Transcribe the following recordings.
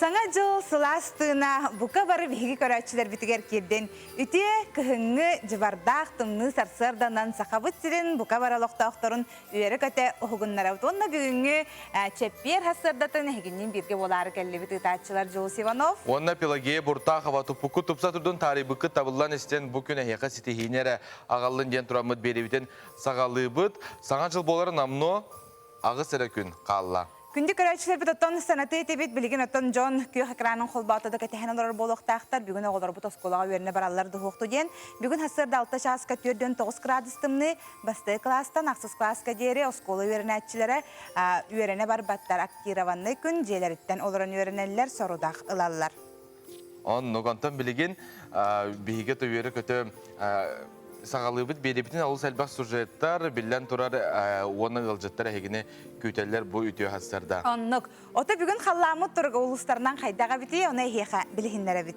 Саҥа дьыл сылаас тыына бука бары биһиги көрөөччүлэрбитигэр киирдин. Үтүө кыһыҥҥы дьыбардаах тымныы сарсыарданан Сахабыт сирин бука бары олохтоохторун үөрэ-көтө уһугуннарабыт. Уонна бүгүҥҥү чэппиэр сарсыардатын эһигинниин бииргэ буолаары кэллибит ыытааччылар Дьулус Иванов. Уонна Пелагея Буртахова туппуккут тупса турдун таарыйбыккыт табыллан истэн бу күн эһиэхэ ситиһиини эрэ аҕаллын диэн тураммыт биэриибитин саҕалыыбыт. Саҥа дьыл буоларын номнуо аҕыс эрэ күн хаалла. Күндү көрөөччүлэрбит оттон санатыы этибит, билигин оттон дьон күөх экранын холбоото да кэтэһэн олорор буолуохтаахтар. Бүгүн оҕолорбут оскуолаҕа үөрэнэ бараллар дуһуохту диэн. Бүгүн сарсыарда 6 чааска 4-9 градус тымныы, бастакы кылаастан ахсыс кылааска диэри оскуола үөрэнээччилэрэ үөрэнэ барбаттар. Актированный күн дьиэлэриттэн олорон үөрэнэллэр, сорудах ылаллар. Оннук. Онтон билигин биһиги үөрэ-көтө саҕалыыбыт биэрэбитин олус элбэх сюжеттар, биллэн турар уонна ыалдьыттар эһигини күүтэллэр бу үтүө хастарда. Оннук. Ото бүгүн халлааммыт туруга улуустарынан хайдах эбитий, ону эһиэхэ билиһиннэрэбит.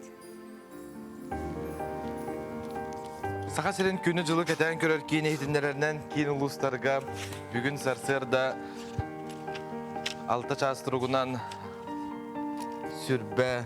Саха сирин күнү-дьылы кэтээн көрөр киин иһитиннэрэринэн киин улуустарга бүгүн сарсыарда 6 чаас туругунан сүрбэ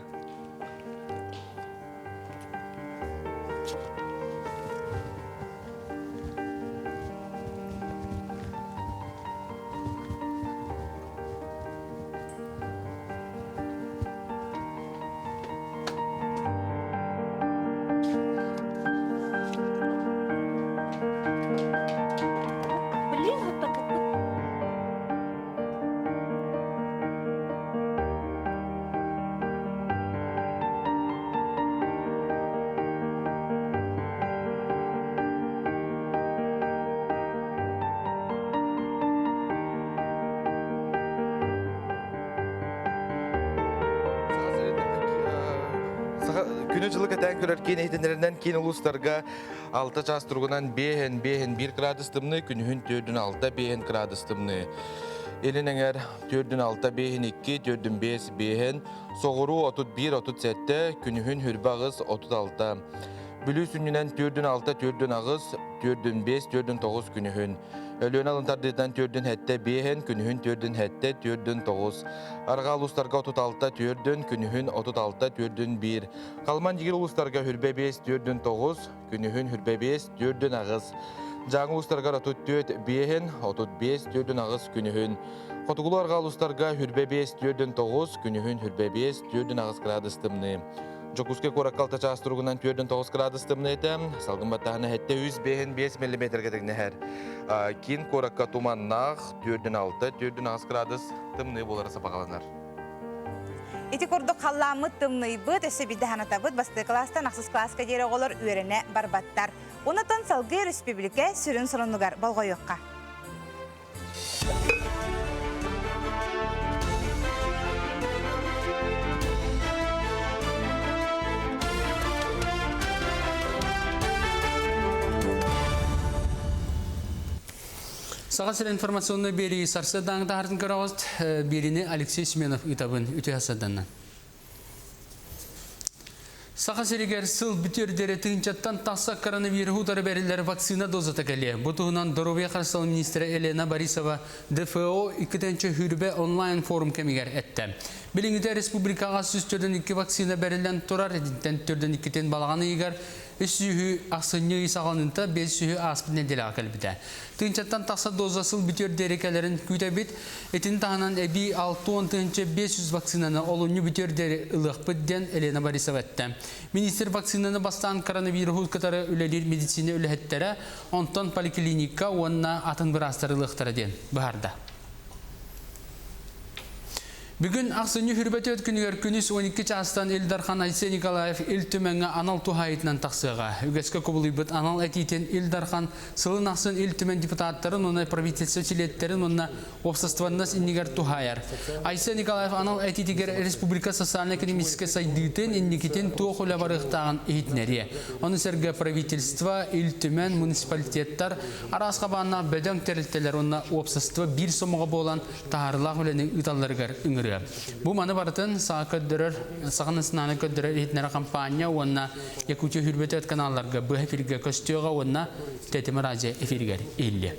Блин, вот так вот. Күнү-дьылы кэтээн көрөр киин иһитиннэринэн киин улуустарга 6 чаас туругунан 5 5 1 градус тымныы, күнүһүн 4 6 5 градус тымныы. Илин эҥэр 4 6 5 2, 4 5 5, соҕуруу 31 37, күнүһүн хүрбэ аҕыс 36. Бүлүү сүнньүнэн 4 6 4 аҕыс, 4 5 4 9 күнүһүн. Өлүөнэ алын тардыытынан 4 7 5, күнүһүн 4 7 4 9. Арҕаа улуустарга 36 4, күнүһүн 36 4 1. Халыман Дьигир улуустарга хүрбэ 5 4 9, күнүһүн хүрбэ 5 4 аҕыс. Дьааҥы улуустарыгар 34 5, 35 4 аҕыс күнүһүн. Хотугулуу арҕаа улуустарга хүрбэ 5 4 9, күнүһүн хүрбэ 5 4 аҕыс градус тымныы. Дьокуускай куоракка алта чаас туругунан 4-9 градус тымныы этэ. Салгын баттааһына 705 миллиметргэ тэҥнэһэр. Киин куоракка туманнаах 4-6, 4-8 градус тымныы буолара сабаҕаланар. Ити курдук халлааммыт тымныйбыт, өссө биирдэ санатабыт, бастакы кылаастан ахсыс кылааска диэри оҕолор үөрэнэ барбаттар. Онтон салгыы өрөспүүбүлүкэ сүрүн сонунугар болҕойуохха. Саха сирин информационнай биэрии сарсыардааҥы таһаартын көрөҕүт. Биэриини Алексей Семенов ыытабын. Үтүө сарсыарданнан. Саха сиригэр сыл бүтүөр диэри тыһыынчаттан тахса коронавируһу утары бэриллэр вакцина дозата кэлиэ. Бу туһунан доруобуйа харыстабылын министрэ Елена Борисова ДФО иккитинчи хүрбэ онлайн-форум кэмигэр эттэ. Билиҥҥитэ республикаҕа 142 вакцина бэриллэн турар, итинтэн 42-тин балаҕан ыйыгар үс сүүһү ахсынньы ый саҕаланыыта биэс сүүһү ааспыт нэдиэлэҕэ кэлбитэ. Тыһыынчаттан тахса доза сыл бүтүөр диэри кэлэрин күүтэбит. Итини таһынан эбии 60 500 вакцинаны олунньу бүтүөр диэри ылыахпыт диэн Елена Борисова эттэ. Министр вакцинаны бастаан коронавируһу кытары үлэлиир медицина үлэһиттэрэ, онтон поликлиника уонна атын быраастар ылыахтара диэн быһаарда. Бүгүн ахсынньы хүрбэтиэт күнүгэр күнүс 12 чаастан Ил Дархан Айсен Николаев Ил Түмэҥҥэ анал туһаайытынан тахсыаҕа. Үгэскэ кубулуйбут анал этиитин Ил Дархан сылын ахсын Ил Түмэн депутаттарын уонна правительство чилиэттэрин уонна уопсастыбаннас иннигэр туһаайар. Айсен Николаев анал этиитигэр республика социально-экономическай сайдыытын инникитин туох үлэ барыахтааҕын иһитинэриэ. Ону сэргэ правительство, Ил Түмэн, муниципалитеттар, араас хабааннаах бөдөҥ тэрилтэлэр уонна уопсастыба биир сомоҕо буолан таһаарыылаах үлэни ыыталларыгар ыҥырыа. Бу маны барытын саха көрдөрөр, Саха национальнай көрдөрөр иһитиннэрэр хампаанньа уонна Якутия хүрбөтөт каналларга быһа эфиргэ көстүөҕэ уонна Тэтим радио эфиригэр иһиллиэ.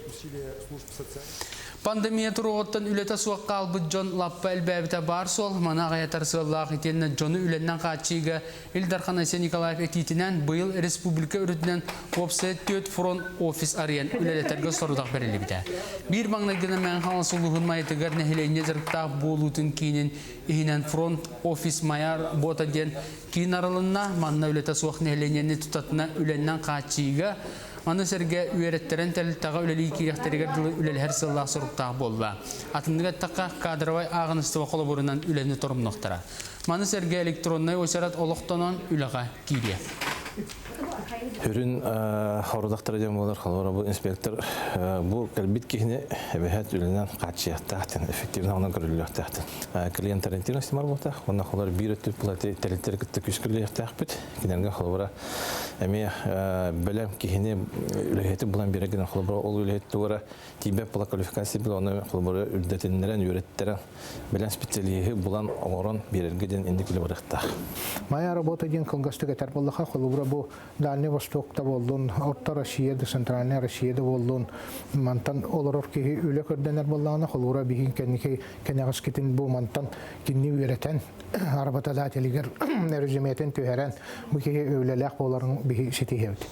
Пандемия туруоҕуттан үлэтэ суох хаалбыт дьон лаппа элбээбитэ баар суол. Маны аҕыйатар сыаллаах итиэннэ дьону үлэннэн хааччыйыыга Ил Дархан Айсен Николаев этиитинэн быйыл республика үрдүнэн уопсайа түөрт фронт офис арыйан үлэлэтэргэ сорудах бэриллибитэ. Биир маҥнайгынан Мэҥэ Хаҥалас улууһун Майатыгар нэһилиэнньэ дьарыктаах буолуутун киинин иһинэн фронт офис Майа работа диэн киин арылынна. Манна үлэтэ суох нэһилиэнньэни тутатына үлэннэн хааччыйыыга Маны сэргэ үөрэттэрэн тэрилтэҕэ үлэлии киириэхтэригэр дылы үлэлэһэр сыаллаах соруктаах буолла. Атыннык эттэххэ, кадровай ааҕыныстыба холобурунан үлэни торумнуохтара. Маны сэргэ электроннай уочарат олохтонон үлэҕэ киириэ. Үрүн хорудахтара диэн буолар, холобура бу инспектор бу кэлбит киһини эбэһээт үлэнэн хааччыйыахтаах эффективно онон көрүллүөхтээх. Клиент ориентированность буолуохтаах, уонна холобура биир өттүт булати тэрилтэри кытта күүскүллүөхтээхпит. Кинилэргэ холобура эмиэ бэлэм киһини үлэһити булан биэрэр холобура ол үлэһит тугара тиийбэт була квалификация бил оны холобура үрдэтиннэрэн үөрэттэрэн бэлэм специалиһы булан оҥорон биэрэргэ диэн инник үлэ барыахтаах. Моя работа диэн кылгастык этэр буоллаха холобура бу Дальний Восток да буоллун, Орто Россия да, Центральная Россия да буоллун, мантан олорор киһи үлэ көрдөнөр буоллаҕына, холобура биһин кэнники кэнэҕэскитин бу мантан кинини үөрэтэн работодателигэр резюметин түһэрэн бу киһи үлэлээх буоларын биһи ситиһэбит.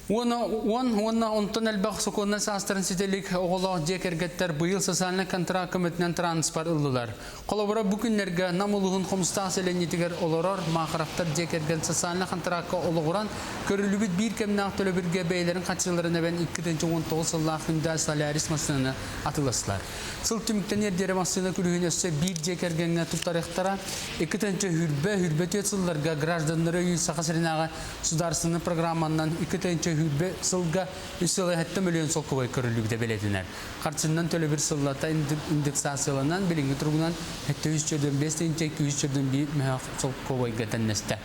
Уона уон уонна онтон элбэх сокуоннай саастарын ситэ илик оҕолоох дьиэ кэргэттэр быйыл социальнай контракт көмөтүнэн транспорт ыллылар. Холобура, бу күннэргэ Нам улууһун Хомустаах сэлиэнньэтигэр олорор Махаровтар дьиэ кэргэн социальнай контракка олоҕуран көрүллүбүт биир кэмнээх төлөбүргэ бэйэлэрин харчыларын эбэн 2019 сыллаах Hyundai Solaris массыынаны атыыластылар. Сыл түмүктэниэр диэри массыына күлүүһүн өссө биир дьиэ кэргэҥҥэ туттарыахтара. 2 хүрбэ, хүрбэ түөрт сылларга гражданнары өйүүр Саха сиринээҕи судаарыстыбаннай программанан 2 хүрбэ сылга 3,7 мөлүйүөн солкуобай көрүллүбүтэ бэлиэтэнэр. Харчыннан төлөбүр сыллата индексацияланан билиҥҥи туругунан 745 241 мөһөөх солкуобайга тэннэстэ.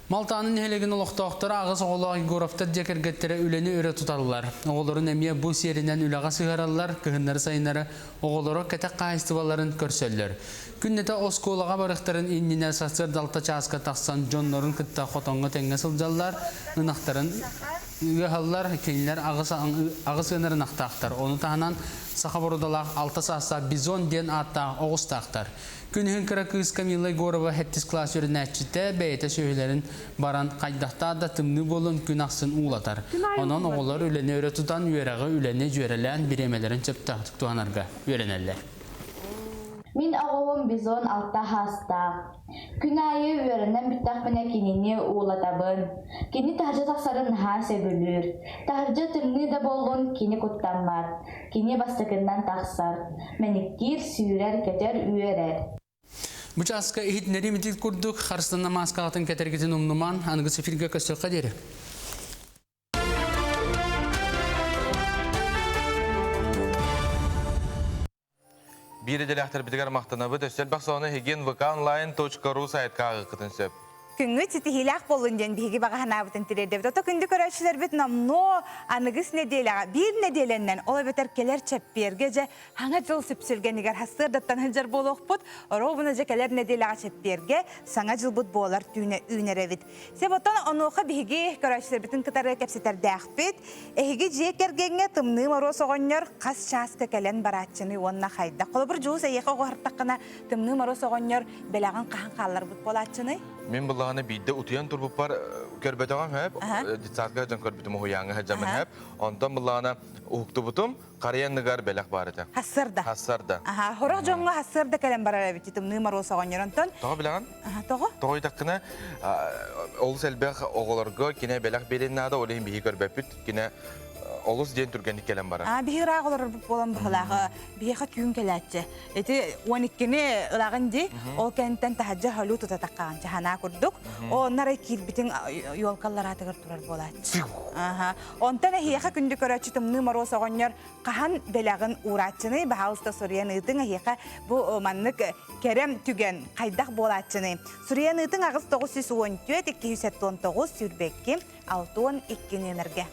Малтааны нэһилиэгин олохтоохторо аҕыс оҕолоох Егоровтар дьиэ кэргэттэрэ үлэни өрө туталлар. Оҕолорун эмиэ бу сиэринэн үлэҕэ сыһыараллар, кыһыннары-сайыннары оҕолоро кэтэх хаһаайыстыбаларын көрсөллөр. Күннэтэ оскуолаҕа барыахтарын иннинэ сарсыарда алта чааска тахсан дьоннорун кытта хотоҥҥо тэҥҥэ сылдьаллар, ынахтарын ыаһаллар, кинилэр аҕыс ыанар ынахтаахтар. Ону таһынан саха боруодалаах алта саастаах бизон диэн ааттаах оҕустаахтар. Күнүһүн кыра кыыс Камила Егорова сэттис кылаас үөрэнээччитэ бэйэтэ сүөһүлэрин баран хайдахтаах да тымныы буолун күн ахсын уулатар. Онон оҕолор үлэни өрө тутан, үөрэҕи, үлэни дьүөрэлээн бириэмэлэрин сөптөөхтүк туһанарга үөрэнэллэр. Мин оҕобун бизон алта хаастаах. Күн аайы үөрэнэн бүттэхпинэ кинини уулатабын. Кини таһырдьа тахсарын наһаа сөбүлүүр. Таһырдьа тымныы да буоллун кини куттаммат. Кини бастакыннан тахсар, мэниктиир, сүүрэр, көтөр, үөрэр. Бу чааска иһитиннэрии итил курдук харыстана мааскаҕытын кэтэргитин умнуман, аныгыс эфиргэ көстүөххэ диэри. Биир идэлээхтэрбитигэр махтанабыт. Өссө элбэх сонуну эһигин vkonline.ru сайтка ааҕыаххытын сөп. Күҥҥүт ситиһиилээх буоллун диэн биһиги баҕа санаабытын тириэрдэбит. Ото күндү көрөөччүлэрбит номнуо аныгыс нэдиэлэҕэ биир нэдиэлэннэн, ол эбэтэр кэлэр чэппиэргэ дьэ хаҥа дьыл сүпсүлгэнигэр сарсыардаттан сылдьар буолуохпут. Оруобуна дьэ кэлэр нэдиэлэҕэ чэппиэргэ саҥа дьылбыт буолар түүнэ үүнэр эбит. Сөп оттон онуоха биһиги көрөөччүлэрбитин кытары кэпсэтэрдээхпит. Эһиги дьиэ кэргэҥҥэ Тымныы Моруос оҕонньор хас чааска кэлэн барааччыный уонна хайдах? Холобур, Дьулус эйиэхэ оҕуһартаххына Тымныы Моруос оҕонньор бэлэҕин хаһан хаалларбыт буолааччыный? Мин былаҕаны биирдэ утуйан турбуппар көрбөтөҕүм сөп, детсадка дьон көрбүтүм, уһуйааҥҥа сылдьаммын сөп. Онтон былаҕана уһуктубутум, харыйа анныгар бэлэх баар этэ. Хассыарда. Хассыарда. Аха, хорох дьоҥҥо хассыарда кэлэн барар эбит Тымныы Моруос оҕонньор. Онтон Тоҕо билэҕин? Аха, тоҕо? Тоҕо ыйдаххына, олус элбэх оҕолорго кинэ бэлэх биэриэн наада, ол иһин биһи көрбөппүт. Кинэ олус диэн түргэнник кэлэн барар. Аа, биһи ыраах олорорбут буолан быһылаах. Биһиэхэ түүн кэлээччи. Ити 12-ни ылаҕын дии, ол кэнниттэн таһырдьа холуу тута таххаҕын чаханаа курдук. Онно арай киирбитиҥ елкаллараатыгар турар буолааччы. Аха. Онтон эһиэхэ күндү көрөөччү Тымныы Моруос оҕонньор хаһан бэлэҕин уурааччыный, баһаалыста суруйан ыытыҥ эһиэхэ бу маннык кэрэм түгэн хайдах буолааччыный. Суруйан ыытыҥ 8 914 279 22 62 нүөмэргэ.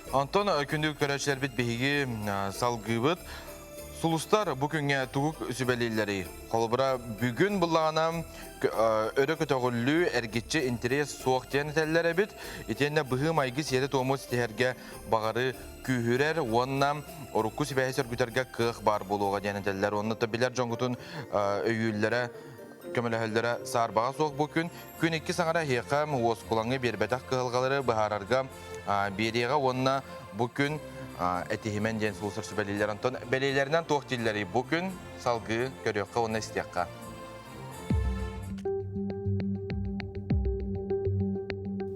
Онтон күндү көрөөччүлэрбит биһиги салгыыбыт. Сулустар бу күҥҥэ тугу сүбэлииллэрий? Холобура, бүгүн буллаҕына өрө көтөҕүллүү, эргиччи интэриэс суох диэн этэллэр эбит. Итиэннэ быһыы-майгы сиэри-туому ситиһэргэ баҕары күүһүрэр уонна урукку сибээһи сөргүтэргэ кыах баар буолуоҕа диэн этэллэр. Уонна билэр дьоҥҥутун өйүүллэрэ көмөлөһөллөрө саарбаҕа суох бу күн. Күн икки саҥара эһиэхэ уоскулаҥы биэрбэтэх кыһалҕалары быһаарарга биэриэҕэ уонна бу күн этиһимэн диэн сулусар сүбэлииллэр. Онтон бэлиэлэринэн туох дииллэрий бу күн салгыы көрүөххэ уонна истиэххэ.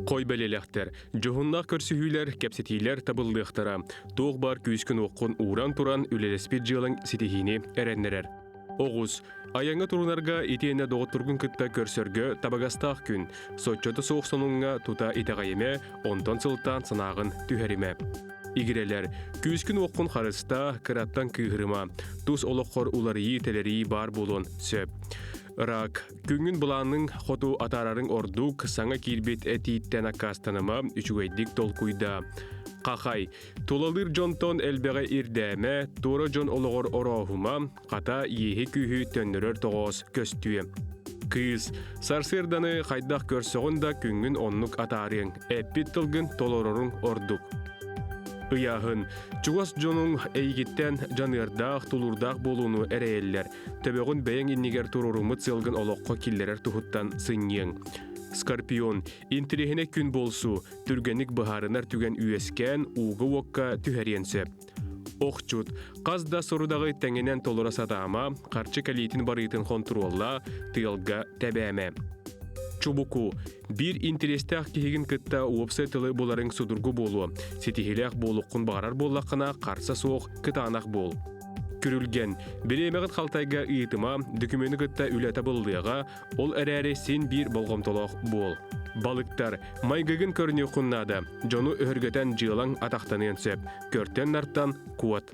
Хой бэлиэлэхтэр, дьоһуннаах көрсүһүүлэр, кэпсэтиилэр табыллыахтара. Туох баар күүскүн-уоххун ууран туран үлэлэспит дьыалаҥ ситиһиини эрэннэрэр. Оҕус, айаҥҥа турунарга итиэннэ доҕотторгун кытта көрсөргө табыгастаах күн. Соччото суох сонуҥҥа тута итэҕэйимэ, онтон сылтаан санааҕын түһэримэ. Игирэлэр, күүскүн-уоххун харыстаа, кыраттан кыыһырыма. Тус олоххор уларыйыы-тэлэрийии баар буолуон сөп. Рак, күҥҥүн былааныҥ хоту атаарарыҥ ордук, саҥа киирбит этииттэн аккаастаныма, үчүгэйдик толкуйдаа. Хахай, Тулалыыр дьонтон элбэҕи ирдээмэ, туора дьон олоҕор орооһума, хата иэһи-күүһү төннөрөр тоҕоос көстүө. Кыыс, сарсыарданы хайдах көрсөҕүн да күҥҥүн оннук атаарыаҥ, эппит тылгын толороруҥ ордук. Ыйааһын, чугас дьонуҥ эйигиттэн дьаныардаах, тулуурдаах буолууну эрэйэллэр. Төбөҕүн бэйэҥ иннигэр туруоруммут сыалгын олоххо киллэрэр туһуттан сынньыаҥ. Скорпион, интириэһинэй күн буолсу, түргэнник быһаарынар түгэн үөскээн, ууга-уокка түһэриэн сөп. Охчут, хас да сорудаҕы тэҥинэн толоро сатаама, харчы кэлиитин барыытын хонтуруоллаа, тыалга тэбээмэ. Чубуку, биир интэриэстээх киһигин кытта уопсай тылы буларыҥ судургу буолуо. Ситиһиилээх буолуоххун баҕарар буоллаххына, харса суох, кытаанах буол. Күрүлгэн, бириэмэҕит халтайга ыытыма, дөкүмүөнү кытта үлэ табыллыаҕа, Ол эрээри син биир болҕомтолоох буол. Балыктар, майгыгын көрүнүөххүн наада. Дьону өһүргэтэн дьыалаҥ атахтаныан сөп. Көртөн-нартан куот.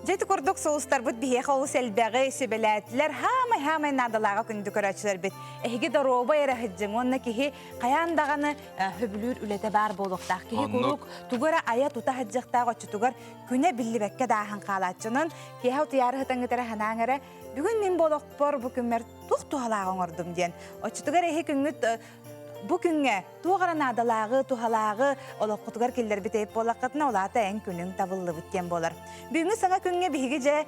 Дьэ ити курдук сулустарбыт биһиэхэ олус элбэҕи сүбэлээтилэр. Хаамай-хаамай наадалааҕа күндү көрөөччүлэрбит. Эһиги доруобай эрэ сылдьыҥ уонна киһи хайаан даҕаны сөбүлүүр үлэтэ баар буолуохтаах. Киһи куруук тугу эрэ айа-тута сылдьыахтаах оччотугар күнэ биллибэккэ дааһын хаалааччынан киэһэ утуйаары сытаҥҥыт эрэ санааҥ эрэ Бүгүн мин болохпор бу күммэр туох туһалааҕы оҥордум диэн. Оччотугар эһи күҥҥүт бу күҥҥэ туох эрэ наадалааҕы, туһалааҕы олоххутугар киллэрбит эбит буоллаххытына, ол аата эн күнүҥ табыллыбыт диэн буолар. Бүгүҥҥү саҥа күҥҥэ биһиги дьэ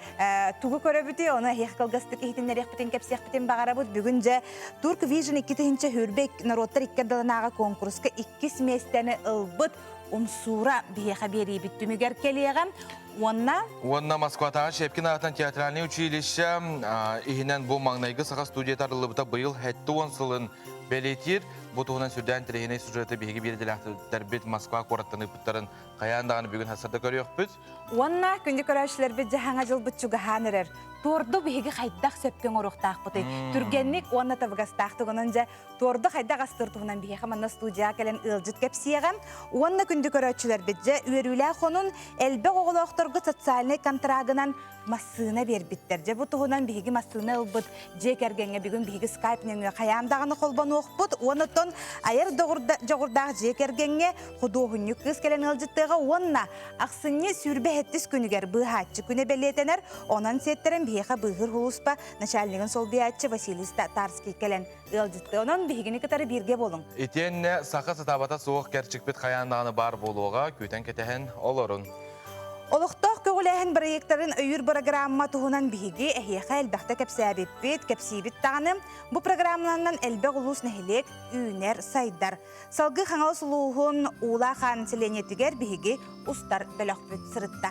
тугу көрөбүтүй, ону эһиэхэ кылгастык иһитиннэриэхпитин, кэпсиэхпитин баҕарабыт. Бүгүн дьэ Турк Vision 2020 норуоттар икки ардыларынааҕы куонкуруска иккис миэстэни ылбыт Умсуура биһиэхэ биэриибит түмүгэр кэлиэҕэ. Уонна? Уонна Москватааҕы Щепкин аатынан театральнай училище иһинэн бу маҥнайгы саха студията арыллыбыта быйыл 70 сылын бэлиэтиир. Бу туһунан сүрдээн интэриэһинэй сюжеты биһиги биирдэлээхтэрбит Москва куораттан ыыппыттарын хайаан даҕаны бүгүн сарсыарда көрүөхпүт. Уонна күндү көрөөччүлэрбит дьаһаҥа дьылбыт чугаһаан эрэр. Туорду биһиги хайдах сөпкө оҥоруохтаахпытый? Түргэнник уонна табыгастаахтык онон дьэ Туорду хайдах астыыр туһунан биһиэхэ манна студияҕа кэлэн ыалдьыт кэпсиэҕэ. Уонна күндү көрөөччүлэрбит дьэ үөрүүлээх хонун элбэх оҕолоохторго социальнай контрагынан массыына биэрбиттэр. Дьэ бу туһунан биһиги массыына ылбыт дьиэ кэргэҥҥэ бүгүн биһиги скайп нөҥүө хайаан даҕаны холбонуохпут. Уонна оттон айар дьоҕурдаах дьиэ кэргэҥҥэ худуоһунньук кыыс кэлэн ыалдьыттыаҕа уонна ахсынньы 27 күнүгэр быыһааччы күнэ бэлиэтэнэр. Онон сиэттэрэн биһиэхэ быыһыыр сулууспа начальнигын солбуйааччы Василий Татарский кэлэн ыалдьытты. Онон биһигини кытары бииргэ буолуҥ. Итиэннэ саха сатаабата суох кэрчикпит хайаан даҕаны баар буолуоҕа, күүтэн кэтэһэн олорун. Олохтоох көҕүлээһин бырайыактарын өйүүр бырагыраамма туһунан биһиги эһиэхэ элбэхтэ кэпсээбиппит, кэпсиибит даҕаны. Бу программаларынан элбэх улуус нэһилиэк үүнэр, сайдар. Салгыы Хаҥалас улууһун Уулаах Аан сэлиэнньэтигэр биһиги устар бөлөхпүт сырытта.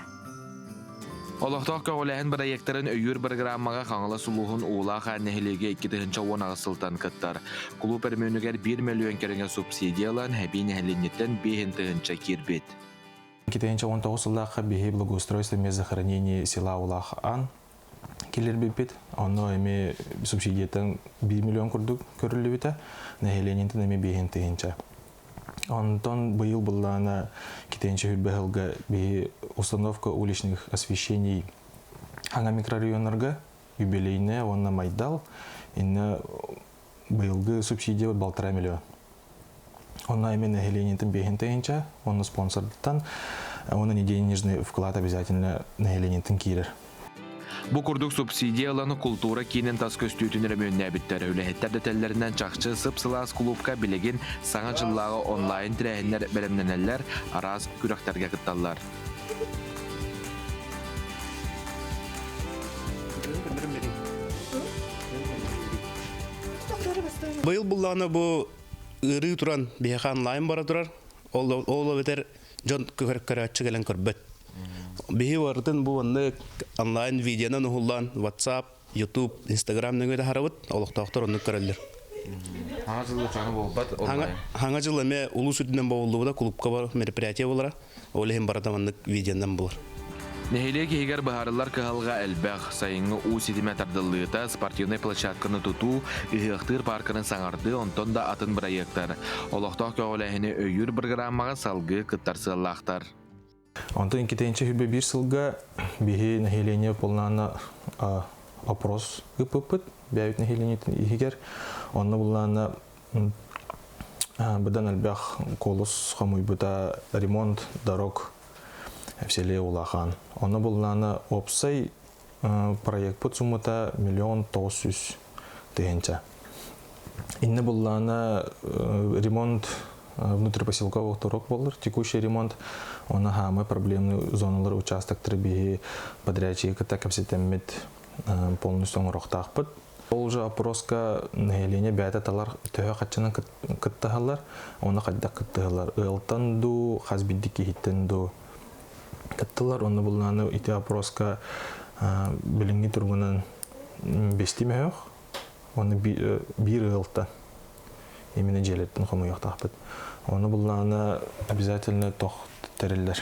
Олохтоох көҕүлээһин бырайыактарын өйүүр бырагырааммаҕа Хаҥалас улууһун Уулаах Аан нэһилиэгэ 2018 сылтан кыттар. Кулууп өрөмүөнүгэр 1 мөлүйүөн кэриҥэ субсидия ылан, эбии нэһилиэнньэттэн 5 тыһыынча киирбит. 2019 сыллаахха биһи благоустройство мест захоронений села Улаах Аан киллэрбиппит. Онно эми субсидияттан 1 миллион курдук көрүллүбүтэ. Нэһилиэнньэнтэн эми 5 тыһыынча. Онтон быйыл быллаана китенче хүрбэ сылга биһи установка уличных освещений хаҥа микрорайоннарга юбилейная уонна Майдал инна быйылгы субсидия 1,5 миллион. Онно эми нэһилиэнньэтин биэһин тыһыынча, онно спонсордтан, уонна неденежный вклад обязательно нэһилиэнньэтин киирэр. Бу курдук субсидия ылан култуура киинин тас көстүүтүн өрөмүөннээбиттэр. Үлэһиттэр дэтэллэринэн чахчы сып-сылаас кулуупка билигин Саҥа дьыллааҕы онлайн тэрээһиннэр бэлэмнэнэллэр, араас күрэхтэргэ кытталлар. Быйыл буллаҕына бу ыарыы туран биһиэхэ онлайн бара турар. Ол ол эбэтэр дьон көрөөччү кэлэн көрбөт. Биһи барытын бу маннык онлайн видеонан уһуллаан WhatsApp, YouTube, Instagram нөҥүө таһарабыт, олохтоохтор оннук көрөллөр. Хаҥа жылы саҥа буолбат онлайн. Хаҥа жыл эмэ улуус үрдүнэн бобуллубута клубка бар мероприятие буолара. Ол иһин барыта маннык видеонан буолар. Нэһилиэк иһигэр быһаарыллар кыһалҕа элбэх. Сайыҥҥы уу ситимэ тардыллыыта, спортивнай площадканы тутуу, ыһыахтыыр паарканы саҥардыы, онтон да атын бырайыактар. Олохтоох көҕүлээһини өйүүр бырагырааммаҕа салгыы кыттар сыаллаахтар. Онтон иккитинчи хүбэ биир сылга биһи нэһилиэнньэ булнаана опрос ыппыппыт бэйэбит нэһилиэнньэтин иһигэр. Онно булнаана быдан элбэх куолус хомуйбута ремонт дорог в селе Улахан. Онно булнаана уопсай проектпыт суммата 1 900 000. Инне буллаана ремонт внутрипоселковых дорог боллар, текущий ремонт, оны хаамы проблемный зоналар участоктары биһи подрядчиги кытта кэпсэтэммит полностью оҥоруохтаахпыт. Ол уже опроска нэһилиэнньэ бэйэтэ талар төһө хаччынан кыттыһаллар, оны хайдах кыттыһаллар, ыалтан дуу, хас биирдии киһиттэн дуу кыттылар. Онно буллааны ити опроска билиҥҥи туругунан бести мөһөх, Оны биир ыалтан именно дьиэлэртэн хомуйуохтаахпыт. Оны буллаҕына обязательно тох тэриллэр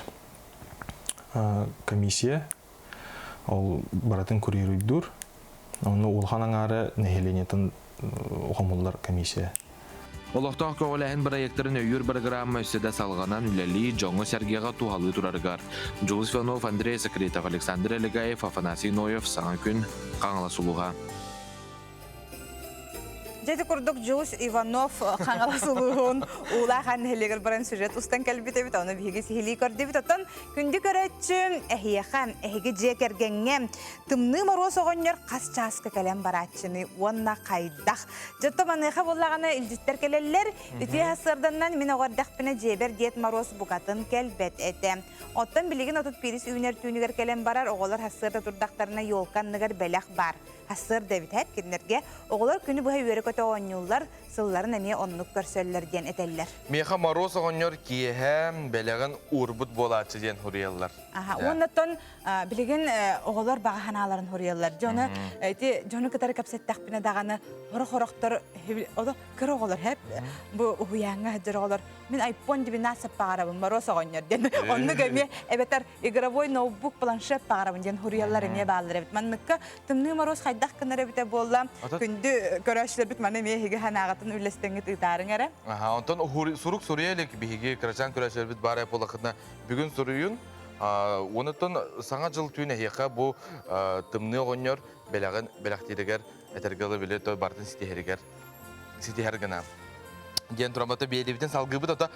комиссия ол барытын курируйдуур. Оны улахан аҥаара нэһилиэнньэтин хомуллар комиссия. Олохтоох көҕүлээһин бырайыактарын өйүүр бырагыраамма өссө да салҕанан үлэлии, дьоҥҥо-сэргэҕэ туһалыы турарыгар. Дьулус Иванов, Андрей Секретов, Александр Элегаев, Афанасий Ноев, Саҥа күн, Хаҥалас улууһа. Дьэ ити курдук Дьулус Иванов Хаҥалас улууһун Уулаах Аан нэһилиэгэр баран сюжет устан кэлбит эбит. Ону биһиги сиһилии көрдүбүт. Оттон күндү көрөөччү, эһиэхэ, эһиги дьиэ кэргэҥҥэ Тымныы Моруос оҕонньор хас чааска кэлэн барааччыный уонна хайдах? Дьэ маныаха буоллаҕына илдьиттэр кэлэллэр. Үтүө сарсыарданнан мин оҕо эрдэхпинэ дьиэбэр Дед Мороз букатын кэлбэт этэ. Оттон билигин 31 үүнэр түүнүгэр кэлэн барар оҕолор сарсыарда турдахтарына елка анныгар бэлэх баар. Сарсыарда эбит эт кинилэргэ оҕолор күнү быһа үөрэ-көтө оонньууллар, сылларын эмиэ оннук көрсөллөр диэн этэллэр. Миэхэ Моруос оҕонньор киэһэ бэлэҕин уурбут буолааччы диэн суруйаллар. Аха, уоннаттан билигин оҕолор баҕа санааларын суруйаллар. Дьону ити дьону кытары кэпсэттэхпинэ даҕаны хорох-хорохтор кыра оҕолор хэп бу уһуйааҥҥа сылдьар оҕолор мин айфон 12 баҕарабын Моруос оҕонньор диэн оннук эмиэ эбэтэр игровой ноутбук планшет баҕарабын диэн суруйаллар эмиэ бааллар эбит манныкка тымныы Моруос хайдах гынар эбитэ буолла күндү көрөөччүлэрбит маны эмиэ эһиги санааҕытын үллэстэҥҥит ыытаарыҥ эрэ. Аха, онтон сурук суруйа илик биһиги кырачаан көрөөччүлэрбит баар буоллаххытына бүгүн суруйун. Онуттан Саҥа дьыл түүн эһиэхэ бу тымныы оҕонньор бэлэҕин бэлэхтииригэр этэргэ дылы били той барытын ситиһэригэр ситиһэр гына диэн тураммата биэдибитин салгыыбыт ото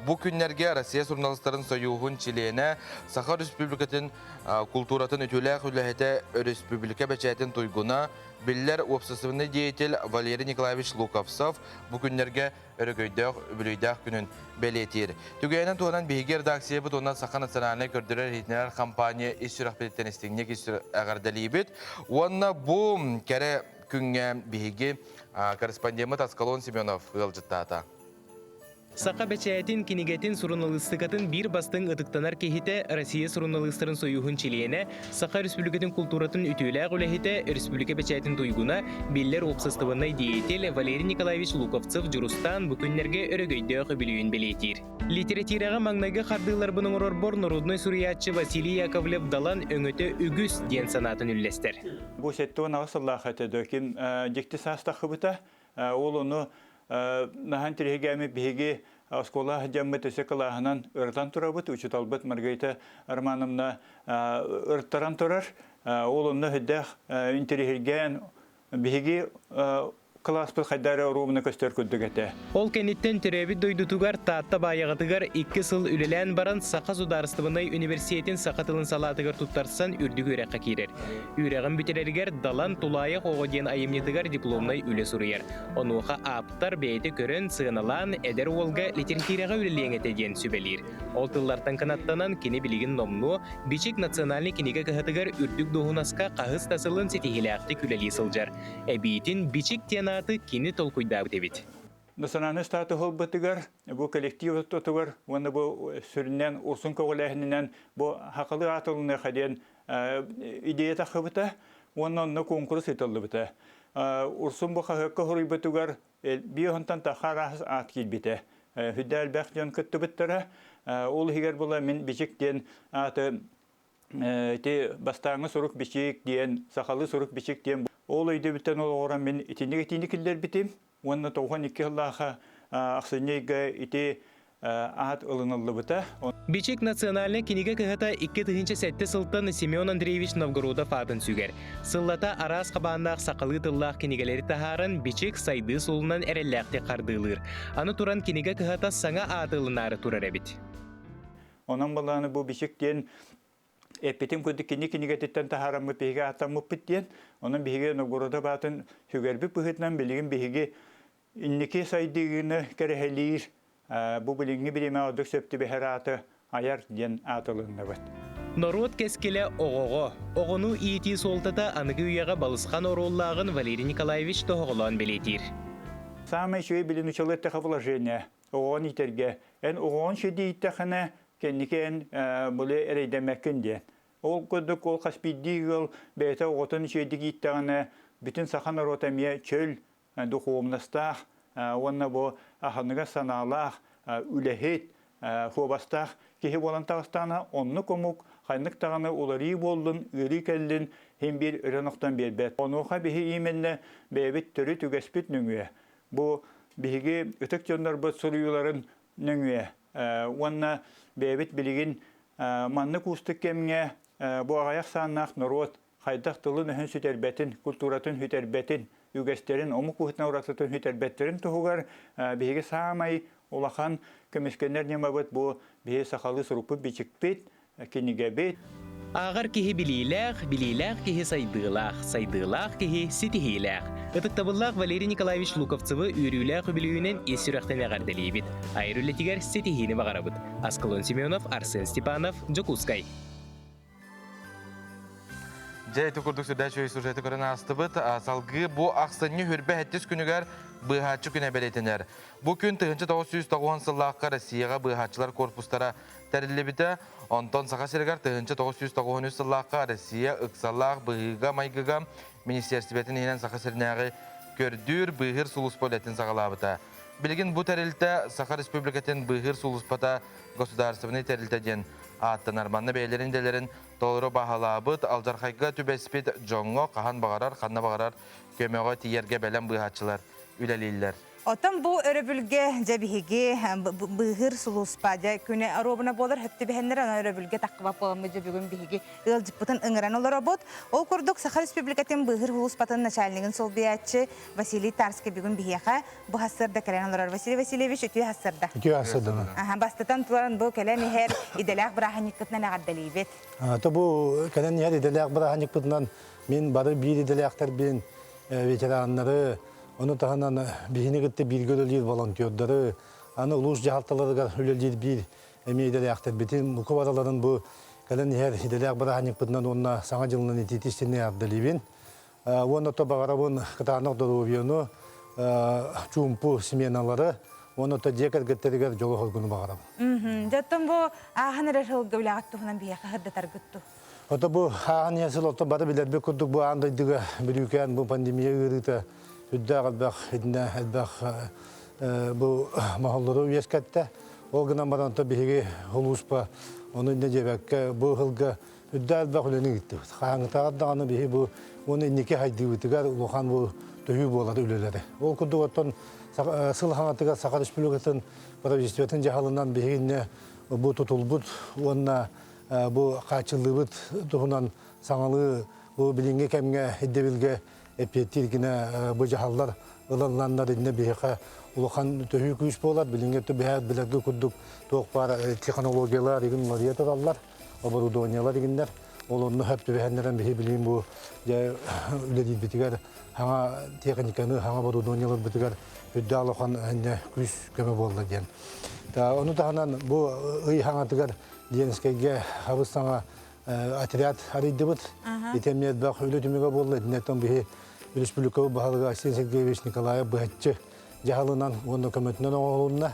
бу күннэргэ Россия суруналыыстарын сойууһун чилиэнэ Саха Республикатын култууратын үтүөлээх үлэһитэ өрөспүүбүлүкэ бэчээтин туйгуна биллэр уопсастыбаннай деятель Валерий Николаевич Луковцев бу күннэргэ өрөгөйдөөх үбүлүөйдээх күнүн бэлиэтиир. Түгэнин туһунан биһиги редакциябыт уонна Саха национальнай көрдөрөр-иһитиннэрэр компания ис сүрэхпититтэн истиҥник ис эҕэрдэлиибит. Уонна бу кэрэ күҥҥэ биһиги корреспондеммыт Аскалон Семенов ыалдьыттаата. Саха бэчээтин, кинигэтин, суруналыыстыкатын биир бастыҥ ытыктанар киһитэ, Россия суруналыыстарын сойууһун чилиэнэ, Саха Республикатын култууратын үтүөлээх үлэһитэ, республика бэчээтин туйгуна, биллэр уопсастыбаннай деятель Валерий Николаевич Луковцев-Дьурустаан бу күннэргэ өрөгөйдөөх үбүлүйүн бэлиэтиир. Литэрэтиирэҕэ маҥнайгы хардыыларбын оҥорорбор норуодунай суруйааччы Василий Яковлев-Далан өҥөтө үгүс диэн санаатын үллэстэр. Бу 78 сыллаах этэ ким дьикти саастахыбыта. Ол ону наһан тириһигээми биһиги оскуола дьаммыт өсө кылааһынан ырытан турабыт. Учуталбыт Маргарита Романовна ырыттаран турар. Ол онно хүддээх интириһиргээн биһиги. кылааспыт хайда эрэ оруобуна көстөр курдук этэ. Ол кэнниттэн төрөөбүт дойдутугар Таатта Баайаҕатыгар икки сыл үлэлээн баран Саха судаарыстыбаннай университетин саха тылын салаатыгар туттарсан үрдүк үөрэххэ киирэр. Үөрэҕин бүтэрэригэр Далан Тулаайах оҕо диэн айымньытыгар дипломнай үлэ суруйар. Онуоха ааптар бэйэтэ көрөн, сыаналаан, эдэр уолга литератураҕа үлэлиэҥ этэ диэн сүбэлиир. Ол тыллартан кынаттанан кини билигин номнуо Бичик национальнай кинигэ кыһатыгар үрдүк дуоһунаска хаһыс да сылын ситиһиилээхтик үлэлии сылдьар. Эбиитин Бичик диэн ааты кини толкуйдаабыт эбит. Национальнай статуһу ылбытыгар бу коллектив ортотугар уонна бу сүрүннээн урсун көҕүлээһининэн бу хахалы аатылыныаха диэн идея таххыбыта уонна онно куонкурус ыытыллыбыта. Урсун бу хаһыакка суруйбутугар биир онтон тахха араас аат киирбитэ. Хүдэ элбэх дьон кыттыбыттара. Ол иһигэр була мин Бичик диэн ааты ити бастааҥҥы сурук бичик диэн, сахалыы сурук бичик диэн ол өйдөбүттэн олоҕуран мин итинник этиини киллэрбитим уонна 92 сыллаахха ахсынньы ыйга ити аат ылыныллыбыта. Бичик национальнай кинигэ кыһата 2007 сылтан Семен Андреевич Новгородов аатын сүгэр. Сыллата араас хабааннаах сахалыы тыллаах кинигэлэри таһааран Бичик сайдыы суолунан эрэллээхтик хардыылыыр. Аны туран кинигэ кыһата саҥа ааты ылынаары турар эбит. Онон балааны бу Бичик диэн эппитим курдук кини кинигэтиттэн таһаараммыт биһиги ааттаммыппыт диэн. Онон биһиги Новгородов аатын сүгэрбит быһыытынан билигин биһиги инники сайдыыны кэрэһэлиир бу билиҥҥи бириэмэ ордук сөп түбэһэр ааты айар диэн аатылынныбыт. Норуот кэскилэ оҕоҕо. Оҕону иитии суолтата аныгы үйэҕэ балысхан оруоллааҕын Валерий Николаевич тоһоҕолоон бэлиэтиир. Саамай үчүгэй билин учуол эттэхэ положение оҕоҕун иитэргэ. Эн оҕоҕун шеди ииттэххинэ кэнники эн били эрэйдэммэккин диэн. Ол курдук ол хас биирдии ыал бэйэтэ оҕотун үчүгэйдик ииттэҕинэ бүтүн саха норуота эмиэ чөл духуобунастаах уонна бу аһыныгас санаалаах үлэһит, суобастаах киһи буолан таҕыстаҕына, оннук омук ханнык даҕаны уларыы буоллун, ыарыы кэллин, син биир өрөн охтон биэрбэт. Онуоха биһи именно бэйэбит төрүт үгэспит нөҥүө, бу биһиги ытык дьоннорбут суруйууларын нөҥүө уонна бэйэбит билигин маннык уустук кэмҥэ бу аҕыйах сааннаах норуот хайдах тылын-өһүн сүтэрбэтин, культуратын сүтэрбэтин, үгэстэрин, омук быһыытынан уратытын сүтэрбэттэрин туһугар биһиги саамай улахан көмүскэнэр ньымабыт бу биһи сахалыы сурукпут-бичикпит, кинигэбит. Ааҕар киһи билиилээх, билиилээх киһи сайдыылаах, сайдыылаах киһи ситиһиилээх. Ытыктабыллаах Валерий Николаевич Луковцевы үөрүүлээх үбүлүйүнэн ис сүрэхтэн эҕэрдэлиибит. Айар үлэтигэр ситиһиини баҕарабыт. Аскалон Семенов, Арсен Степанов, Дьокуускай. Дьэ, ити курдук сүрдээх үчүгэй сюжеты көрөн аастыбыт. Салгыы бу ахсынньы хүрбэ сэттис күнүгэр быыһааччы күнэ бэлиэтэнэр. Бу күн 1990 сыллаахха Россияҕа быыһааччылар корпустара тэриллибитэ. Онтон Саха сиригэр 1993 сыллаахха Россия ыксалаах быһыыга-майгыга министиэристибэтин иһинэн Саха сиринээҕи көрдүүр, быыһыыр сулууспа үлэтин саҕалаабыта. Билигин бу тэрилтэ Саха Республикатын быыһыыр сулууспата государственнай тэрилтэ диэн ааттанар. Манна бэйэлэрин идэлэрин толору баһылаабыт, алдьархайга түбэспит дьоҥҥо хаһан баҕарар, ханна баҕарар көмөҕө тиийэргэ бэлэм быыһааччылар үлэлииллэр. Оттон бу өрөбүлгэ дьэ биһиги быыһыыр сулууспа дьэ күнэ оруобуна буолар хөп түбэһэннэр онон өрөбүлгэ таххыбат буоламмыт дьэ бүгүн биһиги ыалдьыппытын ыҥыран олоробут. Ол курдук Саха Республикатын быыһыыр сулууспатын начальнигын солбуйааччы Василий Тарский бүгүн биһиэхэ бу сарсыарда кэлэн олорор. Василий Васильевич, үтүө сарсыарда. Үтүө сарсыарда. Бастатан туран бу кэлэн иһэр идэлээх бырааһынньыккытынан эҕэрдэлиибит. То бу кэлэн иһэр идэлээх бырааһынньыкпытынан мин бары биир идэлээхтэрбин, ветераннары, Ону таһынан биһини кытта бииргэ үлэлиир волонтердары, аны улуус дьаһалталарыгар үлэлиир биир эмиэ идэлээхтэрбитин бука барыларын бу кэлэн иһэр идэлээх бырааһынньыкпытынан уонна Саҥа дьылынан итиитистинни эҕэрдэлиибин. Уонна то баҕарабын кытаанах доруобуйаны, чуумпу сменалары уонна то дьиэ кэргэттэригэр дьолу-соргуну баҕарабын. Дьэ, оттон бу ааһан эрэр сылга үлэҕит туһунан биһиэхэ сырдатаргыт дуу? Ото бу ааһан иһэр сыл ото бары билэрбит курдук бу аан дойдуга бүрүүкээн бу пандемия ыарыыта үрдээх элбэх итиннэ элбэх бу моһоллору үөскэттэ. Ол гынан баран ото биһиги улууспа ону иннэ диэбэккэ бу ыһылга үрдээх элбэх үлэни ыыттыбыт. Хаһааҥҥытааҕар даҕаны биһи бу уонна инники хайдыыбытыгар улахан бу төһүү буолар үлэлэри. Ол курдук оттон сыл хаҥатыгар Саха Республикатын правительствотын дьаһалынан биһиги иннэ бу тутулбут уонна бу хааччыллыыбыт туһунан саҥалыы бу билиҥҥи кэмҥэ ирдэбилгэ эппиэттиир гына бу дьаһаллар ылылланнар инне биһиэхэ улахан төһүү күүс буолар. Билиҥҥи өттө биһээт билэргэ курдук туох баар технологиялар игин уларыйа тураллар, оборудованиелар игиннэр. Ол онно хөп түбэһэннэрэн биһи билигин бу дьэ үлэлиирбитигэр хаҥа техниканы, хаҥа оборудованиеларбытыгар үрдээх улахан инне күүс көмө буолла диэн. Ону таһынан бу ый хаҥатыгар Ленскэйгэ хабыс саҥа отряд арыйдыбыт. Ити эмиэ элбэх үлэ түмүгэ буолла. Итиннэттэн биһи республика баһылыга Айсен Сергеевич Николаев быһаччы дьаһалынан уонна көмөтүнэн оҥоһулунна.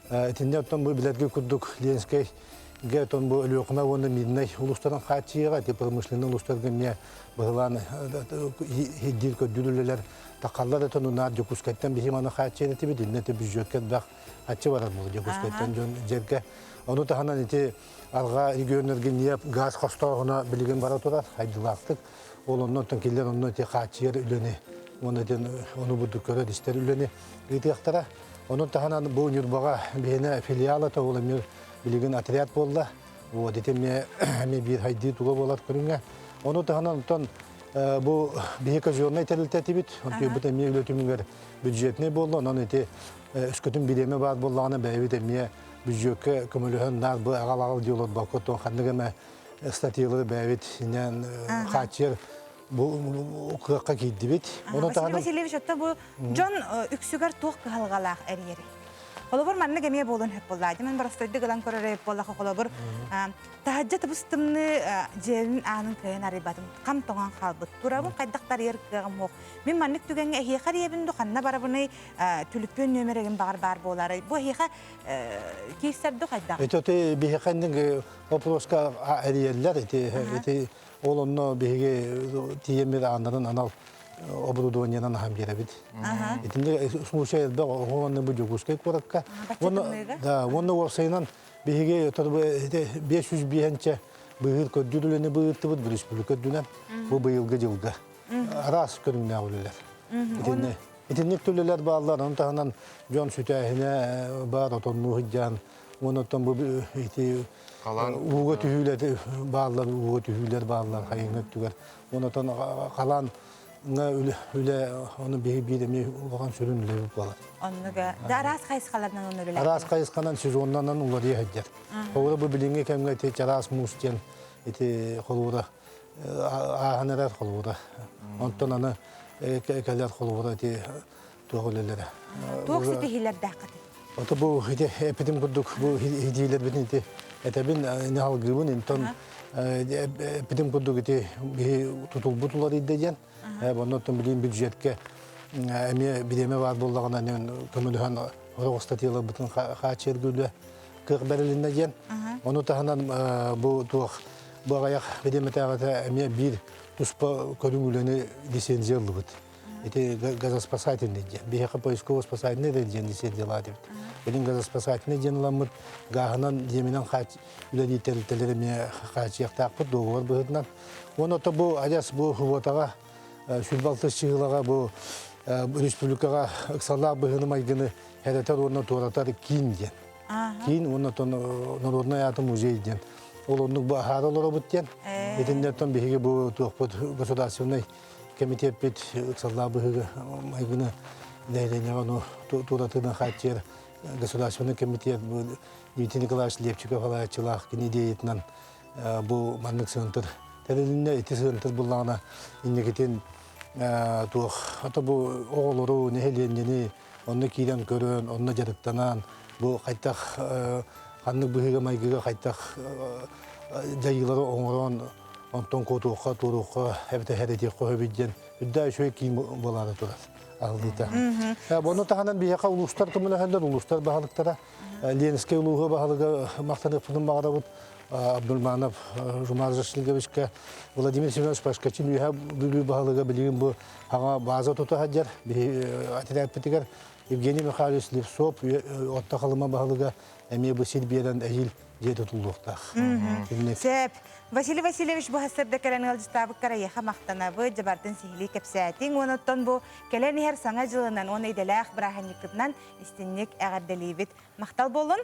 Итиннэ оттон бу билэргэ курдук Ленскэйгэ оттон бу Өлүөхүмэ уонна Мирнэй улуустарын хааччыйыаҕа ити промышленнай улуустарга эмиэ быһылаан ирдиир көрдүүр үлэлэр тахаллар этэн унаар Дьокуускайтан биһи маны хааччыйан этибит. Иннэ ити бюджетка элбэх хаччы барар буолу Дьокуускайтан дьон дьэргэ. Ону таһынан ити Арҕаа регионнарга ньиэп, газ хостооһуна билигин бара турар, хайдылаахтык. Ол оннуттан кинилэр онно ити хааччыйар үлэни, уонна итин ону бурдук көрөр-истэр үлэни ыытыахтара. Онон таһынан бу Ньурбаҕа биһиэнэ филиала ол эмиэ билигин отряд буолла. Вот ити эмиэ эмиэ биир хайдыы туга буолар көрүҥэ. Ону таһынан оттон бу биһи казеннай тэрилтэ этибит. Онтуйбут эмиэ үлэ түмүгэр бюджетный буолла. Онон ити өскөтүн бириэмэ баар буоллаҕына бэйэбит эмиэ бюджекка көмөлөһөн наар бу аҕал-аҕал дии олорбокко то ханнык эмэ статьялары бэйэбит инэн хааччыйар бу кыахха киирдибит. Ону Василий Васильевич, отто бу дьон үксүгэр туох кыһалҕалаах эрийэри? Холобур, маннык эмиэ буолуон сөп буолла. Дьэ, мен боростойдук ылан көрөр эбит буоллаха, холобур, таһырдьа тыбыс-тымныы дьиэбин аанын кыайан арыйбатым. Хам тоҥон хаалбыт. Турабын хайдах тарыйар кыаҕым суох. Мин маннык түгэҥҥэ эһиэхэ эрийэбин ду, ханна барабыный, түлүпүөн нүөмэригин баҕар баар буолаарай? Бу эһиэхэ киирсэр ду хайдах? Это ты биһиэхэ вопроска эрийэллэр ити ити ол онно биһиги тиийэммит ааннарын анал оборудованиенан аһан биэрэбит. Итинник случай элбэх оҕону бу Дьокуускай куоракка. Да, уонна уопсайынан биһиги 500 биэһэнчэ быыһыыр көрдүүр үлэни быыһыттыбыт республика үрдүнэн бу быйылгы дьылга. Араас көрүҥнээх үлэлэр. Итинник Итинник түлэлэр бааллар, ону таһынан дьон сүтээһинэ баар отоннуу сылдьан, онон бу ити ууга түһүүлэр бааллар, ууга түһүүлэр бааллар хайыҥҥа өттүгэр. Онон халаан үлэ ону биһи биир эмиэ улахан сүрүн үлэбит буолар. Оннуга да араас хайысхаларынан онно үлэлээхтэр. Араас хайысханан сезоннанан уларыйа сылдьар. Холобура бу билиҥҥи кэмҥэ ити чараас муус диэн ити холобура ааһан эрэр холобура. Онтон аны кэлэр холобура ити туох үлэлэрэ. Туох ситиһиилэрдээххитий? Ото бу ити эпитим курдук бу хитиилэрбитин ити этэбин не алгыыбын интон эпитим курдук ити биһи тутулбут уларыйда диэн оннуттан билин бюджетке эмиэ бириэмэ баар буоллаҕына көмөлөһөн орох статьяларбытын хааччыйарга үлэ кыах бэрилиннэ диэн ону таһынан бу туох Бу аҕыйах бириэмэтээҕитэ эмиэ биир туспа көрүҥ үлэни лицензия ыллыбыт. Ити газоспасательный диэн. Биһиэхэ поисково-спасательный диэн лицензиялаат эбит. Билин газоспасательный диэн ыламмыт гааһынан диэминэн үлэлиир тэрилтэлэр эмиэ хааччыйыахтаахпыт договор быһыытынан. Уонна ото бу адьас бу субуотаҕа сүрбалтыс чыһылаҕа бу республикаҕа ыксалаах быһыыны-майгыны хэрэтэр уонна туоратар киин диэн. Киин уонна народнай ааты музей диэн. Ол оннук бу аһаара олоробут диэн. Итиннэртэн биһиги бу туохпут государственнай комитетпит ыксаллаах быһыыга майгыны нэһилиэнньэҕэ ону туоратыынан хааччыйар государственный комитет бу Дмитрий Николаевич Лепчиков салайааччылаах кини идеятынан бу маннык сыантыр тэрилиннэ ити сыантыр буллаҕына инникитин туох ата бу оҕолору нэһилиэнньэни Онно киирэн көрөн, онно дьарыктанан, бу хайдах ханнык быһыыга-майгыга хайдах дьайыылары оҥорон, онтон куотуохха, туоруохха эбэтэр хэрэтиэххэ сөбүй диэн үрдээх үчүгэй киин буолаары турар аһыллыыта. Ону таһынан биһиэхэ улуустар көмөлөһөллөр, улуустар баһылыктара Ленскэй улууһу баһылыга махтаныахпытын баҕарабыт. Абдульманов Жумар Жашлиговичка, Владимир Семенович Пашкачин Үөһээ Бүлүү баһылыга билигин бу Аҕа бааза тута сылдьар отрядпытыгар Евгений Михайлович Слепцов Отто Халыма баһылыга эмиэ бу сир биэрэн эһиил дьиэ тутуллуохтаах. Сөп. Василий Васильевич бу сырда кэлэн ыалдьыттаабыккар эйиэхэ махтанабыт, дьабартын сиһилии кэпсээтиҥ. Уонуттан бу кэлэн иһэр саҥа дьылынан уонна идэлээх бырааһынньыккытынан истинник эҕэрдэлиибит. Махтал буолун.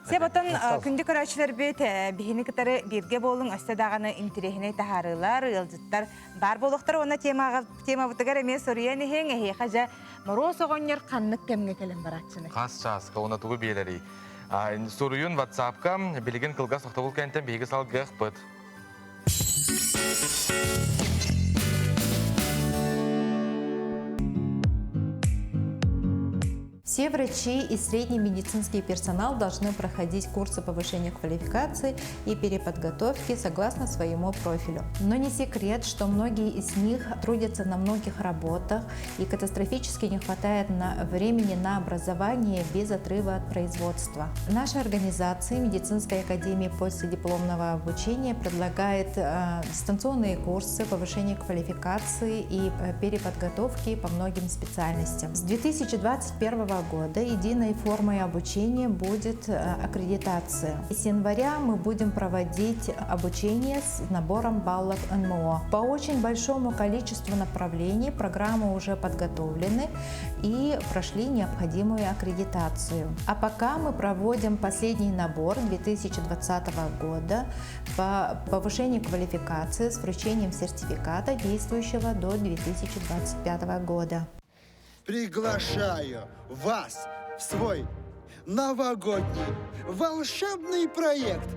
Сөп отон күндү көрөөччүлэрбит биһини кытары бииргэ буолуҥ өссө даҕаны интириэһинэй таһаарыылар, ыалдьыттар баар буолуохтара уонна темаҕа темабытыгар эмиэ суруйан иһиҥ эһиэхэ дьэ Моруос оҕонньор ханнык кэмҥэ кэлэн барааччыный? Хас чааска уонна тугу биэрэрий? Суруйун WhatsApp-ка билигин кылгас тохтобул кэнтэн биһиги салгыахпыт. Все врачи и средний медицинский персонал должны проходить курсы повышения квалификации и переподготовки согласно своему профилю. Но не секрет, что многие из них трудятся на многих работах и катастрофически не хватает на времени на образование без отрыва от производства. Наша организация Медицинская академия последипломного обучения предлагает э, дистанционные курсы повышения квалификации и э, переподготовки по многим специальностям. С 2021 года единой формой обучения будет э, аккредитация. С января мы будем проводить обучение с набором баллов НМО. По очень большому количеству направлений программы уже подготовлены и прошли необходимую аккредитацию. А пока мы проводим последний набор 2020 года по повышению квалификации с вручением сертификата, действующего до 2025 года. Приглашаю вас в свой новогодний волшебный проект,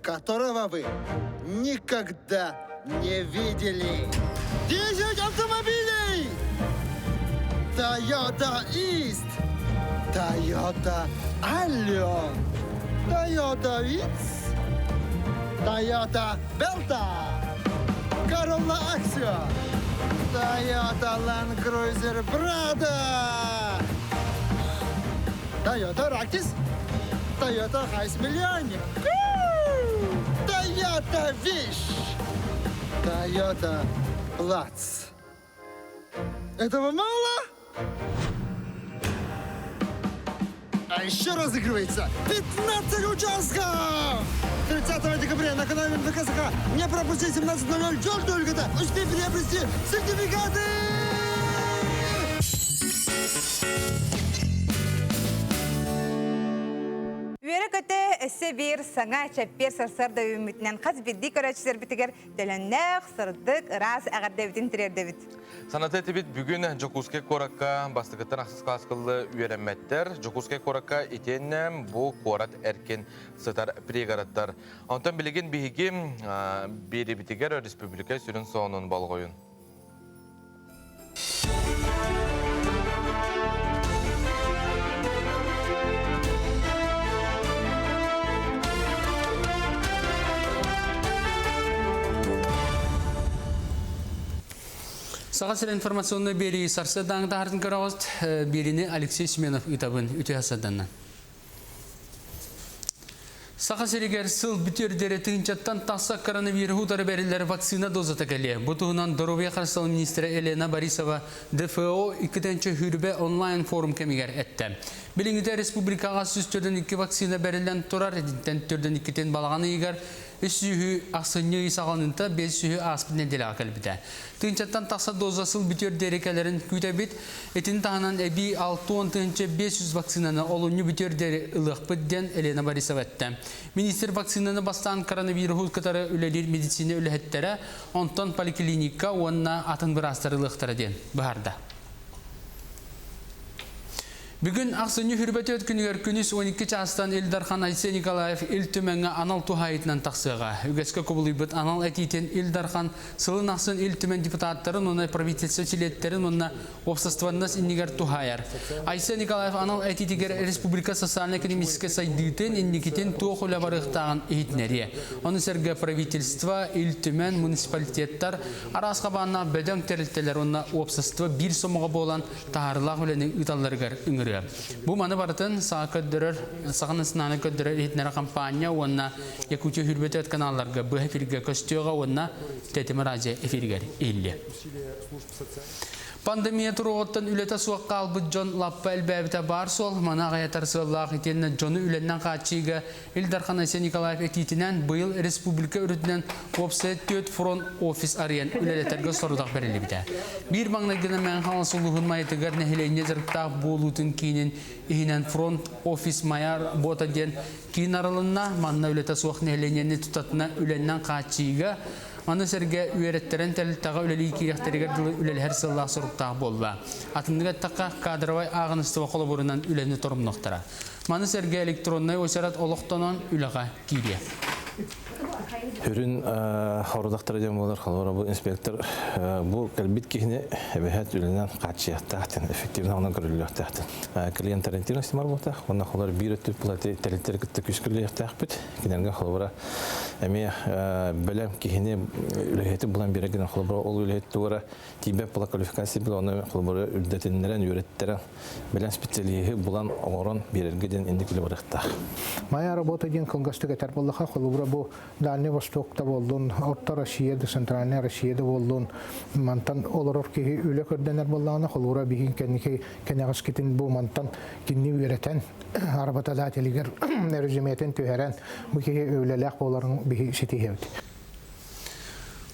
которого вы никогда не видели. 10 автомобилей! Toyota East, Toyota Allion, Toyota Vitz, Toyota Belta, Corolla Axio, Toyota Land Cruiser Prado, Toyota Ractis, Toyota Hiace Миллионник, Toyota Wish, Toyota Platz. Этого мало? А еще разыгрывается 15 участков! 30 декабря на канале МВК Не пропусти 17.00 Джордж Только Успей приобрести сертификаты! Үөрэ-көтө өссө биир саҥа чэппиэр сарсыарда үүммүтүнэн хас биирдии көрөөччүлэрбитигэр төлөннөөх, сырдык, ыраас эҕэрдэбитин тириэрдэбит. Саната этибит бүгүн Дьокуускай куоракка бастакыттан ахсыс кылааскылы үөрэммэттэр. Дьокуускай куоракка итиэннэ бу куорат эркин сытар пригородтар. Онтон билигин биһиги биэрибитигэр республика сүрүн сонун болҕойун. Саха сирэ информационнай биэрии сарсыардааҥы таһаартын көрөҕүт. Биэриини Алексей Семенов ыытабын. Үтүө сарсыарданнан. Саха сиригэр сыл бүтүөр диэри тыһыынчаттан тахса коронавируһу утары бэриллэр вакцина дозата кэлиэ. Бу туһунан доруобуйа харыстабылын министрэ Елена Борисова ДФО иккитэнчэ сүүрбэ онлайн-форум кэмигэр эттэ. Билиҥҥитэ республикаҕа 142 вакцина бэриллэн турар, итинтэн 42-тин балаҕан ыйыгар үс сүүһү ахсынньы ый саҕаланыыта биэс сүүһү ааспыт нэдиэлэҕэ кэлбитэ. Тыһыынчаттан тахса доза сыл бүтүөр диэри кэлэрин күүтэбит. Итини таһынан эбии 60 500 вакцинаны олунньу бүтүөр диэри ылыахпыт диэн Елена Борисова эттэ. Министр вакцинаны бастаан коронавируһу кытары үлэлиир медицина үлэһиттэрэ, онтон поликлиника уонна атын быраастар ылыахтара диэн быһаарда. Бүгүн ахсынньы хүрбэтиэт күнүгэр күнүс 12 чаастан Ил Дархан Айсен Николаев Ил Түмэҥҥэ анал туһаайытынан тахсыаҕа. Үгэскэ кубулуйбут анал этиитин Ил Дархан сылын ахсын Ил Түмэн депутаттарын уонна правительство чилиэттэрин уонна уопсастыбаннас иннигэр туһаайар. Айсен Николаев анал этиитигэр республика социально-экономическай сайдыытын инникитин туох үлэ барыахтааҕын иһитинэриэ. Ону сэргэ правительство, Ил Түмэн, муниципалитеттар, араас хабааннаах бөдөҥ тэрилтэлэр уонна уопсастыба биир сомоҕо буолан таһаарыылаах үлэни ыыталларыгар ыҥырыа. Бу маны барытын саха көрдөрөр, Саха национальнай көрдөрөр иһитиннэрэр хампаанньа уонна Якутия хүрбөтөт каналларга быһа эфиргэ көстүөҕэ уонна Тэтим радио эфиригэр иһиллиэ. Пандемия туруоҕуттан үлэтэ суох хаалбыт дьон лаппа элбээбитэ баар суол. Маны аҕыйатар сыаллаах итиэннэ дьону үлэннэн хааччыйыыга Ил Дархан Айсен Николаев этиитинэн быйыл республика үрдүнэн уопсайа түөрт фронт офис арыйан үлэлэтэргэ сорудах бэриллибитэ. Биир маҥнайгынан Мэҥэ Хаҥалас улууһун Майатыгар нэһилиэнньэ дьарыктаах буолуутун киинин иһинэн фронт офис Майа работа диэн киин арылынна. Манна үлэтэ суох нэһилиэнньэни тутатына үлэннэн хааччыйыыга. Маны сэргэ үөрэттэрэн тэрилтэҕэ үлэлии киириэхтэригэр дылы үлэлэһэр сыаллаах соруктаах буолла. Атыннык эттэххэ, кадровай ааҕыныстыба холобурунан үлэни торумнуохтара. Маны сэргэ электроннай уочарат олохтонон үлэҕэ киириэ. Сүрүн хорудахтара диэн буолар, холобура бу инспектор бу кэлбит киһини эбэһээт үлэнэн хааччыйыахтаах эффективно онон көрүллүөхтээх. Клиент ориентированности буолуохтаах, уонна холобура биир өттүт плати тэрилтэри кытта күүскэ үлэлиэхтээхпит. Кинилэргэ холобура эмиэ бэлэм киһини үлэһити булан биэрэр гына холобура ол үлэһит тугара тиийбэт була квалификация була оны холобура үрдэтиннэрэн үөрэттэрэн бэлэм специалиһы булан оҥорон биэрэргэ диэн инник үлэ барыахтаах. Моя работа диэн кылгастык этэр буоллаха, холобура бу Дальний Востокта буоллун, Орто Россия да, Центральная Россия да буоллун, мантан олорор киһи үлэ көрдөнөр буоллаҕына, холобура биһин кэнники кэнэҕэскитин бу мантан кинини үөрэтэн, работодателигэр резюметин түһэрэн, бу киһи үлэлээх буоларын биһи ситиһэбит.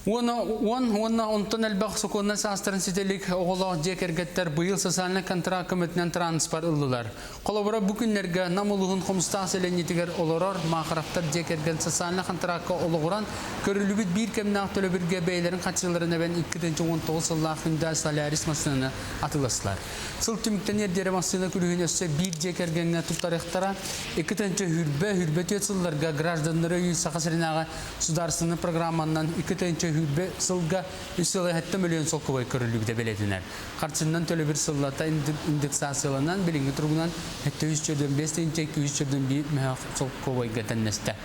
Уона уон уонна онтон элбэх сокуоннай саастарын ситэ илик оҕолоох дьиэ кэргэттэр быйыл социальнай контракт көмөтүнэн транспорт ыллылар. Холобура, бу күннэргэ Нам улууһун Хомустаах сэлиэнньэтигэр олорор Маахаровтар дьиэ кэргэн социальнай контракка олоҕуран, көрүллүбүт биир кэмнээх төлөбүргэ бэйэлэрин харчыларын эбэн 2019 сыллаах Hyundai Solaris массыынаны атыыластылар. Сыл түмүктэниэр диэри массыына күлүүһүн өссө биир дьиэ кэргэҥҥэ туттарыахтара. 2 хүрбэ, хүрбэ түөрт сылларга гражданнары өйүүр Саха сиринээҕи Судаарыстыбаннай программанан 2 сүүрбэ сылга үс сыл эһэттэ мөлүйүөн солкуобай көрүллүбүтэ бэлиэтэнэр. Харчыннан төлөбүр сыллата индексацияланан билиҥҥи туругунан 745 тыһыынча 241 мөһөөх солкуобайга тэннэстэ.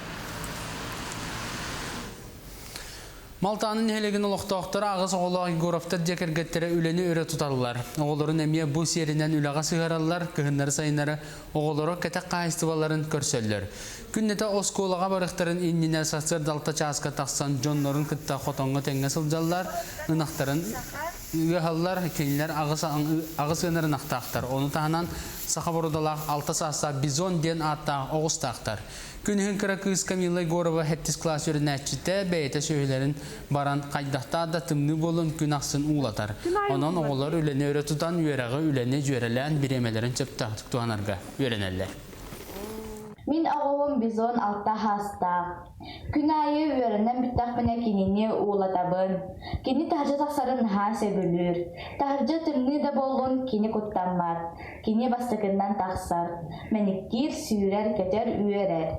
Малтаанын нэһилиэгин олохтоохторо аҕыс оҕолоох Егоровтар дьиэ кэргэттэрэ үлэни өрө туталлар. Оҕолорун эмиэ бу сиэринэн үлэҕэ сыһыараллар, кыһыннары-сайыннары оҕолоро кэтэх хаһаайыстыбаларын көрсөллөр. Күннэтэ оскуолаҕа барыахтарын иннинэ сарсыарда алта чааска тахсан дьоннорун кытта хотоҥҥо тэҥҥэ сылдьаллар, ынахтарын ыаһаллар, кинилэр аҕыс ыанар ынахтаахтар. Ону таһынан саха бородалаах алта саастаах бизон диэн ааттаах оҕустаахтар. Күнүһүн кыра кыыс Камила Егорова сэттис кылаас үөрэнээччитэ бэйэтэ сүөһүлэрин баран хайдахтаах да тымныы буолун күн ахсын уулатар. Онон оҕолор үлэни өрө тутан, үөрэҕи, үлэни дьүөрэлээн бириэмэлэрин сөптөөхтүк туһанарга үөрэнэллэр. Мин оҕобум бизон алта хаастаах. Күн аайы үөрэнэн бүттэхпинэ кинини уулатабын. Кини таһырдьа тахсарын наһаа сөбүлүүр. Таһырдьа тымныы да буоллун кини куттаммат. Кини бастакыннан тахсар, мэниктиир, сүүрэр, көтөр, үөрэр.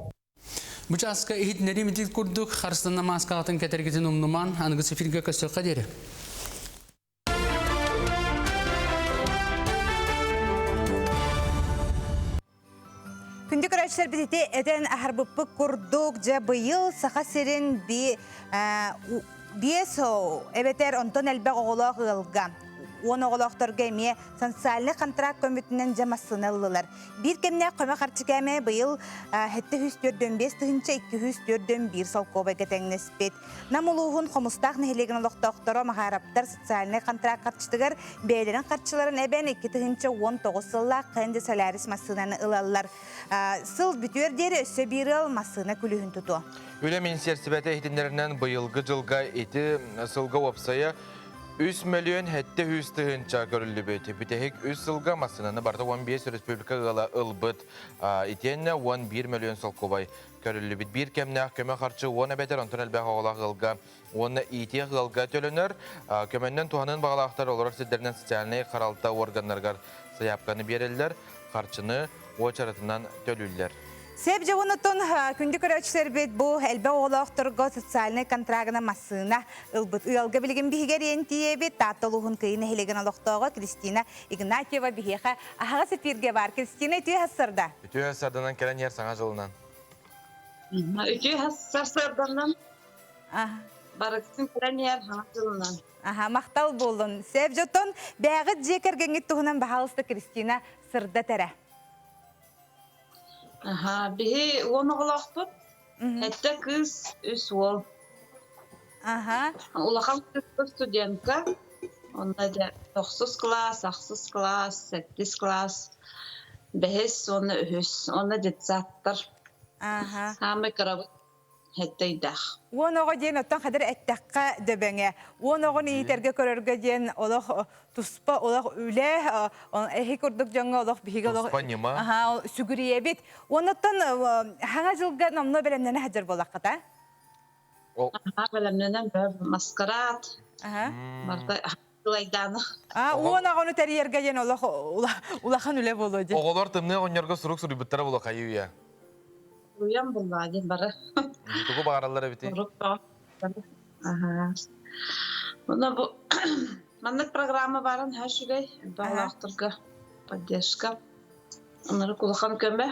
Бу чааска иһитиннэрии митил курдук харыстана мааскаҕытын кэтэргитин умнуман, аныгы эфиргэ көстүөххэ диэри. Күндү көрөөччүлэрбит ити этэн аһарбыппыт курдук, дьэ быйыл Саха сирин би, биэс эбэтэр онтон элбэх оҕолоох ыалга уон оҕолоохторго эмиэ социальнай контракт көмөтүнэн дьэ массыына ыллылар. Биир кэмнээх көмө харчы кээмэйэ быйыл 745 тыһыынча 241 солкуобайга тэҥнэспит. Нам улууһун Хомустаах нэһилиэгин олохтоохторо Маһаараптар социальнай контракт харчытыгар бэйэлэрин харчыларын эбэн 2019 сыллаах Хэнди Солярис массыынаны ылаллар. Сыл бүтүөр диэри өссө биир ыал массыына күлүүһүн тутуо. Үлэ министиэристибэтэ иһитиннэринэн быйылгы дьылга ити сылга уопсайа 3 мөлүйүөн 700 тыһыынча көрүллүбүт. Бүтэһик үс сылга массыынаны барыта 15 республика ыала ылбыт. Итиэннэ 11 мөлүйүөн солкуобай көрүллүбүт. Биир кэмнээх көмө харчы уон эбэтэр онтон элбэх оҕолоох ыалга уонна иитиэх ыалга төлөнөр. Көмөннөн туһаныан баҕалаахтар олорор сирдэринэн социальнай харалта органнарыгар сайаапканы биэрэллэр, харчыны уочаратынан төлүүллэр. Сеп дьабынытын күндү көрөөччүлэрбит бу элбэх оҕолоохторго социальнай контрагына массыына ылбыт ыалга билигин биһигэр тиийэбит Таатта улууһун Кыйы нэһилиэгин олохтооҕо Кристина Игнатьева биһиэхэ аһаҕас эфиргэ бар. Кристина үтүө сарсыарда. Үтүө сарсыарданан кэлэн иһэр саҥа дьылынан. Үтүө сарсыарданан барыктын кэлэн иһэр саҥа дьылынан. Аха, махтал буоллун. Сеп дьотон бэҕит дьиэ кэргэҥҥит туһунан баһаалыста Кристина сырдат эрэ. Аһаа, биһи уон оҕолоохпут. Сэттэ кыыс, үс уол. Аха. Улахан кыыспыт студентка. Онно дьэ тохсус кылаас, ахсыс кылаас, сэттис кылаас, бэһис уонна үһүс. Уонна детсадтар. Аха. Саамай кырабыт Һэттэйдэх. Уон оҕо диэн оттон хадыр эттэххэ дөбөҥө. Уон оҕону иитэргэ көрөргө диэн олох туспа олох үлэ эһи курдук дьоҥҥо олох биһиги олох Туспа ньыма. Аха, сүгүрүйэбит. Уонуттан хаҥа дьылга номнуо бэлэмнэнэ сылдьар буоллаххыта. Аха бэлэмнэнэн маскарад. Барда Лайдааны. А уон аҕаны тэрийэргэ диэн олох улахан үлэ буолуо дии. Оҕолор тымныы оҕонньорго сурук суруйбуттара буолуо хайыы үйэ. Суруйан буллаа диэн бары. Тугу баҕараллар эбитий? Аха. Онно бу маннык программа баарын ха үчүгэй. Баҕалаахтарга поддержка. Оннору улахан көмө.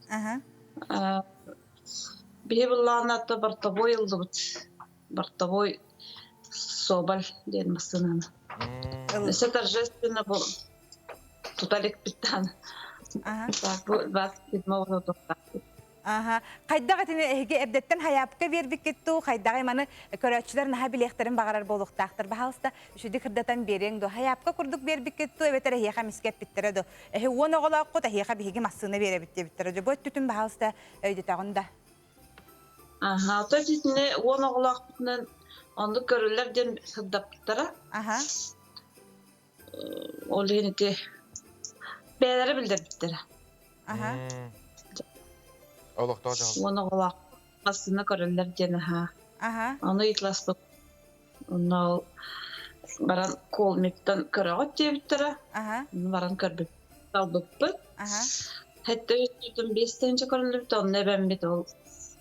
Аха. Биһи буллаҕына бортовой ыллыбыт. Бортовой Соболь диэн массыынаны. Өссө торжественно бу тута иликпиттэн. Бу 27 Аха. Хайдах этини эһиги эрдэттэн хайаапка биэрбиккит туу, хайдаҕай маны көрөөччүлэр наһаа билиэхтэрин баҕарар буолуохтаахтар. Баһаалыста, үчүгэй кырдатан биэриэҥ дуо? Хайаапка курдук биэрбиккит туу, эбэтэр эһиэхэ эмискэ эппиттэрэ дуо? Эһи уон оҕолооххут, эһиэхэ биһиги массыына биэрэбит диэбиттэрэ. Дьэ, бу өттүтүн баһаалыста өйдөтөҕүн да. Аха, то итини уон оҕолоохпутунан оннук көрүллэр диэн сырдаппыттара. Аха. Ол иһин ити бэйэлэрэ билдэрбиттэрэ. Аха. Олохтоох дьаһал. Уон оҕолоох массыына көрөллөр диэн аха. Аха. Ону ыйыталаспыт. Онно ол баран колмиктан көрөҕүт диэбиттэрэ. Аха. Ону баран көрбүт. Талбыппыт. Аха. Хэттэ үстүүтүн биэс тыһыынча көрүллүбүт, онно эбэммит ол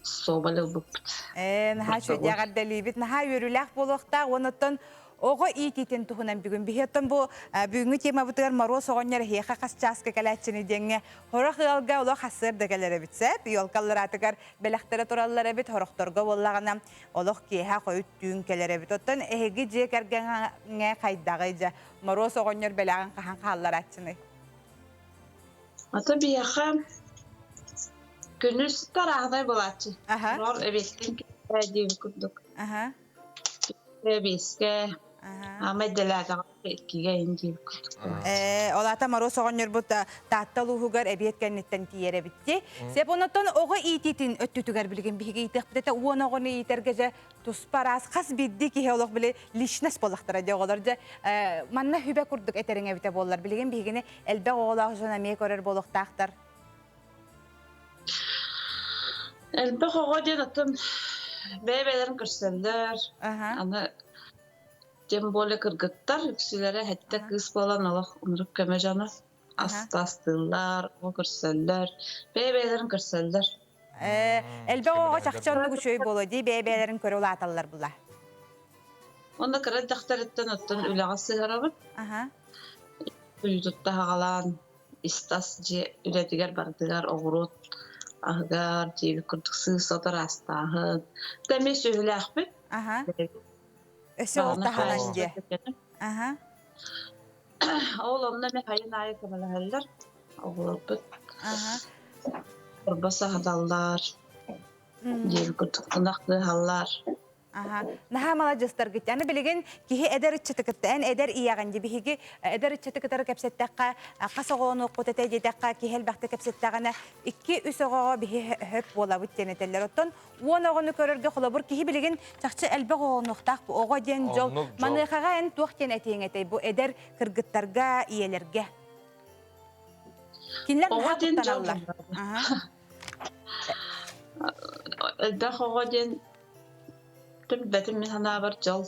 суобал ылбыппыт. Ээ, наһаа үчүгэйдээх эрдэлиибит, наһаа үөрүүлээх буолуохтаах. Уонуттан оҕо иитиитин туһунан бүгүн биһи оттон бу бүгүҥҥү темабытыгар Моруос оҕонньор эһиэхэ хас чааска кэлээччини диэҥҥэ хорох ыалга олох хассыар да кэлэр эбит сэп. Елкаллараатыгар бэлэхтэрэ тураллар эбит, хорохторго буоллаҕына олох киэһэ хойут түүн кэлэр эбит. Оттон эһиги дьиэ кэргэҥҥэ хайдаҕый дьэ? Моруос оҕонньор бэлэҕин хаһан хаалларааччыный? Ата биһиэхэ күнүс тарааһынай буолааччы. Рор эбиэттэн кэлээ диэбит курдук. Эбиэскэ, ама идэлээтэҕэ иккигэ иһин диэбит курдук. Ээ, ол аата Моруос оҕонньорбут Таатта улууһугар эбиэт кэнниттэн тиийэр эбит дии. Сеп онотон оҕо иитиитин өттүтүгэр билигин биһиги иитиэхпит этэ уон оҕону иитэргэ дьэ туспа араас хас биирдии киһи олох били личность буоллахтара дии оҕолор дьэ манна хүбэ курдук этэриҥ эбитэ буоллар билигин биһигини элбэх оҕолоох дьон эмиэ көрөр буолуохтаахтар. Элбэх оҕо диэн оттон бэйэ-бэйэлэрин көрсөллөр. Аны тем более кыргыттар үксүлэрэ сэттэ кыыс буолан олох ынырык көмө дьоно. Астастыыллар, оҕо көрсөллөр, бэйэ-бэйэлэрин көрсөллөр. Элбэх оҕо чахчы оннук үчүгэй буолуо дии бэйэ-бэйэлэрин көрө улааталлар була. Онно кыра дьахтарыттан оттон үлэҕэ сыһарабыт. Уйутутта аҕалаан истас дьиэ үлэтигэр барытыгар оҕуруот аһыгар диэбит курдук сыыс сотор астааһын. Тэ эмиэ сүөһүлээхпит. Өссө ол таһынан дьиэ. Ол онно эмиэ хайын аайы көмөлөһөллөр оҕолорбут. Орбос аһаталлар, диэбит курдук ынах ыаһаллар. Аха. Наһаа маладьыстаргыт. Аны билигин киһи эдэр ыччаты кытта, эн эдэр ийэҕин дии. Биһиги эдэр ыччаты кытары кэпсэттэххэ, хас оҕону этэ диэтэххэ, киһи элбэхтэ кэпсэттэҕинэ, икки-үс оҕоҕо биһи хөп буолабыт диэн этэллэр. Оттон уон оҕону көрөргө холобур киһи билигин чахчы элбэх оҕонуохтаах бу оҕо диэн дьол. Маныахаҕа эн туох диэн этиэҥ этэй бу эдэр кыргыттарга, ийэлэргэ? Кинилэр Оҕо наһаа диэн дьол. куттаналлар. Аха. Элбэх оҕо диэн Билбэтим мин санаабар дьол.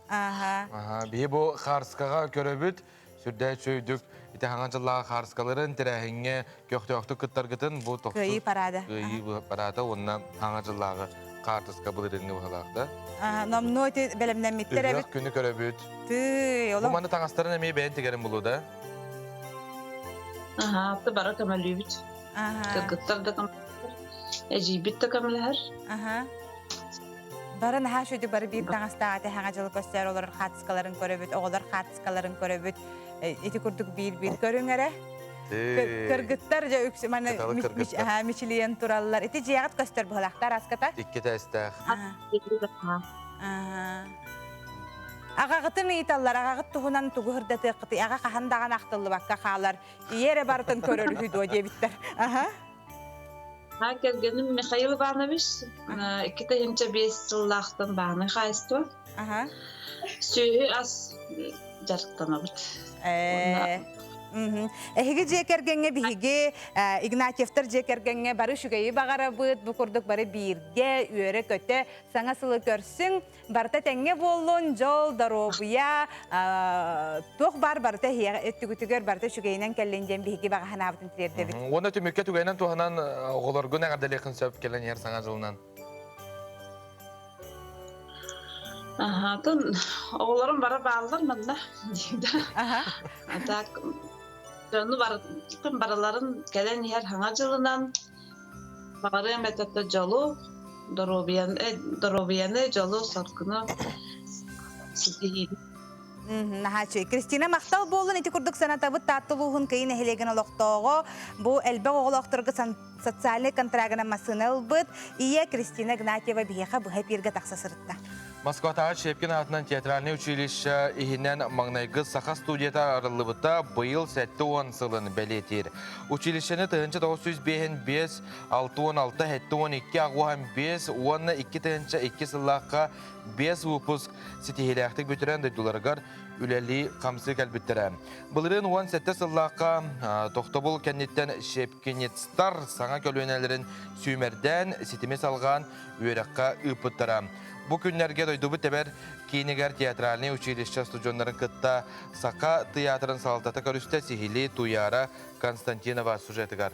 Аха. Аха, биһи бу Хаарскаҕа көрөбүт, сүрдээх үчүгэйдик ити хаҥа дьыллааҕы хаарскаларын тэрээһиҥҥэ көхтөөхтүк кыттаргытын бу тохсус Кыайыы парада. Кыайыы парада уонна хаҥа дьыллааҕы хаартыска былырыыҥҥы быһалаах да. Аха, номнуо ити бэлэмнэммиттэр эбит. Ыһыах күнү көрөбүт. Тыый, Бу олох. маны таҥастарын эмиэ бэйэн тигэрин булуу да? Аха, аты бары көмөлүүбүт. Аха. Кыргыттар да көмөлөһөр, эдьиийбит да көмөлөһөр. Аха. Бары наһаа үчүгэй бары биир таҥастаах этэ хаҥа дьылы көстөр олорор хаартыскаларын көрөбүт, оҕолор хаартыскаларын көрөбүт. Ити курдук биир-биир көрүҥ эрэ. Кыргыттар дьэ үксү маны мичилийэн тураллар. Ити дьиэҕит көстөр быһалаахтар аската? Икки тээстээх. Аҕаҕытын ыйыталлар, аҕаҕыт туһунан тугу ырдатыаххытый? Аҕа хаһан даҕаны ахтыллыбакка хаалар. Ийэ эрэ барытын көрөр үһү дуо диэбиттэр. Аха. Ха кэргэним Михаил Иванович 2005 сыллаахтан бааны хаайыстыба. Аха. Сүөһү ас дьарыктанабыт. Ээ. Эһиги дьиэ кэргэҥҥэ биһиги Игнатьевтар дьиэ кэргэҥҥэ бары үчүгэйи баҕарабыт, бу курдук бары бииргэ үөрэ-көтө саҥа сылы көрсүҥ, барыта тэҥҥэ буоллун, дьол, доруобуйа, туох баар барыта өттүгүтүгэр барыта үчүгэйинэн кэллин диэн биһиги баҕа санаабытын тириэрдэбит. Уонна түмүккэ түгэнэн туһанан оҕолоргун эҕэрдэлиэххин сөп кэлэн иһэр саҥа дьылынан. Аһаатын оҕолорум бары бааллар манна. А так дьону барыларын кэлэн иһэр хаҥа дьылынан баҕарыам этэ дьолу, доруобуйаны, доруобуйаны, дьолу, соргуну ситиһиини. Наһаа үчүгэй. Кристина махтал буоллун ити курдук санатабыт Таатта улууһун Кыйы нэһилиэгин олохтооҕо бу элбэх оҕолоохторго социальнай контрагынан массыына ылбыт ийэ Кристина Игнатьева биһиэхэ быһа эпииргэ тахса сырытта. Москватааҕы Щепкин аатынан театральнай училище иһинэн маҥнайгы саха студията арыллыбыта быйыл 70 сылын бэлиэтиир. Училищены 1955 66 72 85 уонна 2002 сыллаахха 5 выпуск ситиһиилээхтик бүтэрэн дойдуларыгар үлэлии-хамсыы кэлбиттэрэ. Былырыын 17 сыллаахха тохтобул кэнниттэн Щепкинецтар саҥа көлүөнэлэрин сүүмэрдээн, ситими салҕаан үөрэххэ ыыппыттара. Бу күннэргэ дойдубут тэбэр киинигэр театральнай училище студеннарын кытта Саха тыйаатырын салалтата көрүстэ сиһилии Туяра Константинова сюжетыгар.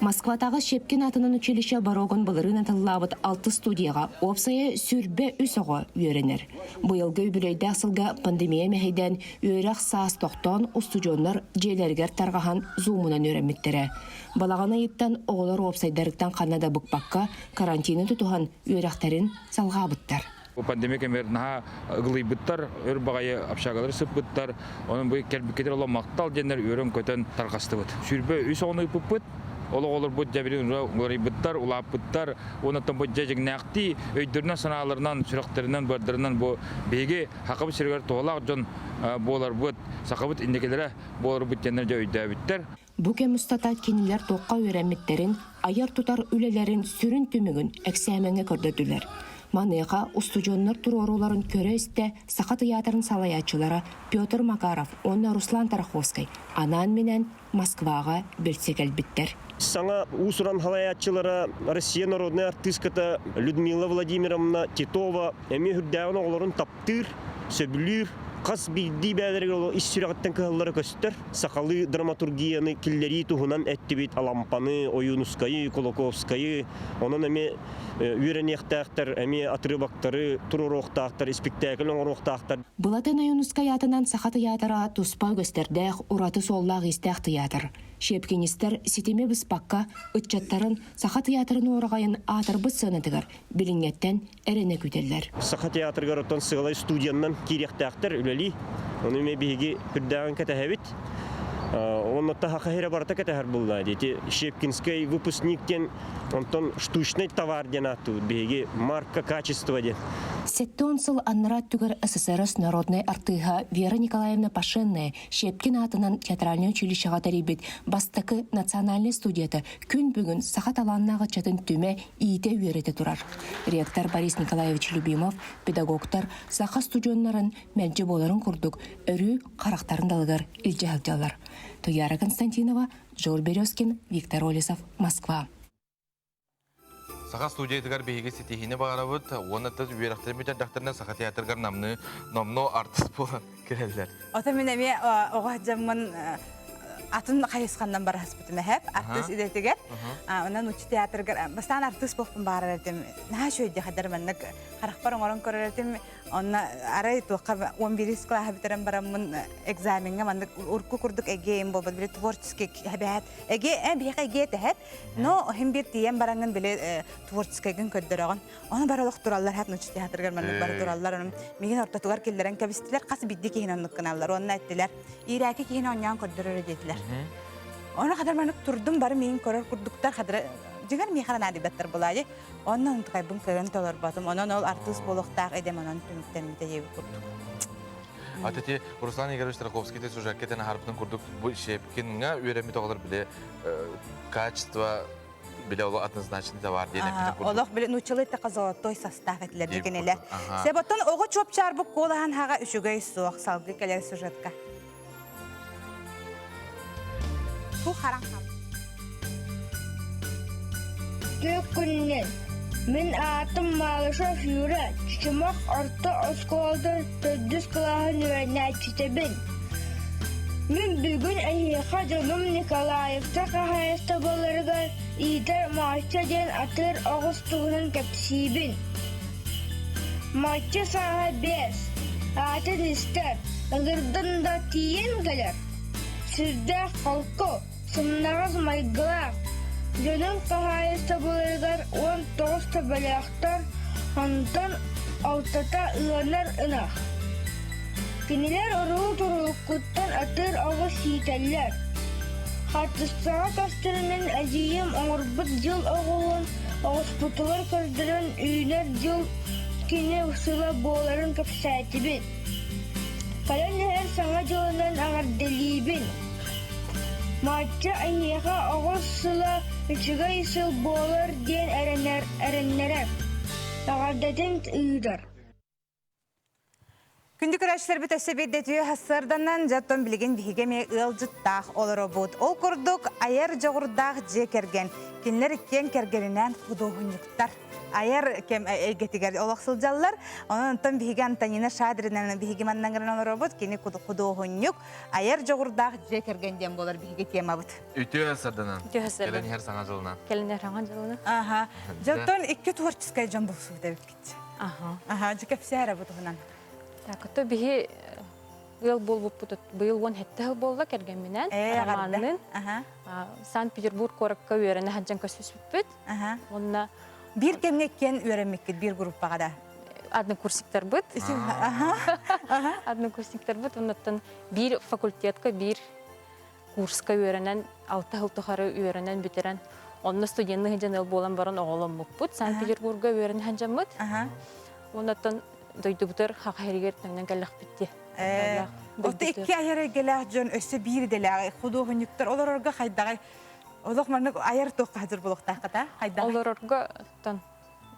Москватааҕы Щепкин аатынан училище барогун былырыын атыллаабыт алтыс студияҕа уопсайа 23 оҕо үөрэнэр. Быйылгы үбүлүөйдээх сылга пандемия мэһэйдээн үөрэх саас тохтоон устудьуоннар дьиэлэригэр тарҕаһан зумунан үөрэммиттэрэ. Балаҕан ыйыттан оҕолор уопсайдарыттан ханна да быкпакка карантины тутуһан үөрэхтэрин салҕаабыттар. Бу пандемия кэмигэр наһаа ыгылыйбыттар, өр баҕайы общагалары сыппыттар. Онон бу кэлбиккитигэр олох махтал диэннэр үөрэн-көтөн тарҕастыбыт. 23 оҕону ыыппыппыт. Ол оҕолорбут дьэ билигин уларыйбыттар, улааппыттар. Уонна бу дьэ дьиҥнээхтии өйдөрүнэн-санааларынан, сүрэхтэринэн, быардарынан бу биһиги Сахабыт сиригэр туһалаах дьон буоларбыт, сахабыт инникилэрэ буоларбыт диэннэр дьэ өйдөөбүттэр. Бу кэм устата кинилэр туохха үөрэммиттэрин, айар-тутар үлэлэрин сүрүн түмүгүн эксээмэҥҥэ көрдөрдүлэр. Маныаха устудьуоннар туруорууларын көрө-истэ Саха тыйаатырын салайааччылара Петр Макаров уонна Руслан Тараховскай анаан-минээн Москваҕа билсэ кэлбиттэр. Саҥа уус-уран салайааччылара Россия народнай артыыската Людмила Владимировна Титова эмиэ үрдээҕин оҕолорун таптыыр, сөбүлүүр, хас биирдии бэйэлэригэр ол ис сүрэҕиттэн кыһаллара көстөр. Сахалыы драматургияны киллэрии туһунан эттибит Алампаны, Ойуунускайы, Кулаковскайы, онон эмиэ үөрэниэхтээхтэр, эмиэ отрывоктары туруоруохтаахтар, испиктээкил оҥоруохтаахтар. Былатын Ойуунускай аатынан Саха тыйаатыра туспа үгэстэрдээх, ураты суоллаах-иистээх тыйаатыр. Щепкинистэр ситими быспакка ыччаттарын Саха тыйаатырын уораҕайын аатырбыт сыанатыгар билиҥҥэттэн эрэнэ күүтэллэр. Саха театрыгар оттон сыалай студияннан киириэхтээхтэр үлэлии. Ону эмиэ биһиги үрдээҕин кэтэһэбит. Онно саха сирэ барыта кэтэһэр буолла дии. Ити Щепкинскэй выпускник диэн онтон штучный товар диэн ааттыыбыт биһиги марка качество диэн. 70 сыл аннараа өттүгэр СССР народнай артыыһа Вера Николаевна Пашенная Щепкин аатынан театральнай училищеҕа тэрийбит бастакы национальнай студията күн бүгүн саха талааннаах ыччатын түмэ иитэ-үөрэтэ турар. Ректор Борис Николаевич Любимов педагогтар саха студеннарын мэлдьи буоларын курдук өрүү харахтарын далыгар илдьэ сылдьаллар. Туяра Константинова, Жор Березкин, Виктор Олесов, Москва. Саха студиятыгар биһиги ситиһиини баҕарабыт уонна тас үөрэхтэрин бүтэрдэхтэринэ Саха театрыгар намныы номнуо артыыс буолан кэлэллэр. Ото мин эмиэ оҕо дьоммун атын хайысханнан бараспытым эһэп артыыс идэтигэр. Онон учу театрыгар бастаан артыыс буолпун баарар этим. Наһаа үчүгэй хаддар маннык харахпар оҥорон көрөр этим. Онно арай туохха 11 кылааһы бүтэрэн бараммын экзамеҥҥа маннык урку курдук эгиэйим буолбут били творческий эбээт эге биһиэхэ эге тэһэт но иһин биир тиийэн бараҥҥын били творческайгын көрдөрөҕүн Ону бары олох тураллар, хат нучча театрыгар маннык бары тураллар. Онон миигин ортотугар киллэрэн кэбистилэр, хас биирдии киһини оннук гыналлар. Уонна эттилэр, иирээки киһини оонньоон көрдөрөр диэтилэр. Ону хадar маннык турдум, бары миигин көрөр курдуктар, хадара дьиҥэр миэхэ наадыйбаттар булаайы. Онно онтукайбын көрөн толорботум. Онон ол артыыс буолуохтаах идэм онон түмүктэммитэ диэбит курдук. Ат ити Руслан Игоревич Тарковский сюжекка тэн аһарбытын курдук бу Щепкинҥа үөрэммит оҕолор били качество биле олох однозначный товар диэн эппитин курдук. Олох биле нууччалыы эттэххэ золотой состав этилэр дикинилэр. Себоттон оҕо чуопчаарбыт куолаһан хаҕа үчүгэй суох салгыы кэлэр сюжетка. Ту харан хам. Үтүө күнүнэн! Мин аатым Малышев Юра, Чычымах орто оскуолатын төрдүс кылааһын үөрэнээччитэбин. Мин бүгүн эһиэхэ дьонум Николаевтар хаһаайыстыбаларыгар иитэр Маачча диэн атыыр оҕус туһунан кэпсиибин. Маачча сааһа 5, аатын истэр, ыҥырдын да тиийэн кэлэр. Сүрдээх холку, сымнаҕас майгылаах, дьонун хаһаайыстыбаларыгар 19 төбөлөөхтөр, онтон алтата ыанар ынах. Кинилэр уруу турууккуттан атыыр оҕус иитэллэр. Хартыскаҕа көстөрүнэн эдьиийим оҥорбут дьыл оҕуһун оҕуспутугар көрдөрөн үүнэр дьыл кини сыла буоларын кэпсээтибит. Кэлэн иһэр Саҥа дьылынан эҕэрдэлиибин! Маачча эйиэхэ оҕус сыла үчүгэй сыл буолар диэн эрэнэр эрэннэрэр. Эҕэрдэтин ыытар. Күндү көрөөччүлэрбит өссө биирдэ үтүө сарсыарданан, дьэ оттон билигин биһиги эмиэ ыалдьыттаах олоробут. Ол курдук айар дьоҕурдаах дьиэ кэргэн. Кинилэр иккиэн кэргэнинээн худуоһунньуктар. Айар кэм эйгэтигэр олох сылдьаллар. Онон онтон биһиги Антонина Шадрина биһиги манна олоробут. Кини худуоһунньук, айар дьоҕурдаах дьиэ кэргэн диэн буолар биһиги темабыт. Үтүө сарданан. Үтүө сарданан. Кэлэн иһэр саҥа дьылынан. Кэлэн иһэр саҥа дьылынан. Аха. Дьонтон икки творческай дьон булсубут эбиккит. Аха. Аха, дьэ кэпсээр бу туһунан. Так, то биһи ыал буолбуппут быйыл 17 сыл буолла кэргэмминэн Романныын Санкт-Петербург куоракка үөрэнэ сылдьан көрсүспүппүт. Уонна биир кэмҥэ иккиэн үөрэммиккит биир группаҕа да? Однокурсниктарбыт. Однокурсниктарбыт оннуттан биир факультетка биир курска үөрэнэн алта сыл тухары үөрэнэн бүтэрэн онно студенный сылдьан ыал буолан баран оҕоломмуппут Санкт-Петербурга үөрэнэ сылдьаммыт. Оннуттан дойдубутар хаха иһигэр төннөн кэллэхпит дии. Оттон икки айар эйгэлээх дьон өссө биир идэлээх худуоһунньуктар олорорго хайдаҕай олох маннык айар туохха хадыр буолуохтааххыта хайдаҕай? Олорорго тон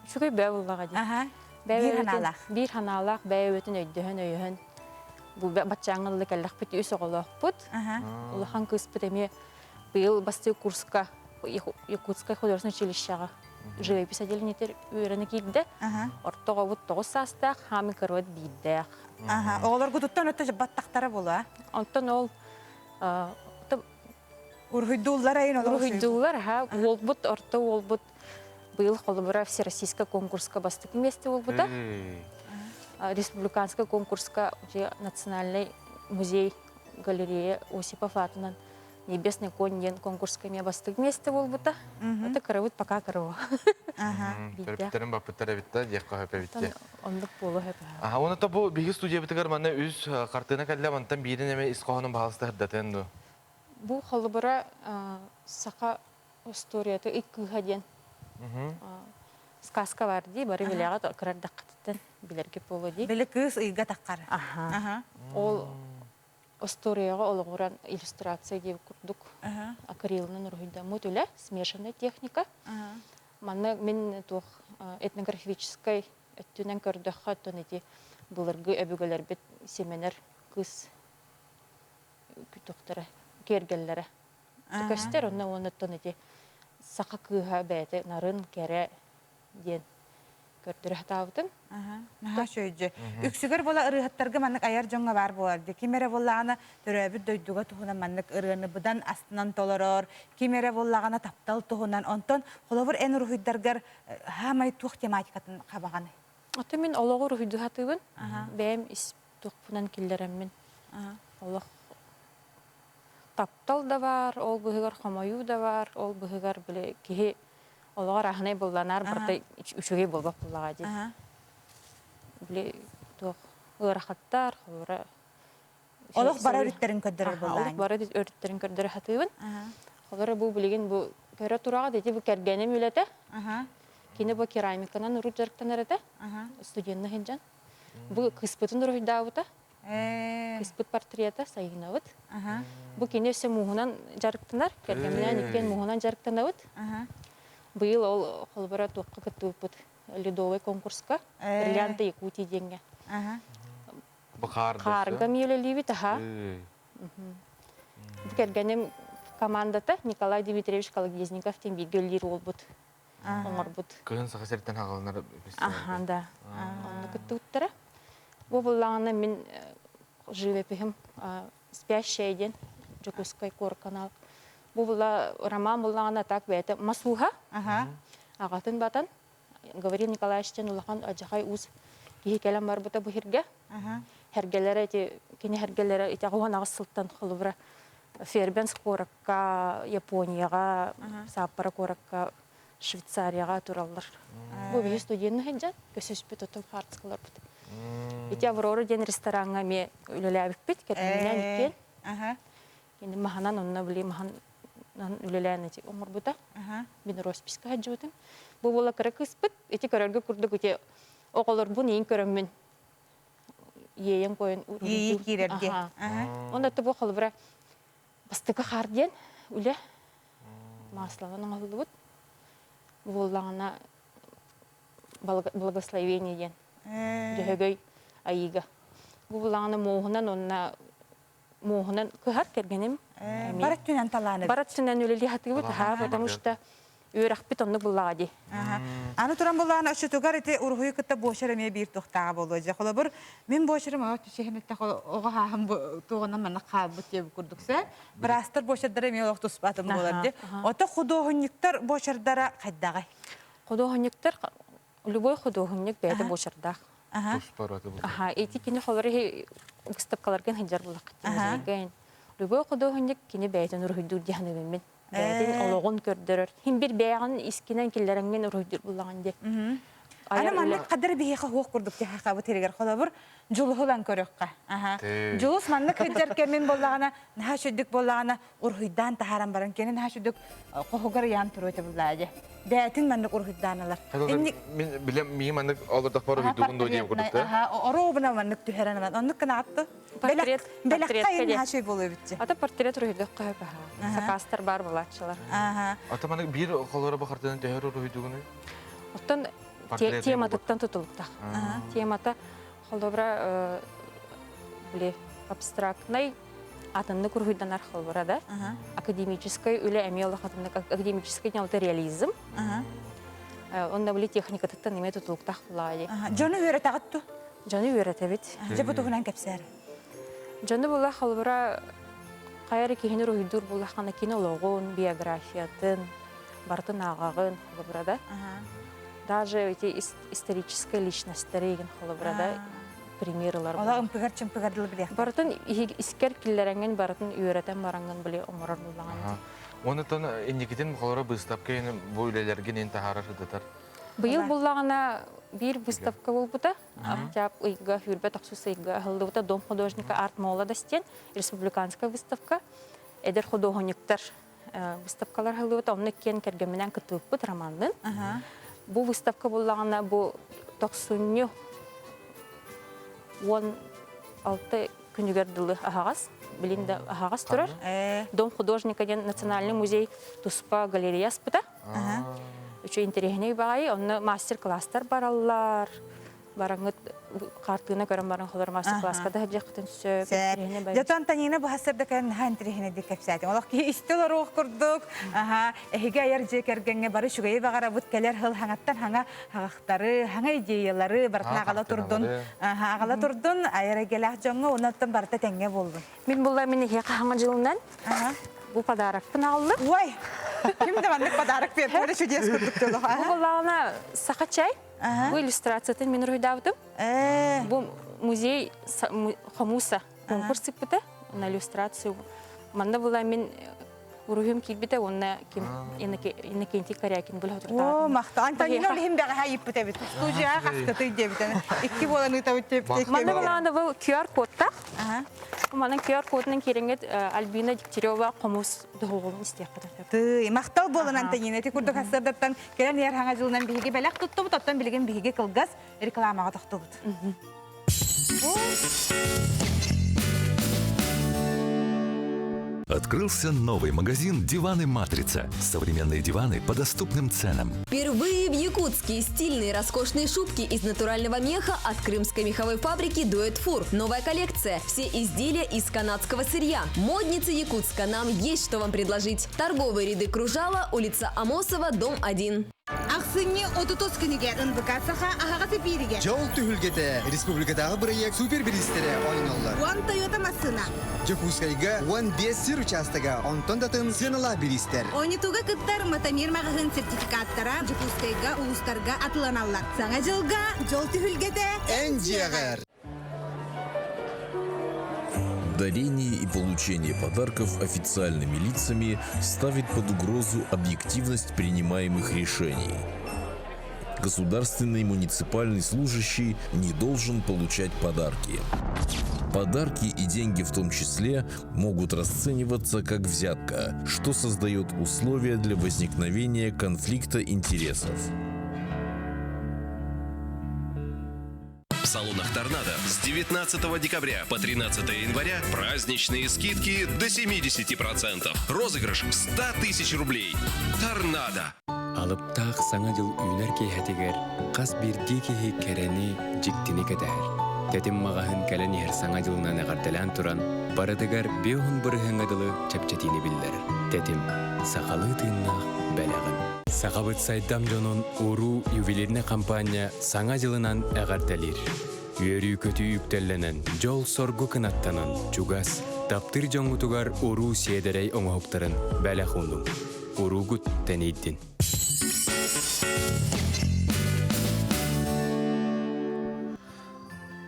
үчүгэй бээ буллаҕа дии. Биир ханаалаах. Биир ханаалаах бэйэ-бэйэтин өйдөһөн өйөһөн бу баччааҥҥа дылы кэллэхпит үс оҕолоохпут. Улахан кыыспыт эмиэ быйыл бастыы курска Якутскай художественное училищеҕа живопись отделениетигэр үөрэнэ киирдэ. Орто оҕобут 9 саастаах, хаамыы кырабыт биирдээх. Оҕолоргутуттан өттө баттахтара буолуо? Онтон ол Уруһуйдууллар айын олох Уруһуйдууллар, аха. Уолбут, орто уолбут быйыл холобура всероссийскай конкурска бастакы миэстэ буолбута. Республиканскай конкурска национальный музей галерея Осипов аатынан Небесный конь диэн конкурска эмиэ бастакы миэстэ буолбута. Это кырабыт пока кырыва. Төрөппүттэрин баппыттар эбит да диэххэ сөп эбит дии. Оннук буолуо сөп. Аха, уонна то бу биһиги студиябытыгар манна үс хартыына кэллэ, мантан биирин эмэ ис хоһоонун баһаалыста сырдатыан дуо? Бу холобура саха остуоруйата Ый кыыһа диэн сказка бар дии, бары билэҕит кырардаххытыттан билэргит буолуо дии. Били кыыс ыйга таххар. Аха. Ол остуоруйаҕа олоҕуран иллюстрация диэбит курдук акрилынан уруһуйдаммыт үлэ, смешанная техника. Манна мин туох этнографическай өттүнэн көрдөххө, оттон ити былыргы өбүгэлэрбит симэнэр кыыс туохтара киэргэллэрэ көстөр онно уонна оттон ити саха кыыһа бэйэтэ нарын кэрэ диэн көрдөрө сатаабытым. Наһаа үчүгэй. Үксүгэр буола ырыаһыттарга маннык айар дьоҥҥо баар буолар дии. Ким эрэ буоллаҕына төрөөбүт дойдуга туһунан маннык ырыаны быдан астынан толорор, ким эрэ буоллаҕына таптал туһунан. Онтон холобур эн уруһуйдаргар хаамай туох тематикатын хабаҕаный? Ото мин олоҕу уруһуйдуу сатыыбын. Бэйэм ис туохпунан киллэрэммин. Олох таптал да баар, ол быһыгар хомойуу да баар, ол быһыгар били киһи олоҕор аһынай булланаар барыта үчүгэй буолбат буоллаҕа дии. Били туох ыарахаттар, холобура Олох бара өрүттэрин көрдөрөр буоллаҕа. Олох бара өрүттэрин көрдөрө сатыыбын. Холобура бу билигин бу көрө тураҕыт ити бу кэргэним үлэтэ. Кини бу керамиканан урут дьарыктанар этэ. Студенна сылдьан. Бу кыыспытын уруһуйдаабыта. Кыыспыт портрета Сайыынабыт. Бу кини өссө мууһунан дьарыктанар. Кэргэмминээн иккиэн мууһунан дьарыктанабыт. Быйыл ол холобура туохха кыттыбыппыт ледовый конкурска Бриллианты Якутии диэҥҥэ. Бу хаарга Хаарга миэлэлиибит аха. Бу кэргэним командата Николай Дмитриевич Колодезников диэн бииргэ үлэлиир уолбут оҥорбут. Кыһын Саха сириттэн хаҕаланар Аха, да. Онно кыттыбыттара. Бу буллаҕына мин живопиһым «Спящая» диэн Дьокуускай куорканал. Бу була роман буллаҕына так бэйэтэ мас ууһа. Аҕатын батан Гаврил Николаевич диэн улахан адьахай уус киһи кэлэн барбыта бу сиргэ. Хэргэлэрэ ити кини хэргэлэрэ ити 18 сылтан холобура Фербенс куоракка, Японияҕа, Саппара куоракка, Швейцарияҕа тураллар. Бу биһи студенны сылдьан көсүспүт отон хаартыскаларбыт. Ити Аврора диэн рестораҥҥа эмиэ үлэлээбиппит, кэргэнинээн иккиэн. Кини маһынан онно били маһан үлэлээн ити оҥорбута. Мин росписка сылдьыбытым. Бу буола кыра кыыспыт, ити көрөргө курдук ити оҕолорбун иин көрөммүн иэйэн койон Иэйии киирэргэ. Онно бу холобура бастакы хаар диэн үлэ масланан оҥоһуллубут. Буоллаҕына благословение диэн Дьөһөгөй айыыга. Бу булаҕына муоһунан уонна муоһунан кыһар кэргэним. Бар өттүнэн талааны. Бар өттүнэн үлэлии сатыыбыт, аһаа, потому что үөрэхпит оннук буллаҕа дии. Аны туран буллаҕына оччотугар ити уруһуйу кытта буочар эмиэ биир туохтааҕа буолуо дьэ. Холобур, мин буочарым оҕо түсэһин оҕо хааһым туоҕунан манна хаалбыт диэбит курдук сэ. Быраастар буочардара эмиэ олох туспатын буолар дии. Ото худуоһунньуктар буочардара хайдаҕай? Худуоһунньуктар любой худуоһунньук бэйэтэ буочардаах. Аха, ити кини холор выставкаларгын сылдьар буллаххыт Любой худуоһунньук кини бэйэтин уруһуйдуур дии саныыбын мин. Бэйэтин олоҕун көрдөрөр. Хин бир бэйэҕин искинэн киллэрэҥҥин уруһуйдуур буллаҕын дии. Аны маннык хадыр биһиэхэ хуох курдук тиһэхабыт иригэр холобур дьулуһулан көрөххө. Дьулус маннык сылдьар кэмин боллаҕына наһаа сүрдүк боллаҕына уруһуйдаан таһааран баран кини наһаа сүрдүк хоһугар ыйаан туруо этэ буллаа Бээтин маннык уруһуйдаан ылар. Мин билем мии маннык олордохпор уруһуйдугун дуо диэн курдук да. Оруобуна маннык түһэрэн ылан. Оннук гынаатты. Портрет. Бэлэххэ наһаа үчүгэй буолуо эбитчи. Ата портрет уруһуйдуохха сөп аха. Сакаастар баар булааччылар. Ата маннык биир холоро бахартынан төһөр уруһуйдугунуй? Оттон тематыттан тутулуктах. Темата холобура били абстрактнай атыннык уруһуйданар холобура да академическай үлэ эмиэ олох атыннык академическай ньалта реализм онно били техникатыттан эмиэ тутулуктаах булаайы дьону үөрэтэҕит ту дьону үөрэтэбит дьэ бу туһунан кэпсээр дьону була холобура хайа эрэ киһини уруһуйдуур буоллаххына кини олоҕун биографиятын барытын ааҕаҕын холобура да даже эти историческай личностары игин холобура да пример ылар Ола ымпыгар-чымпыгар дылы билиэх. Барытын искер киллэрэҥҥин барытын үөрэтэн бараҥҥын били оҥорор буллаҕын. Онутан инникитин холоро быыстапка бу үлэлэргин ин таһаарар сытытар. Быйыл буллаҕына биир выставка буолбута. Октябрь ыйга, хүрбэ тохсус ыйга аһыллыбыта Дом художника арт молодость диэн республиканская выставка. Эдэр художниктар выставкалар аһыллыбыта. Онно иккиэн кэргэмминэн кыттыбыппыт романнын. Бу выставка буллаҕына бу тохсунньу 16 күнүгэр дылы аһаҕас, билин да аһаҕас турар. Дом художника диэн национальный музей туспа галерея аспыта. Үчүгэй интэриэһинэй баҕайы. Онно мастер-класстар бараллар. Бараҥҥыт хартыына көрөн баран холор мастер-класска да сылдьыаххытын сөп. Сөп. Дьэ Антонина бу сырда кэлэн наһаа интэриэһинэйдик кэпсээтиҥ. Олох киһи истэ олоруох курдук. Аха, эһиги айар дьиэ кэргэҥҥэ бары үчүгэйи баҕарабыт кэлэр сыл хаҥаттан хаҥа хаҕахтары, хаҥа идеялары барытын аҕала турдун. Аха, аҕала турдун айар эйгэлээх дьоҥҥо онон барыта тэҥҥэ буоллун. Мин була мин эһиэхэ хаҥа дьылынан бу подарокпын аҕаллым. Ой, ким да маннык подарок биэрбит чудес курдук Бу буллаҕына саха чай Бу иллюстрациятын мин уруһуйдаабытым. Бу музей хомууса конкурс сыппыта на иллюстрацию. Манна була мин уруһуйум киирбитэ уонна ким Иннокентий Корякин бу О, махта. Антонина олихин бэҕэһээ ыйыппыт эбит. Студияҕа хаскытый диэбитэ. Икки буолан ыытабыт диэбит. Манна булаанда бу QR кодтаах. Манан QR кодунан киирэҥҥит Альбина Дегтярева хомус доһуолун истиэххит. Тыый, махтал буолан Антонина. Ити курдук сарсыардаттан Кэлэн иһэр хаҥа дьылынан биһиги бэлэх туттубут, оттон билигин биһиги кылгас рекламаҕа тохтубут. Открылся новый магазин «Диваны Матрица». Современные диваны по доступным ценам. Впервые в Якутске стильные роскошные шубки из натурального меха от крымской меховой фабрики «Дуэт Фур». Новая коллекция. Все изделия из канадского сырья. Модницы Якутска. Нам есть что вам предложить. Торговые ряды Кружала, улица Амосова, дом 1. Ахсынньы отутус күнүгэр НВК Саха аһаҕас эпииригэр. Дьол түһүлгэтэ республикатааҕы бырайыак супер бириистэрэ оонньоллор. Уон Тойота массыына. Дьокуускайга 15 сир учаастага, онтон да атын сыаналаах бириистэр. Оонньотууга кыттар Матамир маҕаһыын сертификаттара Дьокуускайга, улуустарга атыланаллар. Саҥа дьылга дьол түһүлгэтэ эн дьиэҕэр! Дарение и получение подарков официальными лицами ставит под угрозу объективность принимаемых решений. Государственный муниципальный служащий не должен получать подарки. Подарки и деньги в том числе могут расцениваться как взятка, что создает условия для возникновения конфликта интересов. В салонах «Торнадо» с 19 декабря по 13 января праздничные скидки до 70%. Розыгрыш 100 тысяч рублей. «Торнадо». Алыптаах Саҥа дьыл үүнэр киэһэтигэр хас биирдии киһи кэрэни, дьиктини кэтэһэр. Тэтим маҕаһыын кэлэн иһэр Саҥа дьылынан эҕэрдэлээн туран, барытыгар биэһун бырыһыаҥҥа дылы чэпчэтиини биллэрэр. Тэтим, сахалыы тыыннаах бэлэҕин. Сахабыт сайдам дьонун уруу ювелирнай хампаанньа Саҥа дьылынан эҕэрдэлиир. Үөрүү-көтүү үктэллэнэн, дьол-соргу кынаттанан, чугас, таптыыр дьоҥҥутугар уруу сиэдэрэй оҥоһуктарын бэлэх уунуҥ. Уруугут тэнийдин.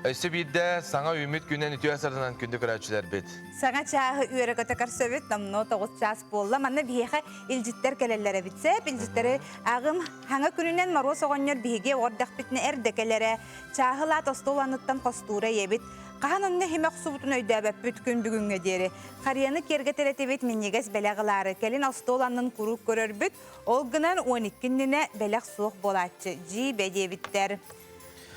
Өссө биирдэ саҥа үүммүт күнэн үтүө сарынан күндү көрөөччүлэрбит. Саҥа чааһы үөрэ-көтө көрсөбүт, номнуо 9 чаас буолла. Манна биһиэхэ илдьиттэр кэлэллэр эбит. Сөп, илдьиттэри ааҕым. Хаҥа күнүнэн Моруос оҕонньор биһиги оҕордохпүтүнэ эрдэ кэлэрэ. Чааһылаат остуол анныттан хостуура ийэбит. Хаһан онно иһимэ охсубутун өйдөөбөппүт күн бүгүҥҥэ диэри. Харыйаны киэргэтэр этибит минньигэс бэлэх ылаары. Кэлин остуол аннын куруук көрөрбүт. Ол гынан 12 иннинэ бэлэх суох буолааччы. Дьиибэ диэбиттэр.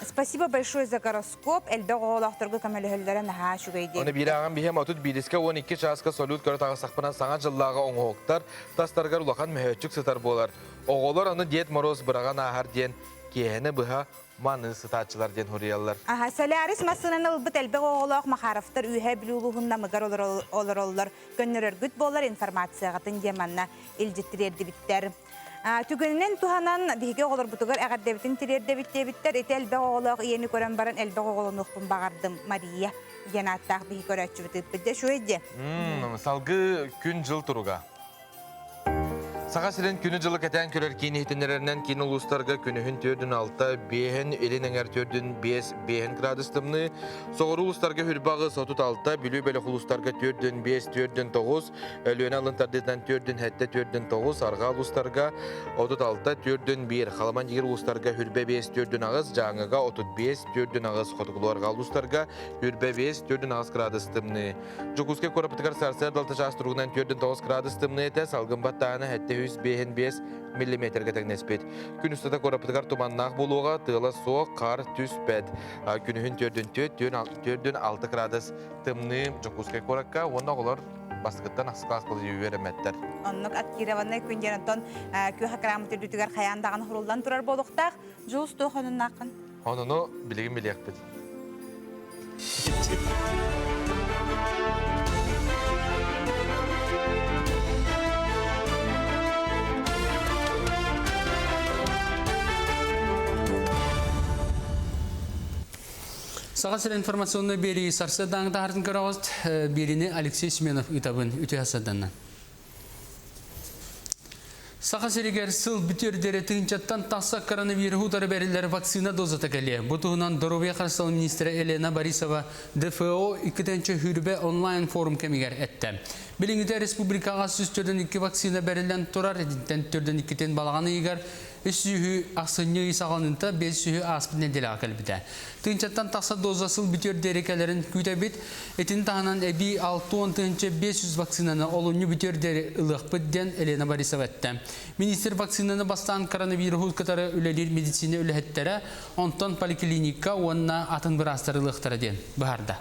Спасибо большое за гороскоп. Элбэх оҕолоохторго көмөлөһөллөрө наһаа үчүгэй диэбиттэр. Оны биир ааҕан биһиэм 31-ке 12 чааска салют көрө таҕыстахпына саҥа дьыллааҕы оҥоһуктар тастарыгар улахан мөһөөччүк сытар буолар. Оҕолор аны Дед Мороз быраҕан ааһар диэн киэһэни быһа маныы сытааччылар диэн суруйаллар. Аха, Солярис массыынаны ылбыт элбэх оҕолоох Махаровтар Үөһээ Бүлүү улууһун Намыгар олороллор. Көннөрөргүт буоллар информацияҕытын диэн манна илдьит тириэрдибиттэр. Түгэнинэн туһанан биһиги оҕолорбутугар эҕэрдэбитин тириэрдэбит диэбиттэр. Ити элбэх оҕолоох ийэни көрөн баран элбэх оҕолонуохпун баҕардым Мария диэн ааттаах биһи көрөөччүбүт ыыппыт. Дьэ, үчүгэй диэ. Салгыы күн-дьыл туруга. Саха сирин күнү-дьылы кэтээн көрөр киин иһитиннэрэринэн киин улуустарга күнүһүн төрдүн алта, биэһин, илин эҥэр төрдүн биэс, биэһин градус тымныы, соҕуруу улуустарга хүрбэ аҕыс, 36, Бүлүү бөлөх улуустарга төрдүн биэс, төрдүн тоҕус, Өлүөнэ алын тардыытынан төрдүн сэттэ, төрдүн тоҕус, арҕаа улуустарга 36, төрдүн биир, Халаман дьигир улуустарга хүрбэ биэс, төрдүн аҕыс, Дьааҥыга 35, төрдүн аҕыс, хотугулуу арҕаа улуустарга хүрбэ биэс, төрдүн аҕыс градус тымныы. Дьокуускай куораппытыгар сарсыарда алта чаас туругунан 49 градус тымныы этэ, салгын баттааһына 705 миллиметргэ тэҥнэспит. Күн устата куораппытыгар туманнаах буолуоҕа, тыала суох, хаар түспэт. Күнүһүн 4-4, 4-6 градус тымныы Дьокуускай куоракка уонна оҕолор бастакыттан ахсыс класс буолан үөрэммэттэр. Оннук актированнай күн диэн онтон күөх экраммыт үрдүтүгэр хайаан даҕаны хуруллан турар буолуохтаах. Дьулус туох онуннааххын? Онуну билигин билиэхпит. Саха сирин информационнай биэрии сарсыардааҥы таһаартын көрөҕүт. Биэриини Алексей Семенов ыытабын. Үтүө сарсыарданнан. Саха сиригэр сыл бүтүөр диэри тыһыынчаттан тахса коронавируһу утары бэриллэр вакцина дозата кэлиэ. Бу туһунан доруобуйа харыстабылын министрэ Елена Борисова ДФО иккитинчи сүүрбэ онлайн-форум кэмигэр эттэ. Билиҥҥитэ республикаҕа 142 вакцина бэриллэн турар, итинтэн 42-тин балаҕан ыйыгар үс сүүһү ахсынньы ый саҕаланыыта биэс сүүһү ааспыт нэдиэлэҕэ кэлбитэ. Тыһыынчаттан тахса доза сыл бүтүөр диэри кэлэрин күүтэбит. Итини таһынан эбии 60 500 вакцинаны олунньу бүтүөр диэри ылыахпыт диэн Елена Борисова эттэ. Министр вакцинаны бастаан коронавируһу кытары үлэлиир медицина үлэһиттэрэ, онтон поликлиника уонна атын быраастар ылыахтара диэн быһаарда.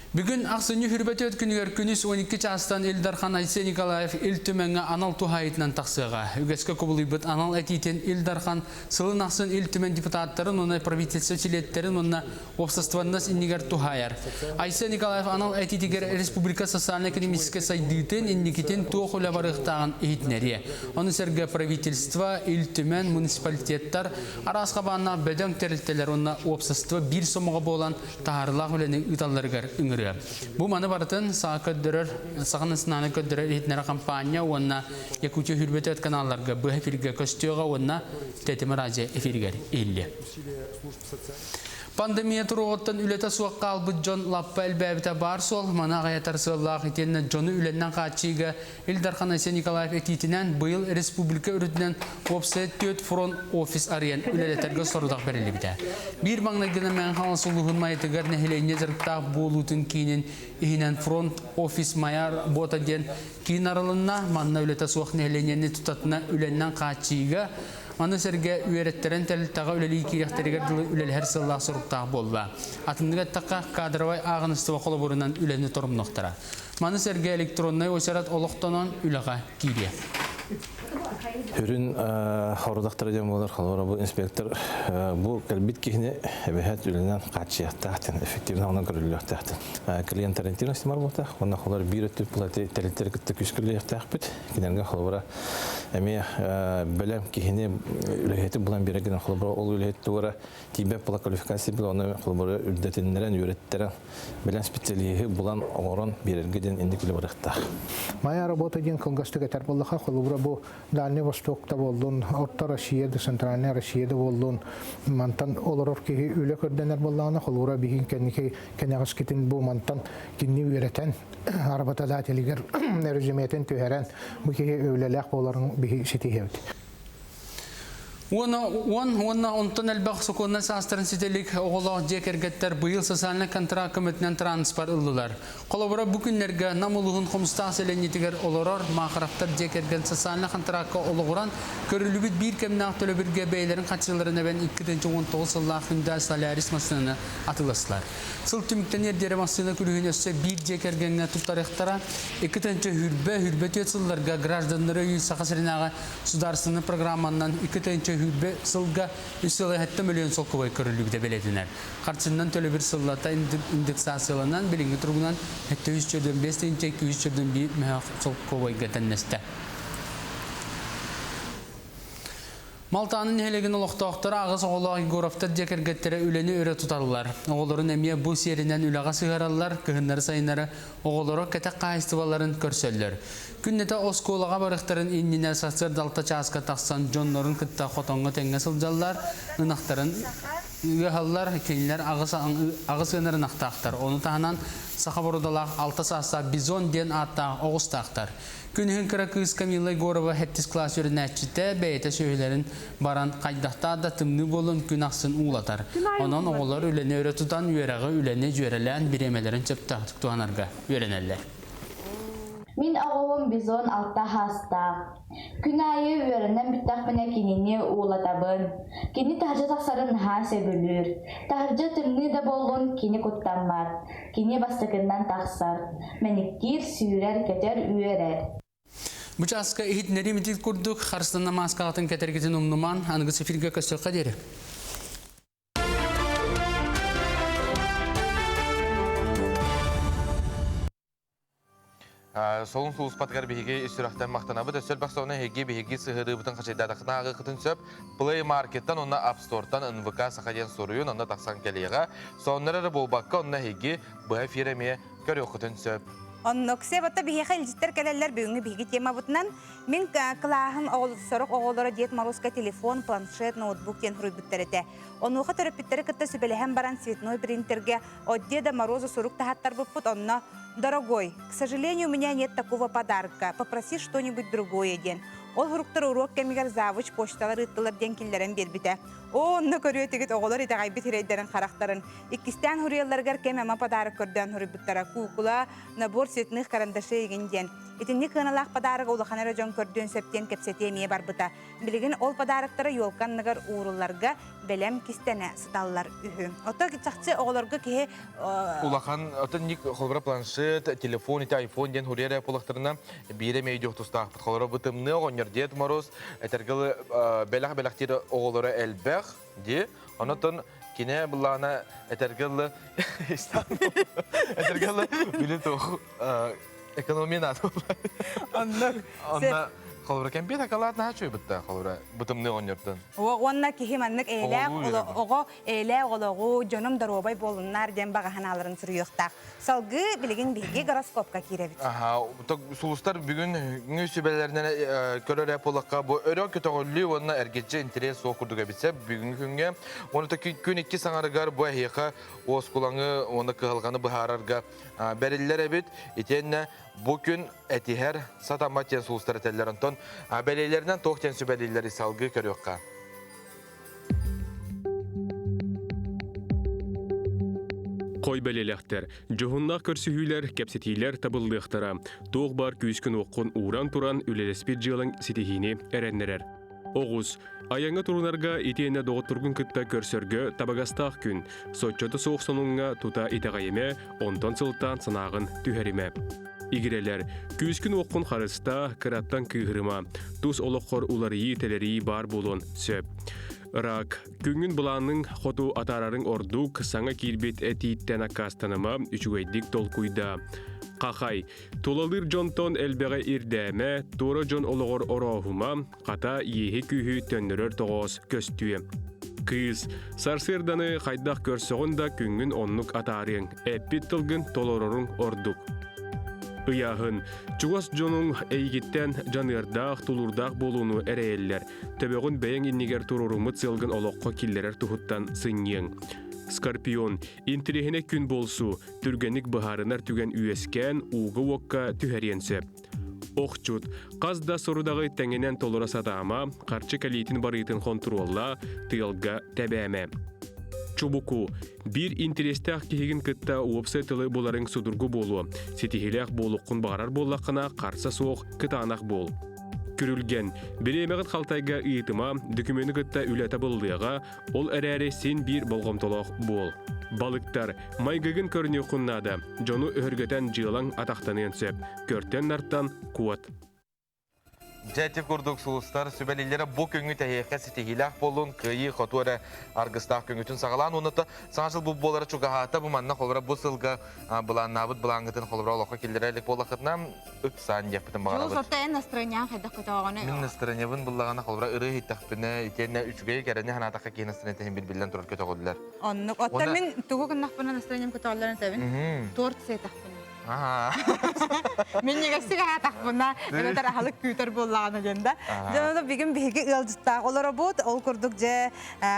Бүгүн ахсынньы хүрбэтиэт күнүгэр күнүс 12 чаастан Ил Дархан Айсен Николаев Ил Түмэҥҥэ анал туһаайытынан тахсыаҕа. Үгэскэ кубулуйбут анал этиитин Ил Дархан сылын ахсын Ил Түмэн депутаттарын уонна правительство чилиэттэрин уонна уопсастыбаннас иннигэр туһаайар. Айсен Николаев анал этиитигэр республика социально-экономическай сайдыытын, инникитин туох үлэ барыахтааҕын иһитинэриэ. Ону сэргэ правительство, Ил Түмэн, муниципалитеттар, араас хабааннаах бөдөҥ тэрилтэлэр уонна уопсастыба биир сомоҕо буолан таһаарыылаах үлэни ыыталларыгар ыҥырыа. Бу маны барытын саха көрдөрөр, Саха национальнай көрдөрөр иһитиннэрэр хампаанньа уонна Якутия хүрбөтөт каналларга быһа эфиргэ көстүөҕэ уонна Тэтим радио эфиригэр иһиллиэ. Пандемия туруоҕуттан үлэтэ суох хаалбыт дьон лаппа элбээбитэ баар суол. Маны аҕыйатар сыаллаах итиэннэ дьону үлэннэн хааччыйыыга Ил Дархан Айсен Николаев этиитинэн быйыл республика үрдүнэн уопсай түөрт фронт офис арыйан үлэлэтэргэ сорудах бэриллибитэ. Биир маҥнайгынан Мэҥэ Хаҥалас улууһун Майатыгар нэһилиэнньэ дьарыктаах буолуутун киинин иһинэн фронт офис Майа работа диэн киин арылынна. Манна үлэтэ суох нэһилиэнньэни тутатына үлэннэн хааччыйыыга Маны сэргэ үөрэттэрэн тэрилтэҕэ үлэлии киириэхтэригэр дылы үлэлэһэр сыаллаах соруктаах буолла. Атыннык эттэххэ, кадровай ааҕыныстыба холобурунан үлэни торумнуохтара. Маны сэргэ электроннай уочарат олохтонон үлэҕэ киириэ. Үрүн хорудахтара диэн буолар, холобура бу инспектор бу кэлбит киһини эбэһээт үлэнэн хааччыйыахтаах диэн, эффективно онон көрүллүөхтээх диэн. Клиент ориентированности барбыта, уонна холор биир өттүт булати тэрилтэри кытта күүскэ үлэлиэхтээхпит. Кинилэргэ холобура эмиэ бэлэм киһини үлэһити булан биэрэр гына холобура ол үлэһит тугара тиийбэт була квалификация бил оны холобура үрдэтиннэрэн үөрэттэрэн бэлэм специалиһы булан оҥорон биэрэргэ диэн инник үлэ барыахтаах. Моя работа диэн кылгастык этэр буоллаха, холобура бу Дальний Востокта буоллун, Орто Россия да, Центральная Россия да буоллун, мантан олорор киһи үлэ көрдөнөр буоллаҕына, холобура биһин кэнники кэнэҕэскитин бу мантан кинини үөрэтэн, работодателигэр резюметин түһэрэн, бу киһи үлэлээх буоларын биһи ситиһэбит. Уона уон уонна онтон элбэх сокуоннай саастарын ситэ илик оҕолоох дьиэ кэргэттэр быйыл социальнай контракт көмөтүнэн транспорт ыллылар. Холобура, бу күннэргэ Нам улууһун Хомустаах сэлиэнньэтигэр олорор Маахаровтар дьиэ кэргэн социальнай контракка олоҕуран, көрүллүбүт биир кэмнээх төлөбүргэ бэйэлэрин харчыларын эбэн 2019 сыллаах Hyundai Solaris массыынаны атыыластылар. Сыл түмүктэниэр диэри массыына күлүүһүн өссө биир дьиэ кэргэҥҥэ туттарыахтара. 2 хүрбэ, хүрбэ түөрт сылларга гражданнары өйүүр Саха сиринээҕи Судаарыстыбаннай программанан 2 сүүрбэ сылга 3,7 мөлүйүөн солкуобай көрүллүбүтэ бэлиэтэнэр. Харчыннан төлөбүр сыллата индексацияланан, билиҥҥи туругунан 745 241 мөһөөх солкуобайга тэннэстэ. Малтааны нэһилиэгин олохтоохторо аҕыс оҕолоох Егоровтар дьиэ кэргэттэрэ үлэни өрө туталлар. Оҕолорун эмиэ бу сиэринэн үлэҕэ сыһыараллар, кыһыннары-сайыннары оҕолоро кэтэх хаһаайыстыбаларын көрсөллөр. Күннэтэ оскуолаҕа барыахтарын иннинэ сарсыарда алта чааска тахсан дьоннорун кытта хотоҥҥо тэҥҥэ сылдьаллар, ынахтарын ыаһаллар, кинилэр аҕыс ыанар ынахтаахтар. Ону таһынан саха бородалаах алта саастаах бизон диэн ааттаах оҕустаахтар. Күнүһүн кыра кыыс Камила Егорова сэттис кылаас үөрэнээччитэ бэйэтэ сүөһүлэрин баран хайдахтаах да тымныы буолун күн ахсын уулатар. Онон оҕолор үлэни өрө тутан, үөрэҕи, үлэни дьүөрэлээн бириэмэлэрин сөптөөхтүк туһанарга үөрэнэллэр. Мин оҕобун бизон алта хаастаах. Күн аайы үөрэнэн бүттэхпинэ кинини уулатабын. Кини таһырдьа тахсарын наһаа сөбүлүүр. Таһырдьа тымныы да буоллун кини куттаммат. Кини бастакыннан тахсар, мэниктиир, сүүрэр, көтөр, үөрэр. Бу чааска иһитиннэрии митил курдук харыстана мааскаҕытын кэтэргитин умнуман, аныгыс эфиргэ көрсүөххэ диэри. Солун сулуспатыгар биһиги ис сүрэхтэн махтанабыт. Өссө элбэх сонун эһиги биһиги сыһыарыыбытын хачайдаатаххытына ааҕыаххытын сөп. Play Market-тан уонна App Store-тан НВК Саха диэн суруйун, онно тахсан кэлиэҕэ. Сонуннар эрэ буолбакка, онно эһиги быһа эфир эмиэ көрүөххүтүн сөп. Оннук. Себата биһиэхэ илдьиттэр кэлэллэр бүгүҥҥү биһиги темабытынан. Мин кылааһым сорох оҕолоро Дед Морозка телефон, планшет, ноутбук диэн суруйбуттар этэ. Онуоха төрөппүттэри кытта сүбэлэһэн баран цветной принтергэ от Деда Мороза сурук таһаттарбыппыт онно «Дорогой, к сожалению, у меня нет такого подарка, попроси что-нибудь другое» диэн. Ол суруктар уруок кэмигэр завуч почталар ыыттылар диэн киллэрэн биэрбитэ. Оо, онно көрүөтүгүт оҕолор итэҕэйбит сирэйдэрин харахтарын. Иккистээн суруйалларыгар кэм ама подарок көрдөөн суруйбуттара. Куукула, набор цветных карандашей игин диэн. Итинник сыаналаах подарогы улахан эрэ дьон көрдүөн сөп диэн кэпсэтии эмиэ барбыта. Билигин ол подароктара елка анныгар уурулларга бэлэм кистэнэ сыталлар үһү. Ото чахчы оҕолорго киһи Улахан атын ник холбора планшет, телефон, ити айфон диэн хуруйар эрэ буоллахтарына биирэ эмиэ өйдүөх тустаахпыт. Холоро бу тымныы оҕонньор Дед Мороз этэргэ бэлэх бэлэхтиир оҕолоро элбэх дии. Онотон кине былаана этэргэ ылы этэргэ ылы били туох экономия наада Оннук. Онно холобура кэмпиэт акалаат наһаа үчүгэй холобура бытымныы оҕонньортон. Уонна киһи маннык эйэлээх оҕо эйэлээх олоҕу дьонум доруобай буолуннар диэн баҕа санааларын суруйуохтаах. Салгыы билигин биһиги гороскопка киирэбит. Аха, сулустар бүгүн сүбэлэринэн көрөр буоллахха бу өрө көтөҕүллүү уонна эргиччи интэриэс суох курдук эбитсэ бүгүҥҥү күҥҥэ уонна күн икки саҥарыгар бу эһиэхэ уоскулаҥы уонна кыһалҕаны быһаарарга бэриллэр эбит. Итиэннэ бу күн этиһэр сатаммат диэн сулустар этэллэр. Онтон бэлиэлэринэн туох диэн сүбэлииллэрий салгыы көрүөххэ. Хой бэлиэлэхтэр, дьоһуннаах көрсүһүүлэр, кэпсэтиилэр табыллыахтара. Туох баар күүскүн-уоххун ууран туран үлэлэспит дьыалаҥ ситиһиини эрэннэрэр. Оҕус, айаҥҥа турунарга итиэннэ доҕотторгун кытта көрсөргө табыгастаах күн. Соччото суох сонуҥҥа тута итэҕэйимэ, онтон сылтаан санааҕын түһэримэ. Игирэлэр, күүскүн-уоххун харыстаа, кыраттан кыыһырыма. Тус олоххор уларыйыы-тэлэрийии баар буолуон сөп. Рак, күҥҥүн былааныҥ хоту атаарарыҥ ордук, саҥа киирбит этииттэн аккаастаныма, үчүгэйдик толкуйдаа. Хахай, Тулалыыр дьонтон элбэҕи ирдээмэ, туора дьон олоҕор орооһума, хата иэһи-күүһү төннөрөр тоҕоос көстүө. Кыыс, сарсыарданы хайдах көрсөҕүн да күҥҥүн оннук атаарыаҥ, эппит тылгын толороруҥ ордук. Ыйааһын, чугас дьонуҥ эйигиттэн дьаныардаах, тулуурдаах буолууну эрэйэллэр. Төбөҕүн бэйэҥ иннигэр туруоруммут сыалгын олоххо киллэрэр туһуттан сынньыаҥ. Скорпион, интириэһинэй күн буолсу, түргэнник быһаарынар түгэн үөскээн, ууга-уокка түһэриэн сөп. Охчут, хас да сорудаҕы тэҥинэн толоро сатаама, харчы кэлиитин барыытын хонтуруоллаа, тыалга тэбээмэ. Чубуку, биир интэриэстээх киһигин кытта уопсай тылы буларыҥ судургу буолуо. Ситиһиилээх буолуоххун баҕарар буоллаххына, харса суох, кытаанах буол. Күрүлгэн, бириэмэҕин халтайга ыытыма, дөкүмүөнү кытта үлэ табыллыаҕа, Ол эрээри син биир болҕомтолоох буол. Балыктар, майгыгын көрүнүөххүн наада. Дьону өһүргэтэн дьыалаҥ атахтаныан сөп. Көртөн-нартан куот. Дьэ ити курдук сулустар сүбэлииллэрэ бу күҥҥү тэһиэххэ ситиһиилээх буоллун, кыайыы хоту эрэ аргыстаах күҥҥүтүн саҕалаан уонна саҥа сыл бу буолара чугаһаата бу манна холобура бу сылга былааннаабыт былааҥҥытын холобура олоххо киллэрэ илик буоллаххытына ыксаан диэхпитин баҕарабыт. Дьулус, эн настроениеҥ хайдах көтөҕөҕүнүй? Мин настроениебын буллаҕына холобура ырыа иһиттэхпинэ, итиэннэ үчүгэй кэрэни санаатахха киһи настроениета иһин биллэн турар көтөҕүллэр. Оннук. Оттон мин тугу гыннахпына настроением көтөҕүллэрин этэбин. Торт сиэтэхпинэ. Мин ньигэссик аһаатахпына, эбэтэр аһылык күүтэр буоллаҕына диэн да. Дьэ, ону бүгүн биһиги ыалдьыттаах олоробут. Ол курдук дьэ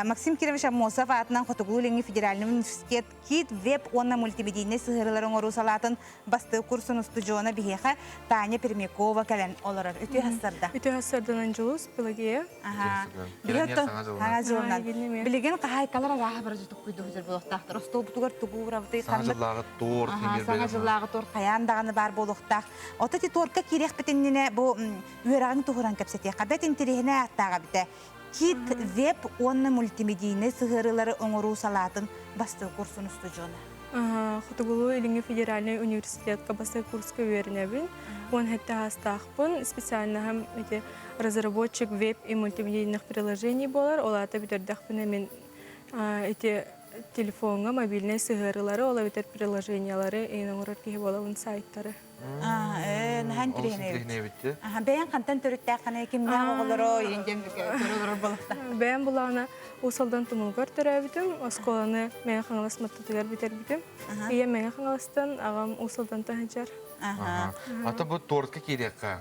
Максим Кирович Аммосов аатынан Хотугулуу-Илиҥҥи федеральнай университет КИТ, веб уонна мультимедийнай сыһыарыылары оҥоруу салаатын бастакы курсун устудьуона биһиэхэ Таня Пермякова кэлэн олорор. Үтүө сарсыарда. Үтүө сарсыарданан Дьулус, Пелагея. Саҥа дьылынан. Билигин хаһаайкалар арааһа бары туккуйду сылдьар буолуохтаахтар. Остуолбутугар тугу уурабытый? Саҥа дьыллааҕы торт. Саҥа дьыллааҕы торт хайаан даҕаны баар буолуохтаах. Ото ти тортка киириэхпит иннинэ бу үөрэҕиҥ туһунан кэпсэтиэххэ. Бэт интэриэһинэй ааттаах эбитэ. Кит, веб уонна мультимедийнай сыһыарыылары оҥоруу салаатын бастакы курсун устудьуона. Хотугулуу-Илиҥҥи федеральнай университетка бастакы курска үөрэнэбин. Уон сэттэ саастаахпын. Специальноһым эти разработчик веб и мультимедийных приложений буолар. Ол аата бүтэрдэхпинэ мин эти телефоҥҥа мобильнай сыһыарыылары, ол эбэтэр приложениялары эйин оҥорор киһи буолабын сайттары. Наһаа интэриэһинэй эбит. Бэйэҥ хантан төрүттээххиний, кимнээх оҕолоро иин диэн көрө олорор буолахта. Бэйэм булаана Уус Алдан Тумулугар төрөөбүтүм, оскуоланы Мэҥэ Хаҥалас Маттатыгар бүтэрбитим. Ийэм Мэҥэ Хаҥаластан, аҕам Уус Алдантан сылдьар. Ата бу тортка киириэххэ.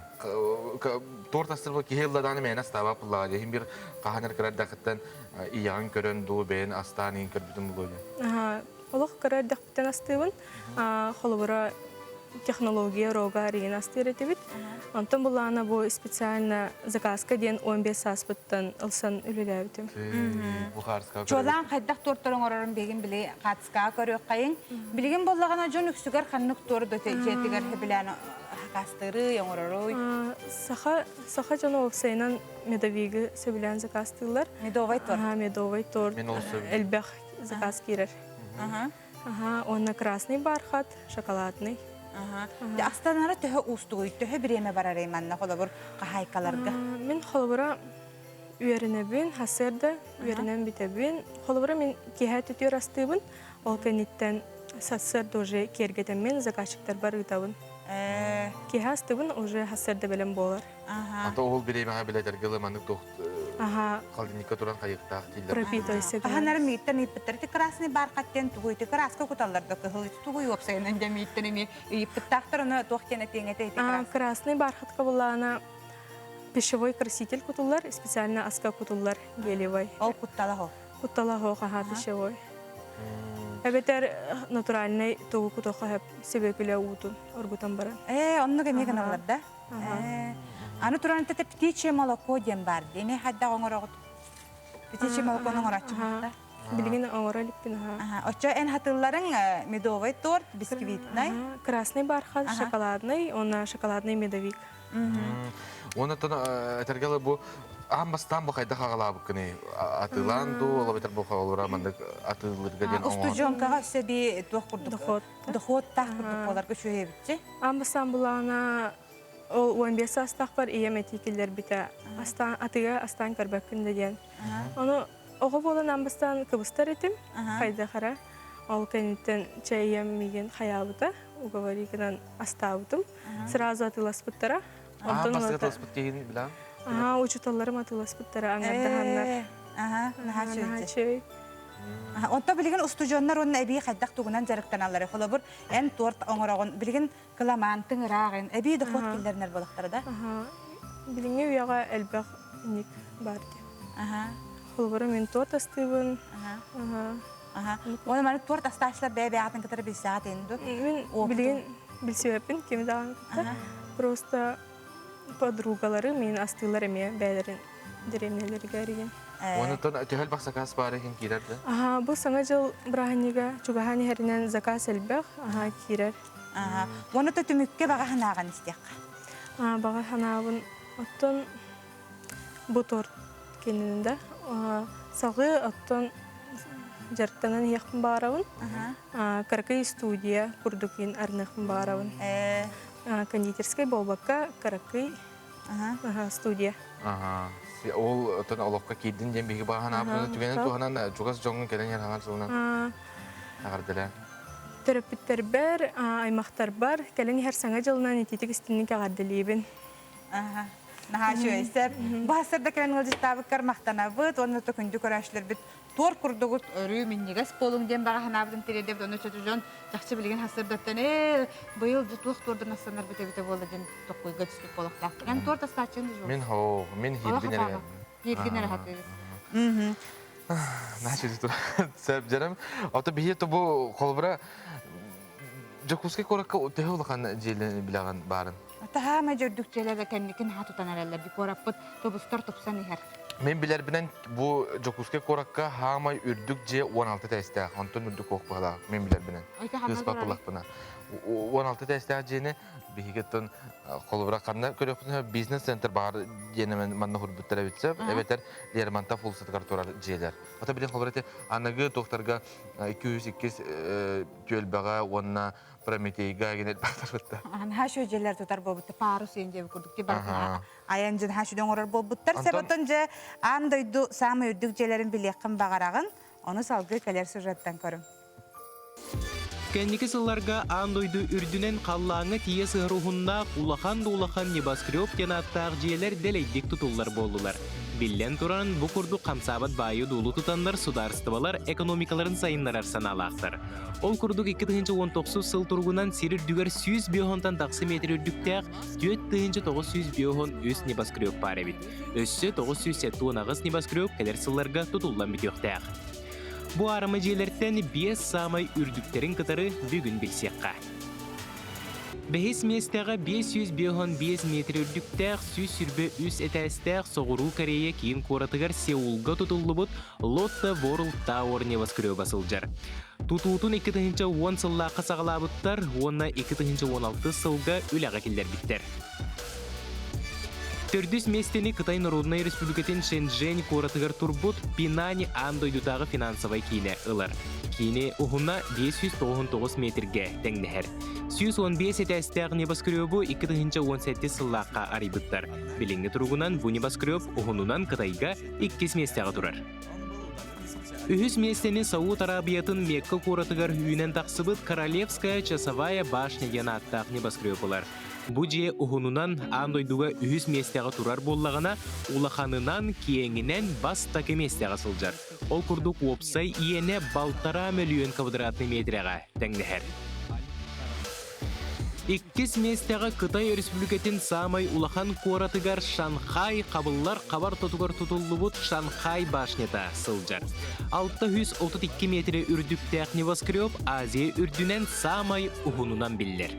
Торт астырбыт киһи ылла даҕаны мээнэ астаабат буллаҕа дии. Иһин бир хаһан эрэ кыра эрдэххиттэн ийэҕин көрөн дуу, бэйэн астаан иһин көрбүтүм буолуо дии. Олох кыра эрдэхпиттэн астыыбын. Холобура, технология рога арыйан астыыр этибит. Онтон булаана бу специально заказка диэн 15 сааспыттан ылсан үлэлээбитим. Чуолаан хайдах туортар оҥорорун билигин били хаацкаҕа көрүөххэйиҥ. Билигин буоллаҕына дьон үксүгэр ханнык туорду дьиэтигэр сөбүлээн. сакаастыырый, оҥороруй? Саха саха дьоно уопсайынан медовигы сөбүлээн заказтыыллар. Медовай торт. Аха, медовай торт. Элбэх заказ киирэр. Аха, уонна красный бархат, шоколадный. Астанара төһө уустугуй, төһө бириэмэ барарый манна холобур хаһаайкаларга? Мин холобура үөрэнэбин, сарсыарда үөрэнэн бүтэбин. Холобура мин киэһэ түтүөр астыыбын, ол кэнниттэн сарсыарда уже киэргэтэммин заказчиктарбар ыытабын. Киэһэ астыыбын, уже сарсыарда бэлэм буолар. Ата ол бириэмэҕэ билэтэргэ ылы маннык туох холодильникка туран хайыктаах дииллэр. Пропитывайся. Хаһан эрэ мииттэн ыйыппыттар ити красный бархат диэн тугуй ити краска куталлар да кыһыл ити тугуй уопсайынан дьэ мииттэн эмиэ ыйыппыттаахтар ону туох диэн этиэҥ этэ ити Красный бархатка буллаана пищевой краситель кутуллар, специально аска кутуллар гелевай. Ол куттала ол. Куттала хоох аха пищевой. Эбэтэр натуральный тугу кутуохха сөп себөкүлэ уутун оргутан баран. Ээ, оннук эмиэ гыналлар да? Аны туран это птичье молоко диэн бар. Эми хайдах оҥороҕут? Птичье молокону оҥорооччу Билигин оҥоро иликпин аха. Оччо эн хатылларыҥ медовый торт, бисквитный. Красный бархат, шоколадный, уонна шоколадный медовик. Уонна этэргэ бу аан бастаан бу хайдах аҕалаабыккыный? Атыылаан дуу, ол эбэтэр бу олора маннык атыылырга диэн оҥоһон. Устудьуонкаҕа өссө би туох курдук доход дохуоттаах курдук буоларга үчүгэй Аан бастаан булаана ол 15 саастаахпар ийэм этии киллэрбитэ. Астаан атыга астаан көрбөккүн да диэн. Ону оҕо буолан аан бастаан кыбыстар этим, хайдах эрэ. Ол кэнниттэн чэ ийэм миигин хайаабыта, уговоригынан астаабытым. Сразу атыыласпыттара. Онтон бастакы атыыласпыт киһини билэҕин? Аха, учууталларым атыыласпыттара, аҥардаһаннар. Аха, наһаа үчүгэй. Онто билигин устудьуоннар уонна эбии хайдах тугунан дьарыктаналлар? Холобур, эн торт оҥороҕун, билигин кыламаан, тыҥырааҕын, эбии дохуот киллэринэр буолахтара да? Билиҥҥи үйэҕэ элбэх ник бар дии. Холобура, мин торт астыыбын. Уонна маны торт астааччылар бэйэ-бэйэҕитин кытары билсэҕит ин ду? Мин билигин билсибэппин кими даҕаны кытта. Просто подругалары мин астыылар эмиэ бэйэлэрин дэриэбинэлэригэр игин. Онуттан төһө элбэх заказ баар иһин киирэр да? Аха, бу Саҥа дьыл бырааһынньыга чугаһаан иһэринэн заказ элбэх, аха, киирэр. Аха. Уонна то түмүккэ баҕа санааҕын истиэххэ. Баҕа санаабын оттон бу торт кинини да салгыы оттон дьарыктанан иһиэхпин баҕарабын. Кыракый студия курдук иин арыныахпын баҕарабын. Кондитерскай буолбакка кыракый студия. Ол оттон олоххо киирдин диэн биһиги баҕа санаабытын түгэнин туһанан чугас дьоҥҥун кэлэн иһэр хаҥан сылынан эҕэрдэлээн. Төрөппүттэрбэр, аймахтарбар кэлэн иһэр Саҥа дьылынан итиитик истинник эҕэрдэлиибин. Наһаа үчүгэй сөп. Бу сарда кэлэн ыалдьыттаабыккар махтанабыт уонна то күндү көрөөччүлэрбит туор курдугут өрүү минньигэс буолуҥ диэн баҕа санаабытын тириэрдэбит. Онно чөтү дьон чахчы билигин сарсыардаттан ээ быйыл туох туордан астанарбыт эбитэ буолла диэн токкуйга түспүт буолуохтаахпыт. Эн туорт астааччыгын да Мин хоо, мин хиирбин эрэ. Хииргин эрэ хатыыбын. Наһаа сөп дьарым. Ото биһи то бу холобура Дьокуускай куоракка төһө улахан дьиэлэн билэҕин баарын? Таһаама дьөрдүк дьиэлэр кэнникин хаһа тутан эрэллэр. Куораппыт тубустар тупсан иһэр. Мин билэрбинэн бу Дьокуускай куоракка хаамай үрдүк дьиэ 16 тээстээх, онтон үрдүк суох быһалаах мин билэрбинэн. Кыыспа тулахпына. 16 тээстээх дьиэни биһиги оттон холобура ханна көрүөхпүтүн бизнес-центр баар диэн манна хурбуттар эбит сөп, эбэтэр Лермонтов уулуссатыгар турар дьиэлэр. Ото билин холобура ити аныгы туохтарга 202 түөлбэҕэ уонна Прометейга гин элбэхтэр Наһаа үчүгэй дьиэлэр тутар буолбуттар. Парус диэн дьиэ курдук ти барытын айан дьин наһаа үчүгэй оҥорор буолбуттар. Себотон дьэ аан дойду саамай үрдүк дьиэлэрин билиэххин баҕараҕын. Ону салгыы кэлэр сюжеттан көрүҥ. Кэнники сылларга аан дойду үрдүнэн халлааҥҥа тиийэ сыһар уһуннаах улахан да улахан небоскреб диэн ааттаах дьиэлэр дэлэйдик тутуллар буоллулар. Биллэн туран, бу курдук хамсаабат баайы-дуолу тутаннар судаарыстыбалар экономикаларын сайыннарар санаалаахтар. Ол курдук 2019 сыл туругунан сир үрдүгэр 105 тахса метр үрдүктээх 4953 небоскреб баар эбит. Өссө 978 небоскреб кэлэр сылларга тутуллан бүтүөхтээх. Бу аарыма дьиэлэртэн биэс саамай үрдүктэрин кытары бүгүн билсиэххэ. Бэһис миэстэҕэ 555 метр үрдүктээх 123 этээстээх Соҕуруу Корея киин куоратыгар Сеулга тутуллубут Lotte World Tower небоскреба сылдьар. Тутуутун 2010 сыллаахха саҕалаабыттар уонна 2016 сылга үлэҕэ киллэрбиттэр. Төрдүс миэстэни Кытай Народнай Республикатын Шэньчжэнь куоратыгар турбут Пинань аан дойдутааҕы финансовай киинэ ылар. Киини уһуна 599 метргэ тэҥнэһэр. 115 этээстээх небоскребу 2017 сыллаахха арыйбыттар. Билиҥҥи туругунан бу небоскреб уһунунан Кытайга иккис миэстэҕэ турар. Үһүс миэстэни Сауд Арабиятын Мекка куоратыгар үүнэн тахсыбыт Королевская часовая башня диэн ааттаах небоскреб ылар. Бу дьиэ уһунунан аан дойдуга үһүс миэстэҕэ турар буоллаҕына, улаханынан, киэҥинэн бастакы миэстэҕэ сылдьар. Ол курдук уопсай иэнэ балтараа мөлүйүөн квадратный метрэҕэ тэҥнэһэр. Иккис миэстэҕэ Кытай Өрөспүүбүлүкэтин саамай улахан куоратыгар Шанхай хабыллар хабар тотугар тутуллубут Шанхай башнята сылдьар. 632 метрэ үрдүктээх небоскреб Азия үрдүнэн саамай уһунунан биллэр.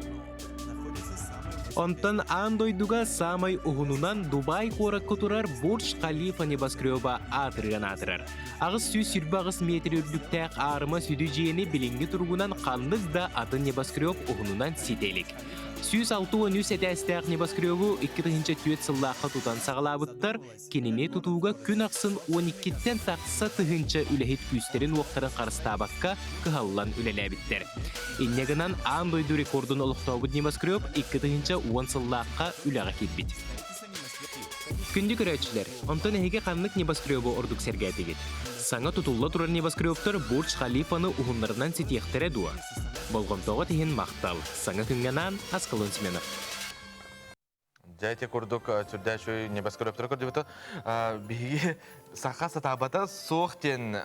Онтон аан дойдуга саамай уһунунан Дубай куоракка турар Бурдж Халифа небоскреба аатырыан аатырар. 828 метр үрдүктээх аарыма сүдү дьиэни билиҥҥи туругунан ханнык да атын небоскреб уһунунан ситэ илик. 163 этээстээх небоскребу 2004 сыллаахха тутан саҕалаабыттар, кинини тутууга күн ахсын 12-ттэн тахса тыһыынча үлэһит күүстэрин-уохтарын харыстаабакка кыһаллан үлэлээбиттэр. Инньэ гынан аан дойду рекордун олохтообут небоскреб 2010 сыллаахха үлэҕэ киирбит. Күндү көрөөччүлэр, онтон эһиги ханнык небоскребу ордук сэргээтигит? Саҥа тутулла турар небоскребтар Бурдж Халифаны уһуннарынан ситиэхтэрэ дуо? Болҕомтоҕут иһин махтал. Саҥа күҥҥэ анаан Аскалон Семенов. Дьэ ити курдук сүрдээх үчүгэй небоскребтары көрдүбүт. Биһиги саха сатаабата суох диэн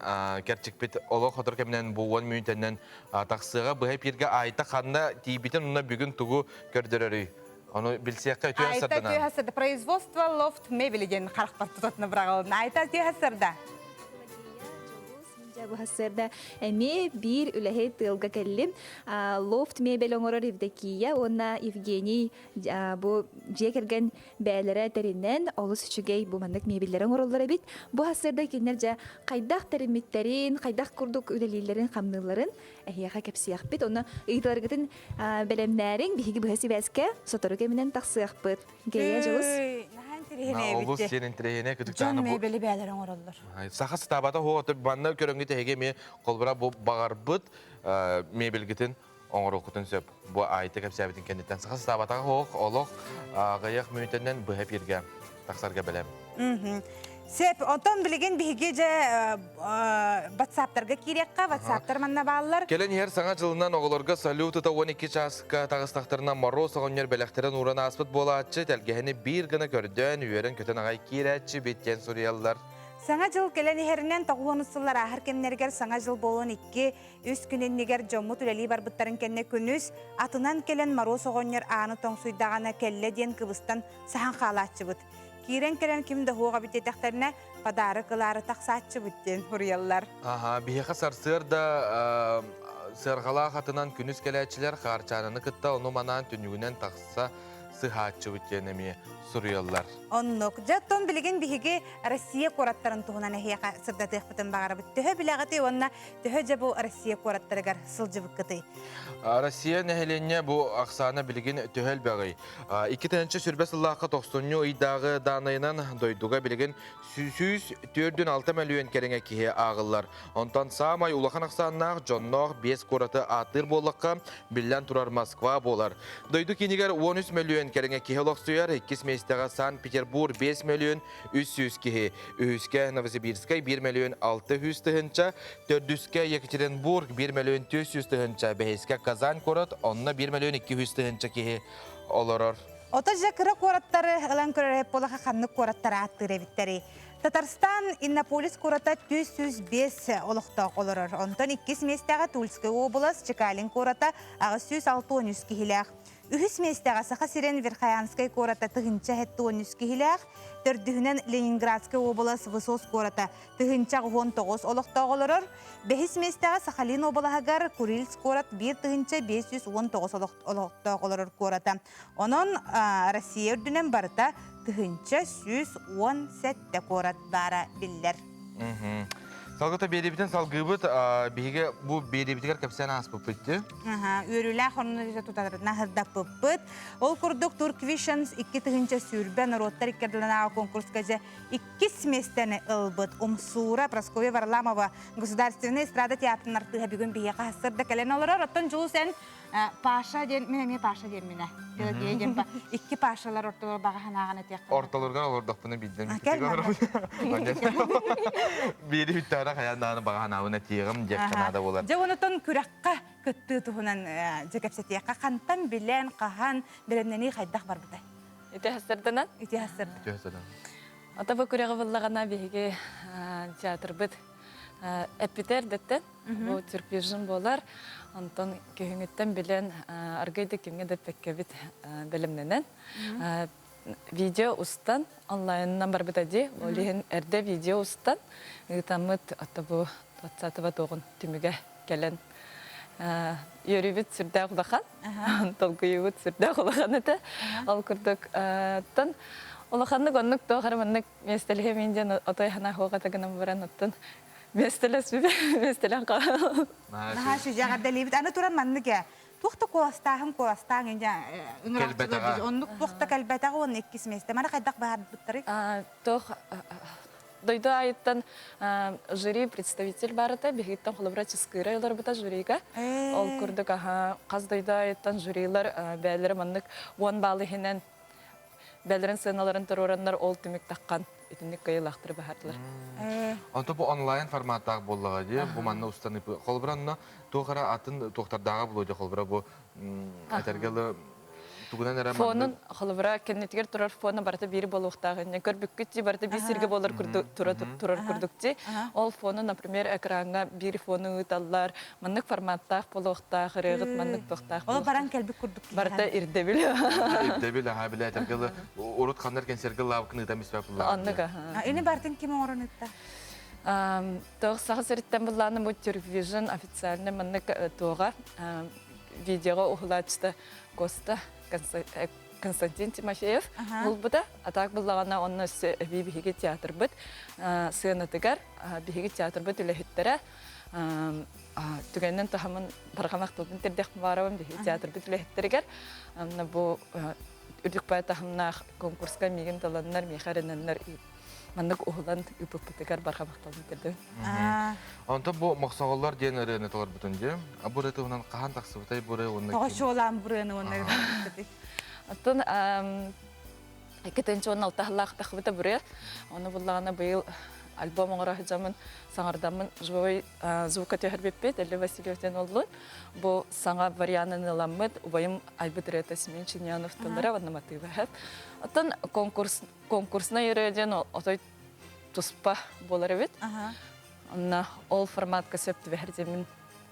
кэрчикпит олох хотор кэминэн бу уон мүнүүтэнэн тахсыаҕа быһа эпииргэ Айта ханна тиийбитин уонна бүгүн тугу көрдөрөрүй? Ону билсиэххэ үтүө Айта сарданан. үтүө сарда. Производство лофт мебели диэн харахпар тутатына быраҕылынна. Айта үтүө сарда. Дьабыһассыарда эмиэ биир үлэһит тыалга кэллим. Лофт мебель оҥорор Евдокия уонна Евгений бу дьиэ кэргэн бэйэлэрэ тэринэн олус үчүгэй бу маннык мебеллэри оҥороллор эбит. Бу сарсыарда кинилэр дьэ хайдах тэриммиттэрин, хайдах курдук үлэлииллэрин-хамныылларын эһиэхэ кэпсиэхпит. Онно ыйыталаргытын бэлэмнээриҥ, биһиги быһа сибээскэ сотору кэминэн тахсыахпыт. Гея дьулус. Наһаа интэриэһинэй эбит. Олус сиэн интэриэһинэй Дьон мебели бээлэр оҥороллор. Саха сатаабата хуо манна көрөҥҥү тэһиги эмиэ холбура бу бағарбыт мебелгитин оҥоруоххутун сөп. Бу айта кэпсээбитин кэнниттэн саха сатаабатаҕа суох олох аҕыйах мүнүүтэнэн быһа эфиргэ тахсарга бэлэм. Сеп, онтон билигин биһиги дьэ ватсаптарга киириэххэ, ватсаптар манна бааллар. Кэлэн иһэр саҥа дьылынан оҕолорго салют ыта 12 чааска таҕыстахтарына Мороз оҕонньор бэлэхтэрин ууран ааспыт буолааччы, тэлгэһэни биир гына көрдөөн, үөрэн-көтөн аҕай киирээччи бит диэн суруйаллар. Саҥа дьыл кэлэн иһэринэн тоҕуһуонус сыллар ааһар кэмнэригэр саҥа дьыл буолуон икки Үс күн иннигэр дьоммут үлэлии барбыттарын кэннэ күнүс атынан кэлэн Моруос оҕонньор ааны тоҥсуйдаҕына кэллэ диэн кыбыстан саһан хаалааччыбыт. Киирэн кэлэн ким да суох эбит диэтэхтэринэ подарок ылаары тахсааччыбыт диэн суруйаллар. Аха, биһиэхэ сарсыарда сыарҕалаах атынан күнүс кэлээччилэр Хаарчаананы кытта ону манаан түннүгүнэн тахса сыһааччыбыт диэн эмиэ суруйаллар. Оннук. Дьэ, оттон билигин биһиги Россия куораттарын туһунан эһиэхэ сырдатыахпытын баҕарабыт. Төһө билэҕитий уонна Төһө дьэ бу Россия куораттарыгар сылдьыбыккытый? Россия нэһилиэнньэ бу ахсаана билигин төһө элбэҕий? 2020 сыллаахха тохсунньу ыйдааҕы даанайынан дойдуга билигин 146 мөлүйүөн кэриҥэ киһи ааҕыллар. Онтон саамай улахан ахсааннаах дьонноох биэс куораты ааттыыр буоллахха, биллэн турар Москва буолар. Дойду киинигэр 13 мөлүйүөн кэриҥэ киһи олохсуйар, иккис миэстэҕэ Санкт-Петербург 5 мөлүйүөн 300 киһи, үһүскэ Новосибирскай 1 мөлүйүөн 600 тыһыынча, төрдүскэ Екатеринбург 1 мөлүйүөн 400 тыһыынча, бэһискэ Казань куорат, онно 1 мөлүйүөн 200 тыһыынча киһи олорор. Ото дьэ кыра куораттары ылан көрөр буолаха ханнык куораттары ааттыыр эбиттэрий? Татарстан Иннополис куората 405 олохтоох олорор. Онтон иккис миэстэҕэ Тульская область Чекалин куората 863 киһилээх. Үһүс миэстэҕэ Саха сирин Верхоянскай куората 1073 киһилээх, төрдүһүнэн Ленинградскай уобалас Высоц куората 1089 олохтоох олорор, бэһис миэстэҕэ Сахалин уобалаһыгар Курильск куорат 1519 олохтоох олорор куората. Онон Россия үрдүнэн барыта 1117 куорат баара биллэр. Салгыта биэриибитин салгыыбыт. Биһиги бу биэриибитигэр кэпсээн ааспыппыт дии. Үөрүүлээх онно тутарына сырдаппыппыт. Ол курдук Turkvisions 2020 норуоттар иккардыланааҕы конкурска дьэ иккис миэстэни ылбыт Умсуура Прасковья Варламова Государственный эстрада театрын артыыһа бүгүн биһиэхэ сырда кэлэн олорор. Оттон Дьулус эн Паша диэн, мин эмиэ Паша диэн минэ. Пелагея диэн икки Пашалар ортолор баҕа санааҕын этиэххэ. Ортолоргар олордохпуна биирдэн Биири бүттэҕинэ хайаан даҕаны баҕа санаабын этиэҕим диэххэ наада буолар. Дьэ онотон күрэххэ кыттыы туһунан дьэ кэпсэтиэххэ. Хантан билэн, хаһан, бэлэмнэнии хайдах барбытай? Ити хастарданан? Ити хастардан. Ата бу күрэҕи буллаҕына биһиги театрбыт эппитэ эрдэттэн Бу сюрпризым буолар. Онтон күһүҥүттэн билэн аргый да кимҥэ да эппэккэбит бэлэмнэнэн видео устан онлайнынан барбыта дии. Ол иһин эрдэ видео устан ыытаммыт ото бу 20 туоҕун түмүгэ кэлэн үөрүүбүт сүрдээх улахан, толкуйубут сүрдээх улахан этэ. Ол курдук тон улаханнык оннук туох эрэ маннык миэстэлэһэ диэн отой хана хуоҕата гынан баран оттон Миэстэлэс миэстэлэн Наһаа сүдьэҕэрдэлиибит. Аны туран маннык ээ. Туох да куоластааһын куоластааҥ инде ыҥырааччылар оннук туох да кэлбэтэҕэ уонна иккис миэстэ. Маны хайдах быһаарбыттарый? Туох дойду айыттан жюри представитель барыта биһигиттэн холобура чыскыыра олорбута жюрига. Ол курдук аха хас дойду айыттан жюрилар бээлэрэ маннык 10 балл иһинэн бэлэрин сыаналарын туруораннар ол түмүк таххан итинник кыайыылаахтары баһардылар. Онто бу онлайн форматтаах буоллаҕа дии, бу манна устан холобура онно туох эрэ атын туохтардааҕа буолуо дии холобура бу этэргэ тугунан эрэ фонун холобура кэннитигэр турар фона барыта биир буолуохтаах инне көрбүккүт дии барыта биир сиргэ буолар курдук турар курдук дии ол фону например экраҥҥа биир фону ыыталлар маннык форматтаах буолуохтаах ырыаҕыт маннык туохтаах Ол баран кэлбит курдук Барыта ирдэбил. Ирдэбил, аха, билэ этэргэ урут ханнар кэнсиэргэ лаабыкын ыытан испэп Оннук, аха. Ини бартын ким оҥорон ыытта? Тоох Саха сириттэн буллааны бу Turkvision официально маннык туоҕа видеоҕа уһулааччыта Коста Константин Тимофеев булбута. А так буллаҕына онно өссө эбии биһиги театрбыт сыанатыгар биһиги театрбыт үлэһиттэрэ түгэнинэн таһымын барҕа махталбын тирдэх баарабын биһиги театрбыт үлэһиттэригэр бу үрдүк баай таһымнаах конкурска миигин таланнар миэхэ эрэнэннэр маннык уһулан ыыппыппытыгар барҕа махталбын тирдэбин. Онтон бу Мохсоҕоллор диэн ырыаны толорбутун дии. А бу ырыа туһунан хаһан тахсыбытай бу ырыа уонна Тоҕо чуолаан бу ырыаны уонна Оттон 2016 сыллаах тахсыбыта бу Ону буллаҕына быйыл альбом оҥоро сылдьаммын саҥардаммын живой звука түһэрбиппит Элли Васильев диэн оллун. Бу саҥа варианын ыламмыт убайым айбыт ырыата Семен Чиньянов тыллара уонна матыыба Оттон конкурс конкурснай ырыа диэн отой туспа буолар эбит. Онно ол форматка сөп түбэһэр диэммин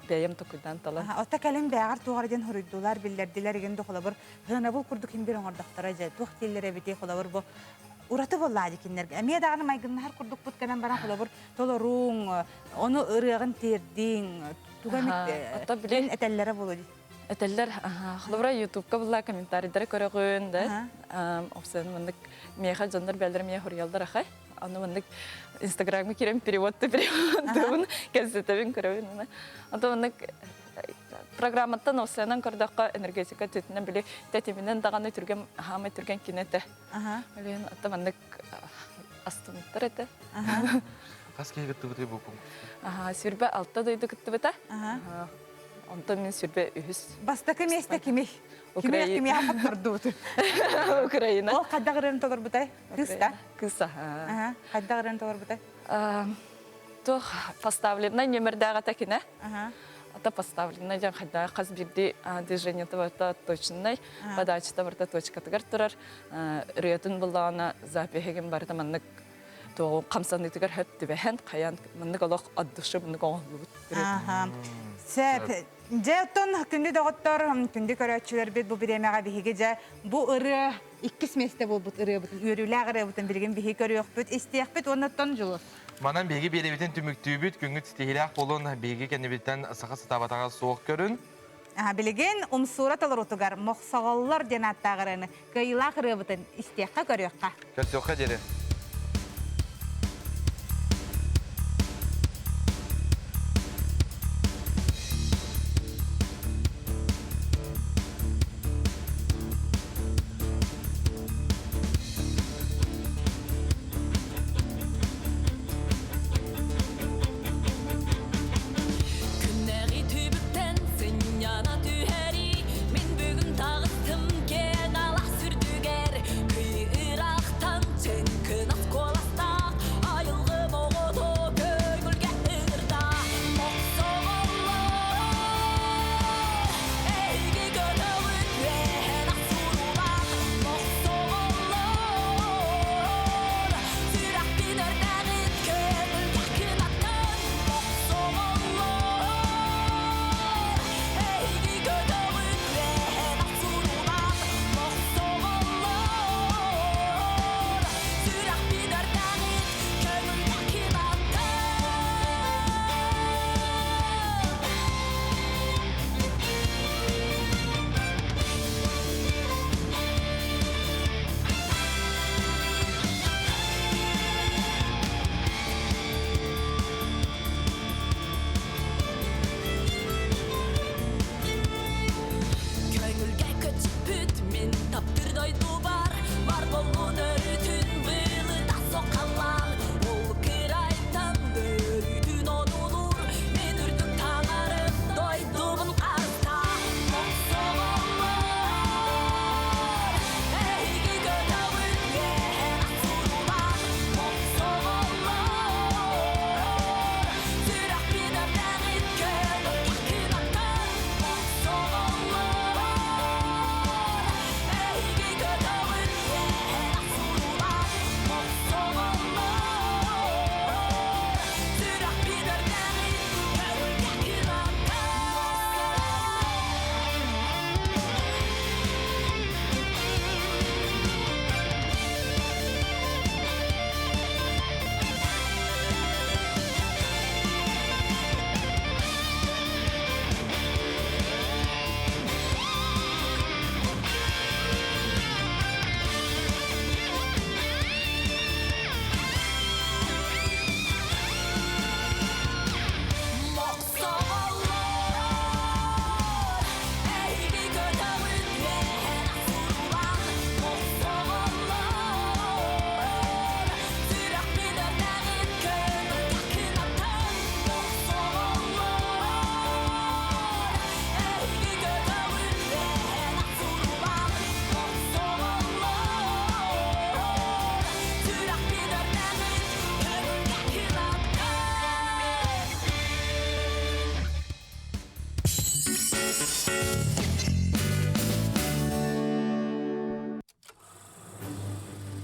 бэйэм токуйдаан талан. Ота кэлин бэҕэр туох диэн хоруйдулар, биллэрдилэр игин холобур хыанабыл курдук ким бир оҥордохторо дьэ туох дииллэр эбитий холобур бу ураты буоллаа дикиннэргэ. Эмиэ даҕаны майгыннаһар курдукпут кэнэн баран холобур толоруҥ, ону ырыаҕын тиэрдиҥ, туга эмит этэллэрэ буолуо дии. Этэллэр, холобура ютубка булла комментарийдары көрөҕүн да, опсен маннык миэхэ дьоннор бэллэр миэ хоруйаллар ахай. Аны маннык инстаграмга киирэн переводты переводтуун кэпсэтэбин көрөбүн. Ото маннык программаттан осенан көрдөххө энергетика түтүнэн били тэтиминэн даҕаны түргэн хаамай түргэн кине этэ. Билин ата маннык астымыттар этэ. Хас киһи кыттыбытый бу конкурска? Сүрбэ алта дойду кыттыбыта. Онтон мин сүрбэ үһүс. Бастакы миэстэ кими? Кими кими хоттордубут? Украина. Ол хайдах ырыаны толорбутай? Кыыс да? Кыыс, аха. Хайдах ырыаны толорбутай? Туох поставленнай нөмердээҕэ такина. Ата поставленнай дьон хайдах хас биирдии движениета барыта точнай, подачата барыта точкатыгар турар. Ырыатын буллаҕына запиһигин барыта маннык. Туоҕу хамсаныытыгар хөп түбэһэн, хайан маннык олох от души маннык оҥоһуллубут. Аха. Сөп. Дьэ, оттон күндү доҕоттор, күндү көрөөччүлэрбит бу бириэмэҕэ биһиги дьэ бу ырыа иккис миэстэ буолбут ырыабытын, үөрүүлээх ырыабытын билигин биһиги көрүөхпүт, истиэхпит уонна оттон Дьулус. Манан биһиги биэрэбитин түмүктүүбүт, күҥҥүт ситиһиилээх буолун, биһиги кэннибиттэн саха сатаабатаҕа суох көрүн. Билигин Умсуура толоруутугар Мохсоҕоллор диэн ааттаах ырыаны кыайыылаах ырыабытын истиэххэ, көрүөххэ. Көрсүөххэ диэри. Күннэҕи түбүктэн сынньана түһэри Мин бүгүн таҕыстым киэҥ алаас үрдүгэр Кый ыраахтан чыҥкынас куоластаах Айылгым оҕото көҥүлгэ ыҥырда Мохсоҕоллор эһиги көтөҕүт үөһэн ах Мохсоҕоллор сүрэхпин өртөҕүт көҥүлгэ кынаттан Мохсоҕоллор эһиги көтөҕүт үөһэн ах Мохсоҕоллор сүрэхпин өртөҕүт көҥүлгэ кынаттан. Көңүлгэ көчүппүт мин таптыр дойдубар Бар боллун өрүтүн былыта соқаллаан Ол кырайтан өрүтүн одулур Мен үрдүк таҥарым дойдубун харыста Мохсоҕоллор эһиги көтөҕүт үөһэн ах Мохсоҕоллор сүрэхпин өртөҕүт көҥүлгэ кынаттан Мохсоҕоллор эһиги көтөҕүт үөһэн ах Мохсоҕоллор сүрэхпин өртөҕүт көҥүлгэ кынаттан. Мохсоҕоллор эһиги көтөҕүт үөһэн ах Мохсоҕоллор сүрэхпин өртөҕүт көҥүлгэ кынаттан Мохсоҕоллор эһиги көтөҕүт үөһэн ах Мохсоҕоллор сүрэхпин өртөҕүт көҥүлгэ кынаттан.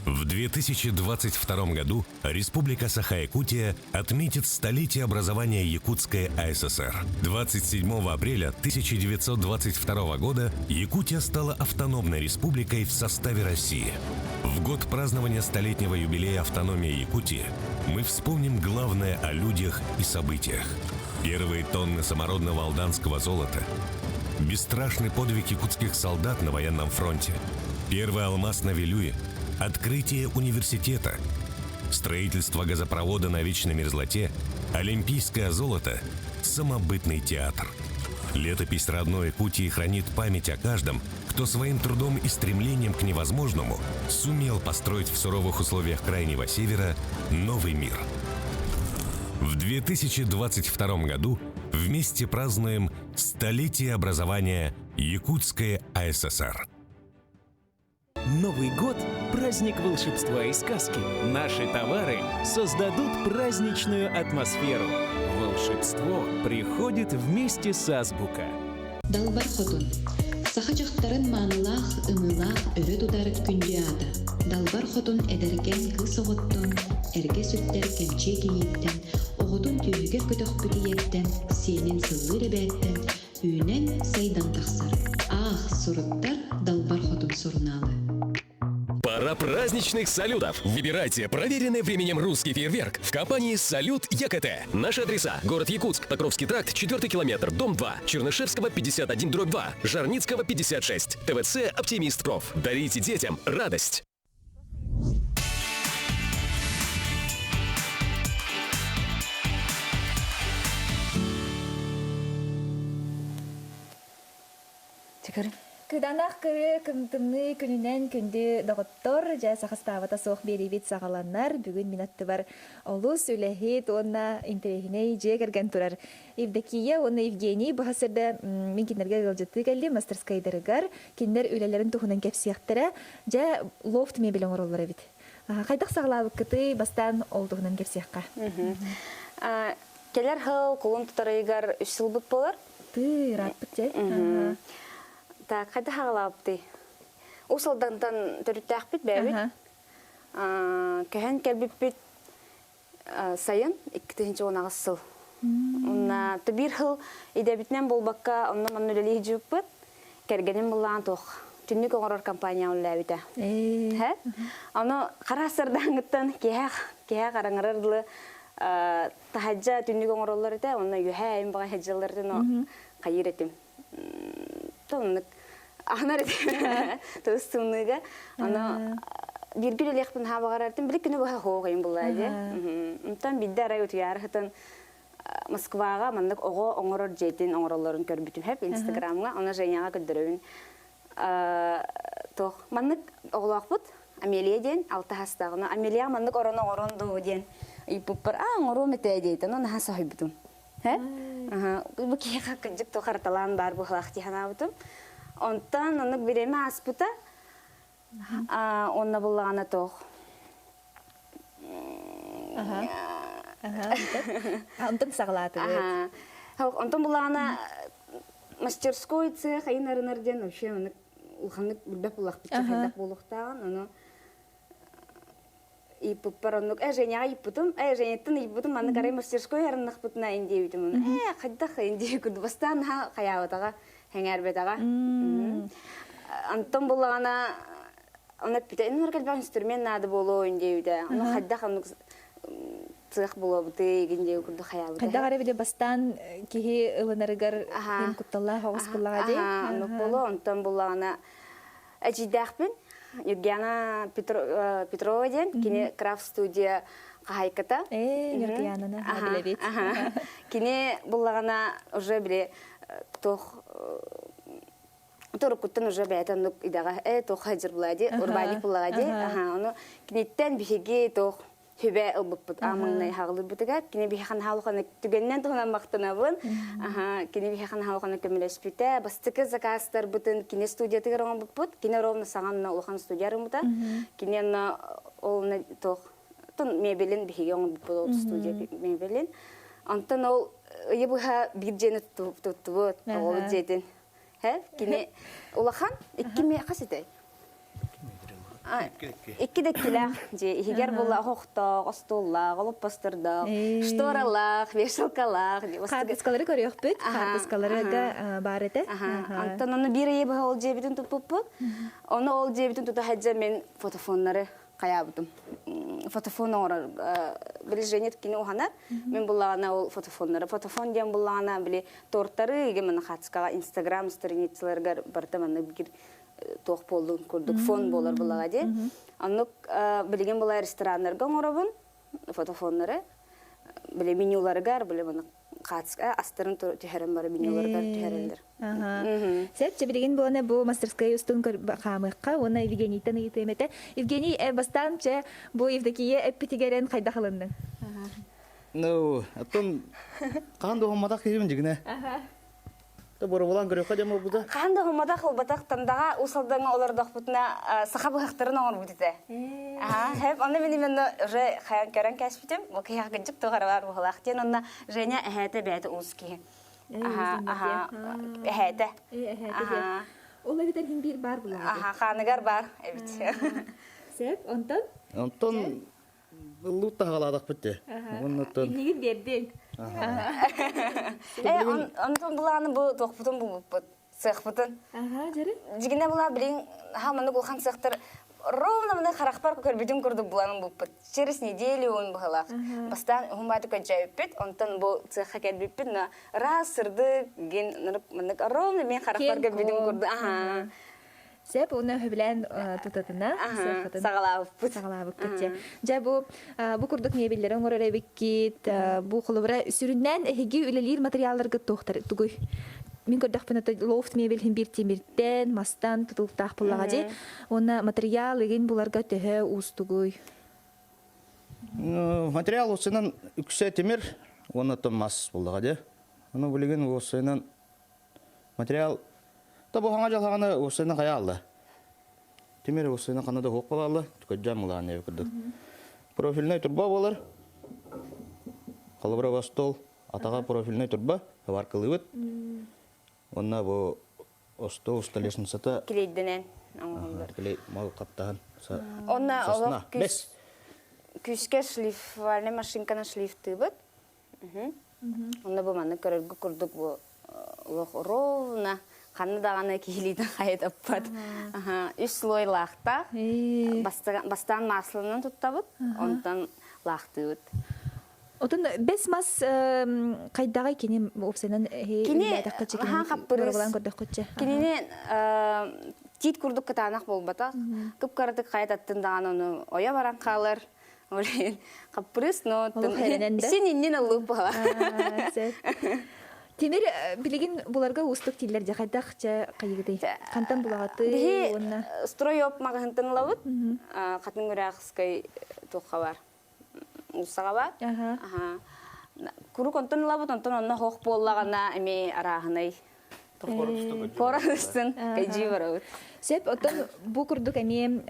В 2022 году Республика Саха-Якутия отметит столетие образования Якутской АССР. 27 апреля 1922 года Якутия стала автономной республикой в составе России. В год празднования столетнего юбилея автономии Якутии мы вспомним главное о людях и событиях. Первые тонны самородного алданского золота, бесстрашный подвиг якутских солдат на военном фронте, первый алмаз на Вилюе, открытие университета, строительство газопровода на вечной мерзлоте, олимпийское золото, самобытный театр. Летопись родной Якутии хранит память о каждом, кто своим трудом и стремлением к невозможному сумел построить в суровых условиях Крайнего Севера новый мир. В 2022 году вместе празднуем столетие образования Якутской АССР. Новый год – праздник волшебства и сказки. Наши товары создадут праздничную атмосферу. Волшебство приходит вместе с Азбука. Далбар Хотун. Саха дьахтарын маанылаах, ымыылаах өрө тутар күндү аата. Далбар хотун эдэркээн кыыс оҕоттон, эргэ сүктэр кэмчиэ кийииттэн, оҕотун түөһүгэр көтөхпүт ийэттэн, сиэнин сыллыыр эбээттэн үүнэн, сайдан тахсар. Аах, суруттар Далбар хотун сурунаалы. Пора праздничных салютов! Выбирайте проверенный временем русский фейерверк в компании «Салют ЕКТ». Наши адреса. Город Якутск, Покровский тракт, 4 километр, дом 2, Чернышевского, 51, дробь 2, Жарницкого, 56, ТВЦ «Оптимист Проф». Дарите детям радость! Кыданах кырыы кымтымныы күнүнэн күндү доҕоттор, дьэ сахастаабата суох биэриибит саҕаланар. Бүгүн мин аттыбар олус үлэһит уонна интэриэһинэй дьиэ кэргэн турар Евдокия уонна Евгений быһа сирдэ мин кинилэргэ ыалдьыттыы кэллим мастерскайдарыгар. Кинилэр үлэлэрин туһунан кэпсиэхтэрэ. Дьэ, лофт мебель оҥороллор эбит. Хайдах саҕалаабыккытый? Бастаан ол туһунан кэпсиэххэ. Кэлэр сыл кулун тутар ыйыгар үс сылбыт буолар. Тыы, ырааппыт дьэ. Так, хайда хаҕалаабытый? Ус Алдантан төрүттээхпит бэйэбит. Көһөн кэлбиппит сайын 2018 сыл. Онна биир сыл идэбитинэн буолбакка, онно манна үлэлии сылдьыбыппыт. Кэргэним буллаан туох түннүк оҥорор компания үлэлээбитэ. Ону хара сырдааҥыттан киэһэ киэһэ хараҥарар дылы таһырдьа түннүк оҥороллор этэ, онно үөһээ айым баҕа сылдьаллар этэ, но хайыыр этим. Тоннук аһынар этим. Тус тымныыга. Ону бииргэ үлэлиэхпин хаһа баҕарар этим. Били күнү быһа хоох буллаа дии. Онтон биирдэ арай утуйаары сытан Москваҕа маннык оҕо оҥорор дьиэтин оҥороллорун көрбүтүм хэп Инстаграмҥа, ону Женяҕа көрдөрөбүн. Туох маннык оҕолоохпут Амелия диэн алта хастааҕына Амелия маннык орон оҥорон дуу диэн ыйыппыппар аа оҥоруом этэ диэтэ ону наһаа соһуйбутум. Бу киһиэхэ кырдьык туох хараталаан баар быһылаах дии санаабытым. Онтон оннук бириэмэ ааспыта. Онно буллаҕына туох Онтон саҕалаатыбыт. Онтон буллаҕына мастерской цех айын арынар диэн вообще маннык улаханнык билбэт буоллахпыт хайдах буолуохтааҕын ону ыйыппыппар оннук э Женяҕа ыйыппытым э Женяттан ыйыппытым маннык арай мастерской арыннахпытына ин диэбитим э хайдах ин диэ курдук бастаан наһаа хайаабатаҕа сэҥээрбэтэҕэ Антон буллаҕына Ону эппитэ, эн элбэх инструмент наада буолуо ин диэбитэ. Ону хайдах оннук цех буолуобутый игин диэ курдук хайаабыта. Хайдах эрэ били бастаан киһи ылынарыгар им кутталлаах оҕус буллаҕа дии. Оннук буолуо. Онтон буллаҕына эдьиийдээхпин. Юргиана Петрова диэн кини крафт студия хаһайката. Ээ, Юргиананы билэбит. Кини буллаҕына уже били туох Туруккуттан уже бэйэтэ оннук идэҕэ ээ туох хаһдьыр булаа дии, урбаанньык буллаҕа дии. Аха, ону киниттэн биһиги туох сүбэ ылбыппыт аамаҥнай хаҕылыырбытыгар кини биһиэхэ наһаа улаханнык түгэнинэн туһунан махтанабын. Аха, кини биһиэхэ наһаа улаханнык көмөлөспүтэ. Бастакы заказтарбытын кини студиятыгар оҥорбуппут. Кини ровно саҥа улахан студия арыммыта. Кини онно ол туох мебелин биһиги оҥорбуппут ол студия мебелин. Онтон ол ыйы быһа биир дьиэни туттубут, оҕолут дьиэтин. Кини улахан, икки хас этэй? Икки да иккилээх дьиэ иһигэр була оһохтоох, остуоллаах, олоппостордоох, шторалаах, вешалкалаах. Хаартыскалары көрүөхпүт, хаартыскаларга баар этэ. Онтон ону биир ыйы быһа ол дьиэбитин туппуппут. Ону ол дьиэбитин тута сылдьан мин фотофоннары хайаабытым. Фотофон оҥорор били Женя кини уһанар. Мин буллаҕына ол фотофоннары. Фотофон диэн буллаҕына били тортары игэ манна хаацкаҕа Инстаграм страницаларыгар барыта манна бигир туох буоллун курдук фон буолар булаҕа дии. Оннук билигин була рестораннарга оҥоробун фотофоннары. Били менюларыгар били маны хаацка астарын түһэрэн бары менюларыгар түһэрэллэр. Сөп, чэ билигин буона бу мастерская устун хаамыахха уонна Евгенийтэн ыйытыам этэ. Евгений, бастаан чэ бу Евдокия эппитигэрэн хайдах ылынныҥ? Ну, оттон хаан да уһамматах киһибин дьигинэ. Та боробулаан көрүөххэ дьэ буолбута. Хаан да уһамматах ылбатах тандаҕа Уус Алдаҥҥа олордохпутуна саха быһахтарын оҥорбут этэ. Аха, хэп онно мин именно уже хайан көрөн кээспитим. Бу киһиэхэ кырдьык туох эрэ баар быһыылаах диэн онно Женя эһээтэ бэйэтэ уус киһи. Аха, аха, эһээтэ. Эһээтэ. Ол эбитер хин бир бар булаа. Аха, хааныгар бар эбит. Сеп, онтон? Онтон ыллуу таһаҕалаатахпыт дии. Оннуттан. Иннигин биэрдиҥ. Э, онтон булааны бу туохпутун булбуппут. Сыахпытын. Аха, жары. Дьигинэ була билин ха маннык улахан сыахтар ровно маны харахпар көрбүтүм курдук буланын булпут. Через неделю он быһылаах. Бастаан уһун бааты көдьөөбүппүт, онтон бу цехха кэлбиппит, но раз сырдык гин маннык ровно мен харахпар көрбүтүм курдук. Аха. Сеп, уна хөбүлээн тутатына саҕалаабыппыт. Саҕалаабыккыт дьэ. Дьэ бу бу курдук мебеллери оҥорор эбиккит, бу холобура сүрүннээн эһиги үлэлиир материалларгыт туохтар тугуй? Мин көрдөхпүнэ лофт мебель хин биир тимиртэн, мастан тутулуктаах буллаҕа дии. Уонна материал игин буларга төһө уустугуй? Материал уусунан үксэ тимир уонна мас буллаҕа дии. Ону билигин уусунан Материал тобоһоҥо дьалхаҕаны уоссайынан хайа алла. Тимир уоссайынан ханна да уһук буолалла, көддьөөн мулаан эбит курдук. Профильнай турба буолар. Холобура остуол атаҕа профильнай турба, варкалыыбыт. Онно бу остуол столешницата Клейденен оҥоһуллар. Клей мал хаптаһан. Онно Сосна. олох Бес. күүскэ шлифовальнай машинканы шлифтыыбыт. Онно бу маннык көрөргө курдук бу олох ровно ханна даҕаны киһилиитин хайытаппат. Үс слой лаахтаах. Бастаан масланан туттабыт, онтон лаахтыыбыт. Отон бес мас хайдаҕай кини уопсайынан Кини хаппырыс. Көрдөххүтчэ. Кинини тиит курдук кытаанах буолбатах. Кып-кыратык хайататтын даҕаны ону ойо баран хаалар. Хаппырыс, но син иннин ыллыып буһала. Тимир билигин буларга уустук тиллер дьэ хайдах чэ хайыгыдый? Хантан булаҕаты уонна стройоп маҕаһынтан ылабыт. Хатын Гурахскай туохха бар. Уулсаҕа бар. Курук онтон ылабыт, онтон онно хоох буоллаҕына эми арааһынай Коростун кэдьии барабыт. Сөп, оттон бу курдук эмиэ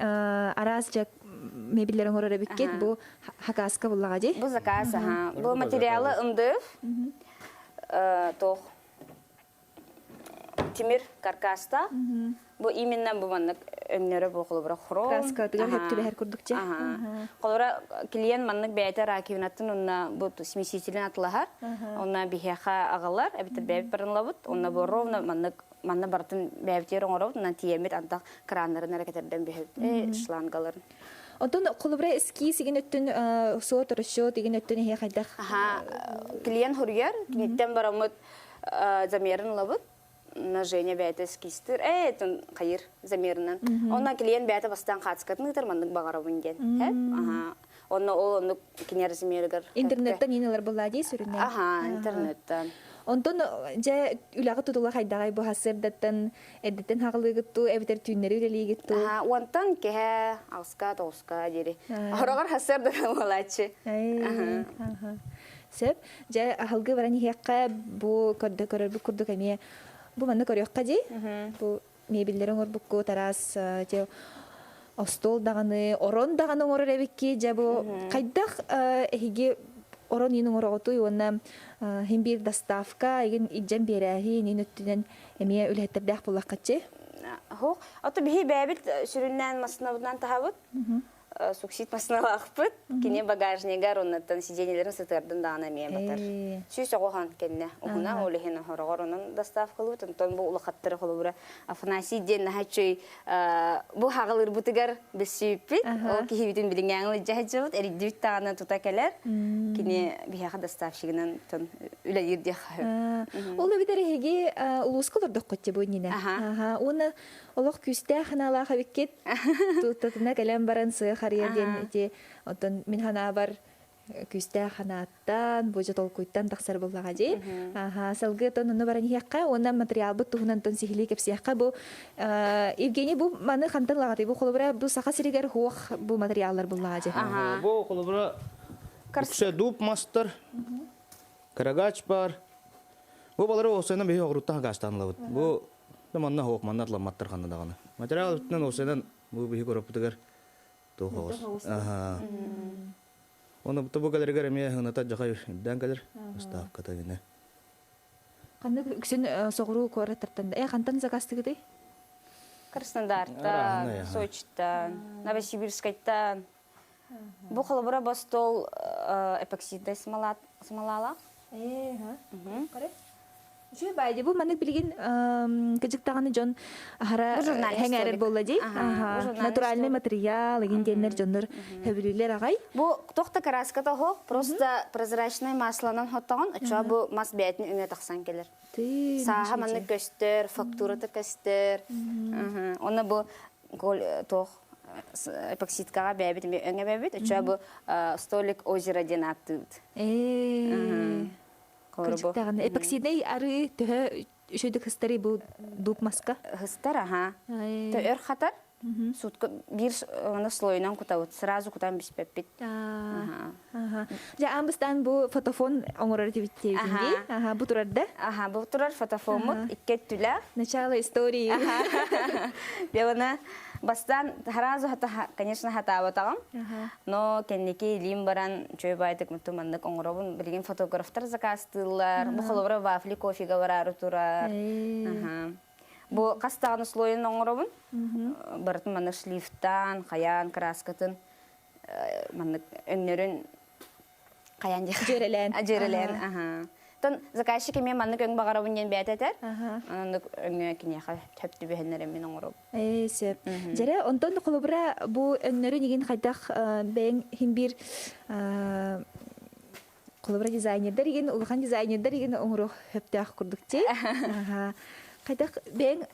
араас дьэ мебеллер оҥорор эбиккит, бу хакаска буллаҕа дии? Бу заказ, аха. Бу материалы МДФ, туох тимир каркаста. Бу именно бу маннык өҥнөрө бу холобура хром. Краскатыгар хөп түбэһэр курдук дьэ. Холобура клиент маннык бэйэтэ раковинатын онно бу смесителин атылаһар. Онно биһиэхэ аҕалар, эбэтэр бэйэбит барынлабыт. Онно бу ровно маннык манна барытын бэйэбитигэр оҥоробут, онон тиийэммит антах краннарын эрэ кэтэрдэн бүһэбит, шлангаларын. Онтон холобура эскиз игин өттүн суот расчет игин өттүн иһэ хайдах? Аха, клиент хуруйар, киниттэн бараммыт замерын ылабыт. На Женя бэйэтэ эскизтир, ээ, хайыр замерынан. Онно клиент бэйэтэ бастаан хаацкатын ыытар маннык баҕарабын диэн. Аха. Онно ол оннук кини размерыгар. Интернеттан иин ылар буоллаа дии сүрүннээн. Аха, интернеттан. Онтон дьэ үлэҕэ тутула хайдаҕай бу сарсыардаттан эрдэттэн хаҕылыыгыт дуу эбэтэр түүннэри үлэлиигит дуу? Аха, уонтан киһэ аҕыска тоҕуска диэри. Хороҕор сарсыардан буолааччы. Аха. Сөп. Дьэ аһылгы баран иһиэххэ бу көрдө көрөрбүт курдук эмиэ бу манна көрүөххэ дии. Бу мебеллэри оҥорбуккут араас дьэ остуол даҕаны, орон даҕаны оҥорор эбикки. Дьэ бу хайдах эһиги орон иин оҥороҕутуй уонна хин биир доставка игин илдьэн биэрээһи иин өттүнэн эмиэ үлэһиттэрдээх буоллаххытчы? Хоох. Ото биһи бэйэбит сүрүннээн массыынабытынан таһабыт. Суксид массыыналаахпыт. Кини багажнигар оннуттан сиденьелерин сытыардын даҕаны эмиэ батар. 190 кэннэ уһуна ол иһин хороҕор онон доставкалыыбыт. Онтон бу улахаттары холобура Афанасий диэн наһаа үчүгэй бу хаҕылыырбытыгар билсибиппит. Ол киһибитин билиҥҥээҥи илдьэ сылдьабыт. Эрийдибит даҕаны тута кэлэр. Кини биһиэхэ доставщигынан үлэлиир диэххэ сөп. Ол эбэтэр эһиги улууска олордоххут бу иннинэ. Уонна олох күүстээх ханаалаах эбиккит. Туттатына кэлэн баран сыа харыйа диэн ити оттон мин ханаабар күүстээх ханааттан, бу дьэ толкуйтан тахсар буллаҕа дии. Аха, салгыы тон ону баран иһиэххэ уонна материалбыт туһунан тон сиһилии кэпсиэххэ бу Евгений бу маны хантан ылаҕытый? Бу холобура бу Саха сиригэр хуох бу материаллар буллаҕа дии. Бу холобура үксэ дуб мастар, карагач бар. Бу балары осенен биһи оҕуруттан хагаастаан ылабыт. Бу манна хоох манна атламматтар ханна даҕаны. Материал өттүнэн осенен бу биһи короппутугар туох оҕус. Аха. Оны бу кэлэригэр эмиэ хыната дьахай үрдээн кэлэр. Ставката гинэ. Ханнык үксүн соҕуруу куораттартан э хантан заказтыгытый? Краснодартан, Сочиттан, Новосибирскайтан. Бу холобура бу стол эпоксидтай смолалаах. Үчүгэй баайди бу маннык билигин кыжык даҕаны дьон аһара хэҥээрэр буолла дии. Натуральный материал игин диэннэр дьоннор хөбүлүүллэр аҕай. Бу туох да краската оһох, просто прозрачный масланан хоттоҕун, оччоҕо бу мас бэйэтин өҥө тахсан кэлэр. Сааһа маннык көстөр, фактурата көстөр. Онно бу туох эпоксидкаҕа бэйэбит өҥө бэйэбит, оччоҕо бу столик озера диэн ааттыыбыт. Кырдьыктаҕына эпоксиднай арыы төһө үчүгдүк хыстарый бу дуб маска? Хыстар, аха. Өр хатар. Сутка биир оны слойунан кутабыт. Сразу кутан биспэппит. Дьэ, аан бастаан бу фотофон оҥорор этибит диэбитиҥ Аха, бу турар да? Аха, бу турар фотофоммут икки өттүлээх. Начало истории. Дьэ, Бастаан сразу конечно, хатаабатаҕым. Но кэнники илиим баран чөй баайтык муту маннык оҥоробун. Билигин фотографтар заказтыыллар. Бу холобура вафли кофега бараары турар. Бу хас даҕаны слойун оҥоробун. Барытын маннык шлифтаан, хайаан, краскатын маннык өҥнөрүн хайаан диэх. Дьүөрэлээн. Дьүөрэлээн, аха. Тон заказчик эмиэ маннык өҥ баҕарабын диэн бэйэтэ этэр. Оннук өҥө киниэхэ сөп түбэһиннэр мин оҥоробун. Ээ, сөп. Дьэрэ, онтон холобура бу өҥнөрүн игин хайдах бэйэҥ иһин биир холобура дизайнердар игин, улахан дизайнердар игин оҥоруох сөптөөх курдук дии. Хайдах бэйэҥ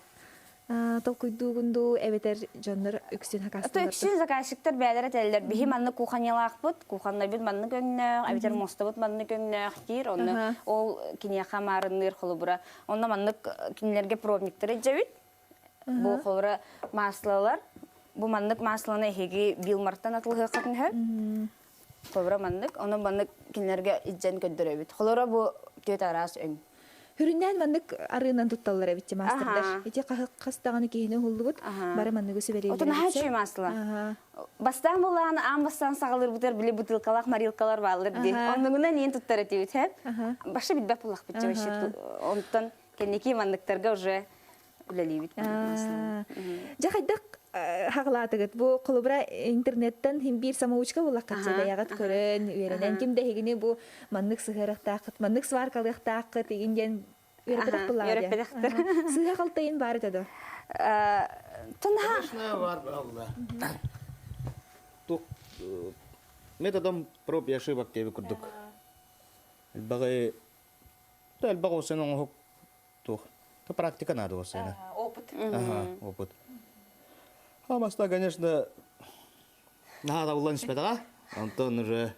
толкуйдуугун дуу эбэтэр дьоннор үксүн хакастылар Үксүн заказчиктар бэйэлэрэ этэллэр. Биһи маннык кухонялаахпыт, кухоннайбыт маннык өҥнөөх, эбэтэр муостабыт маннык өҥнөөх диир. Онно ол киниэхэ маарынныыр холобура. Онно маннык кинилэрге пробниктары илдьэбит. Бу холобура маслалар. Бу маннык масланы эһиги Билмартан атылыһыаххытын сөп. Холобура маннык. Онон маннык кинилэргэ илдьэн көрдөрөбүт. Холобура бу түөт араас өҥ. Хүрүннээн маннык арыынан тутталлар эбит мастердар. Ити хас даҕаны киһини уһуллубут, бары манныгы сүбэлииллэр. Отун наһаа үчүгэй масло. Бастаан булаан аан бастаан саҕалыырбытыгар били бутылкалаах морилкалар бааллар дии. Оннугунан иэн туттар этибит, һэ? Башы билбэт буллахпыт вообще. Онтон кэнники манныктарга уже үлэлиибит. Дьэ хайдах хаҕылаатыгыт? Бу холобура интернеттэн хим биир самоучка буллаххытча бэйэҕит көрөн, үөрэнэн ким да эһигини бу маннык сыһыарыахтааххыт, маннык сваркалыахтааххыт игин диэн үөрэппэтэх буллаҕа дии. Үөрэппэтэхтэр. Сыыһа халтайын баар этэ дуо? Тунха. Конечно, бар алла. Тук методом проб и ошибок диэби курдук. Элбэҕи элбэх олсен оҥоһук туох практика надо осена. Опыт. Ага, опыт. А маста, конечно, наһаа табыллан испэтэҕэ. Онтон уже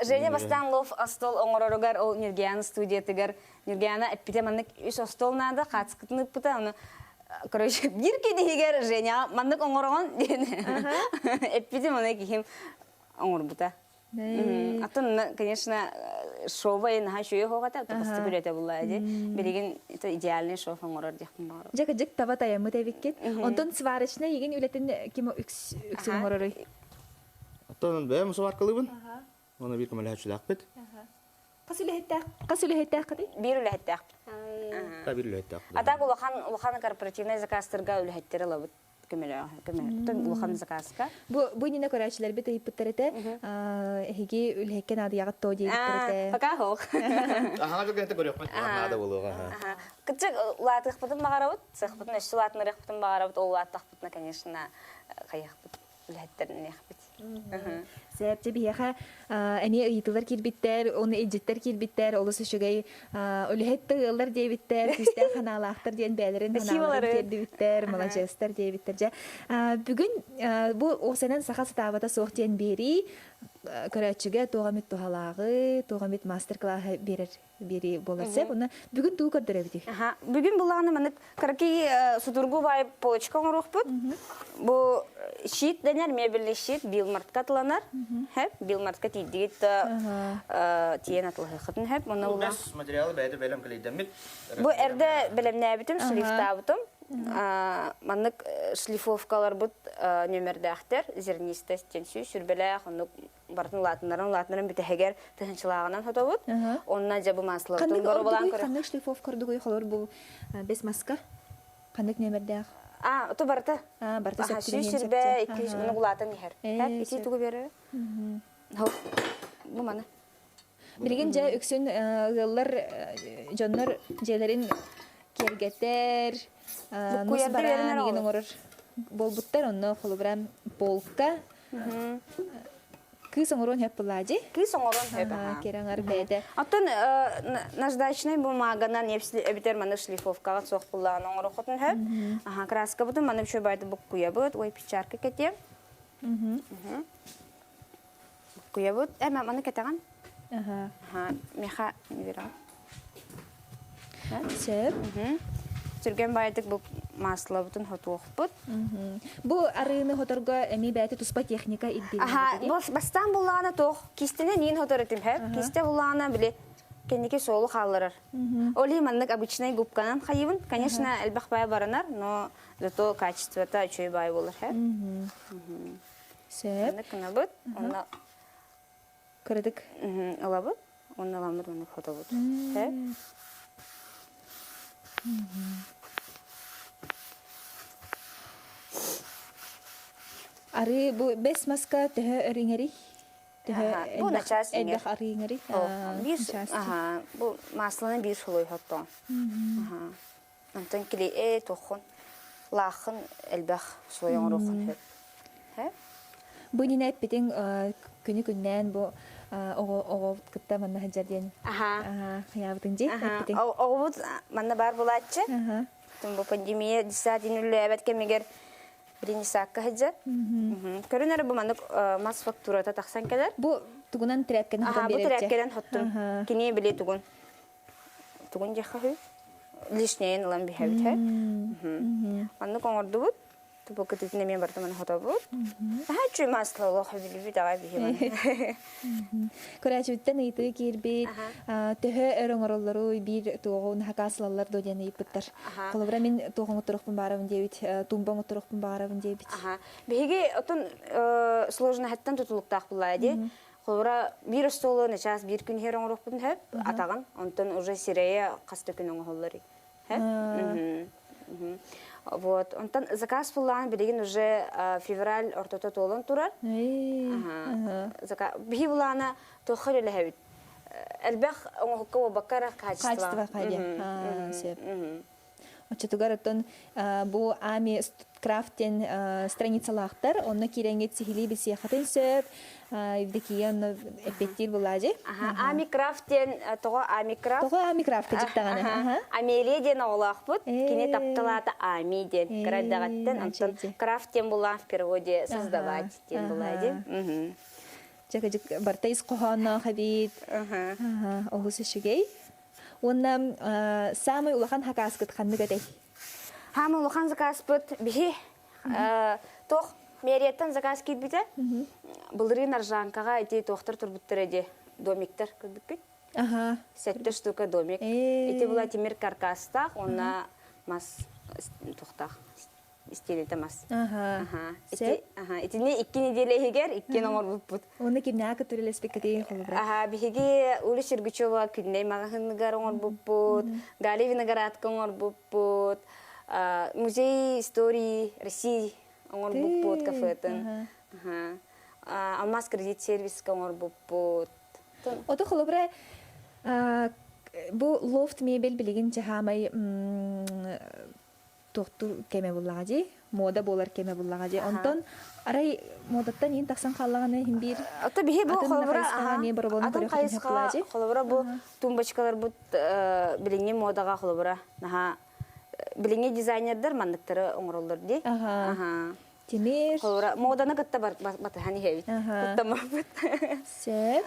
Женя бастаан лов остуол оҥороругар ол Нюргиана студиятыгар Нюргиана эппитэ маннык үс остуол наада хаацкытын ыппыта ону короче биир киһигэр Женяҕа маннык оҥороҕун диэн эппитим ону киһим оҥорбута Атын, конечно, шова наһаа үчүгэй оһох этэ, бастакы үлэтэ булла ди. Билигин это идеальный шов оҥорор диэхпин баҕарабын. Дьэ кыдьык таба тайаммыт эбиккит. Онтон сварочнай игин үлэтин ким үксүн оҥоророй? Оттон бэйэм сваркалыыбын. Оны биир көмөлөһөөччүлээхпит. Хас үлэһиттээх? Хас үлэһиттээххитий? Биир үлэһиттээхпит. Биир үлэһиттээхпит. А так улахан улахан корпоративный заказтарга үлэһиттэр ылабыт. Көмөлөөх улахан заказка. Бу бу иннинэ көрөөччүлэрбит ыйыппыттар этэ. Эһиги үлэһиккэ наадыйаҕыт тоо диэбиттэр этэ. Пока хоох. Аһаҥа кэлгэнтэ көрүөхпүт наада буолуоҕа. Кытчык улаатыахпытын баҕарабыт, сыахпытын өссө улаатынарыахпытын баҕарабыт, ол улааттахпытына, конечно, хайыахпыт, үлэһиттэрниэхпит. Сөп, дьэ биһиэхэ эмиэ ыйытыылар киирбиттэр, уонна илдьиттэр киирбиттэр, олус үчүгэй үлэһит да ыаллар диэбиттэр, күүстээх ханаалаахтар диэн бэйэлэрин ханааларын тиэрдибиттэр, маладьыастар диэбиттэр. Дьэ, бүгүн бу уопсайынан саха сатаабата суох диэн биэрии көрөөччүгэ туох эмит туһалааҕы, туох эмит мастер-классы биэрэр биэрии буолар сөп. Уонна бүгүн тугу көрдөрөбүтүй? Бүгүн булааны маннык кыракый судургу баай полочка оҥоруохпут. Бу щит дэнэр, мебельный щит Билмартка атыланар. Хэп, Билмартка тиийдигит да тиийэн атылаһыаххытын хэп. Онно Бу бэс материалы бэйэтэ бэлэм кэлэйдэммит. Бу эрдэ бэлэмнээбитим, шлифтаабытым. Маннык шлифовкаларбыт нөмердээхтэр, зернистость диэн сүрбэлээх, оннук барытын улаатыннаран улаатыннаран бүтэһигэр тыһынчылааҕынан хотобут. Онно дьэ бу маслабытын боробулаан көрө. Ханнык шлифовка ордугуй холор бу бес маска? Ханнык нүөмэрдээх? А, то барыта. А, барыта Аха, сөп түбэһиэн сүүс сүрбэ, сөп. 200 уну улаатан иһэр. Ээ, Ити сөп. тугу берер? Бу маны. Билигин дьэ үксүн ыаллар дьоннор дьиэлэрин киэргэтэр, Бу нус куйарда бараан беренер игин оҕолор. оҥорор буолбуттар. Онно холобура полка кыыс оҥоруон сөп буолаадьы. Кыыс оҥоруон сөп, аха. Кэрэ оҥор бэйэтэ. Оттон наждачнай бумаганан эбитер маны шлифовкаҕа суох буллаҕын оҥороххутун сөп. Аха, краскабытын маны үчүгэй байды буккуйабыт, ой печарка кэтиэм. Буккуйабыт. Эмэ маны кэтэҕин? Аха. Аха, меха не берем. Сөп. Түргэн баайдык бу маслабытын хотуохпут. Бу арыыны хоторго эми бэйэтэ туспа техника ирдиир. Аха, бастаан буллаҕына туох кистэнэ ниин хотор этим хэп. Кистэ буллаҕына били кэнники суолу хаалларар. Ол иһин маннык обычный губканан хайыбын. Конечно, элбэх баай баранар, но зато качествота үчүгэй баай буолар хэп. Сөп. Маннык гынабыт. Онно Кырадык. Ылабыт. Онно ыламмыт маннык хотобут. Хэп. Арыы бу бэс маска төһө өрүҥэрий? Төһө Бу начаас иҥэр. элбэх арыы иҥэрий? Биир аха, бу масланы биир сулуй хоттоон. Онтон кили э туоххун лааххын элбэх слой оҥоруоххун сөп. Бу иннинэ эппитиҥ күнү күннээн бу оҕо оҕо кытта манна сылдьар диэн хайаабытыҥ дии эппитиҥ. Оҕобут манна баар булааччы. Бу пандемия десятин үллээбэт кэмигэр Ренесакка сылдьар. Көрүн эрэ бу маннык мас фактурата тахсан кэлэр. Бу тугунан тряпканы хотон Бу тряпканан хоттум. Кини били тугун тугун диэххэ үһү лишнейин ылан биһэбит һэ. Маннык оҥордубут. Бу кытытын эмиэ барыта маны хотобут. Наһаа үчүгэй масло олох билбит аҕай биһи маны. Көрөөччүбүттэн ыйытыы киирбит. Төһө өр оҥороллоруй биир туоҕун хакаасылаллар дуо диэн ыйыппыттар. Холобура мин туох оҥотторохпун баарабын диэбит, тумба оҥотторохпун баарабын диэбит. Биһиги отон сложноһыттан тутулуктаах буллаа дии. Холобура биир остуолу начаас биир күн иһэр оҥоруохпутун сөп, атаҕын, онтон уже сирэйэ хас да күн оҥоһуллар. Вот. Онтон заказ буллаан билигин уже февраль ортото туолан турар. Биһи булаана туохха үлэлэһэбит? Элбэх оҥоһукка буолбакка эрэ качество. Качество хайа. Сөп. Оччотугар оттон бу Ами Крафт диэн страницалаахтар, онно киирэҥҥит сиһилии билсиэххитин сөп. Евдокия онно эппиэттиир буолаадьы. Ами Крафт диэн тоҕо Ами Крафт? Тоҕо Ами Крафт кыдьыктаҕаны. Амелия диэн оҕолоохпут. Кини тапталаата Ами диэн. Кыра эрдэҕиттэн онтон Крафт диэн булаан в переводе создавать диэн булаа Дьэ кыдьык барта ис хоһоонноох эбит. Олус үчүгэй. Уонна саамай улахан хакааскыт ханнык этэй? Хаамай улахан закааспыт биһи туох мэрияттан заказ киирбитэ. Былырыын Аржанкаҕа ити туохтар турбуттара ди домиктар көрбүккүт. Аха. Сэттэ штука домик. Ити була тимир каркастаах, уонна мас туохтаах истиэнэтэ мас. Аха. Ити, итини икки неделя иһигэр иккиэн оҥорбуппут. Уонна кимнээх кытта холобура? Аха, биһиги Уля Сергучева Күннэй маҕаһыыныгар оҥорбуппут, Галя Виноградка оҥорбуппут, Музей истории России оҥорбуппут кафетын. Алмаз кредит сервиска оҥорбуппут. Ото холобура бу лофт мебель билигин чаһаамай туохтуур кэмэ буллаҕа дии, мода буолар кэмэ буллаҕа дии. Онтон арай модаттан иин тахсан хааллаҕына иһин биир Ото биһи бу атын холобура хайысхаҕа эмиэ боробуонун атын көрүөхпүтүн сөп хайысхаҕа дии. холобура бу тумбочкаларбыт билиҥҥи модаҕа холобура наһаа билиҥҥи дизайнердар манныктары оҥороллор дии. Аха. Тимир. Холобура моданы кытта батыһан иһэбит. Куттаммаппыт. Сөп.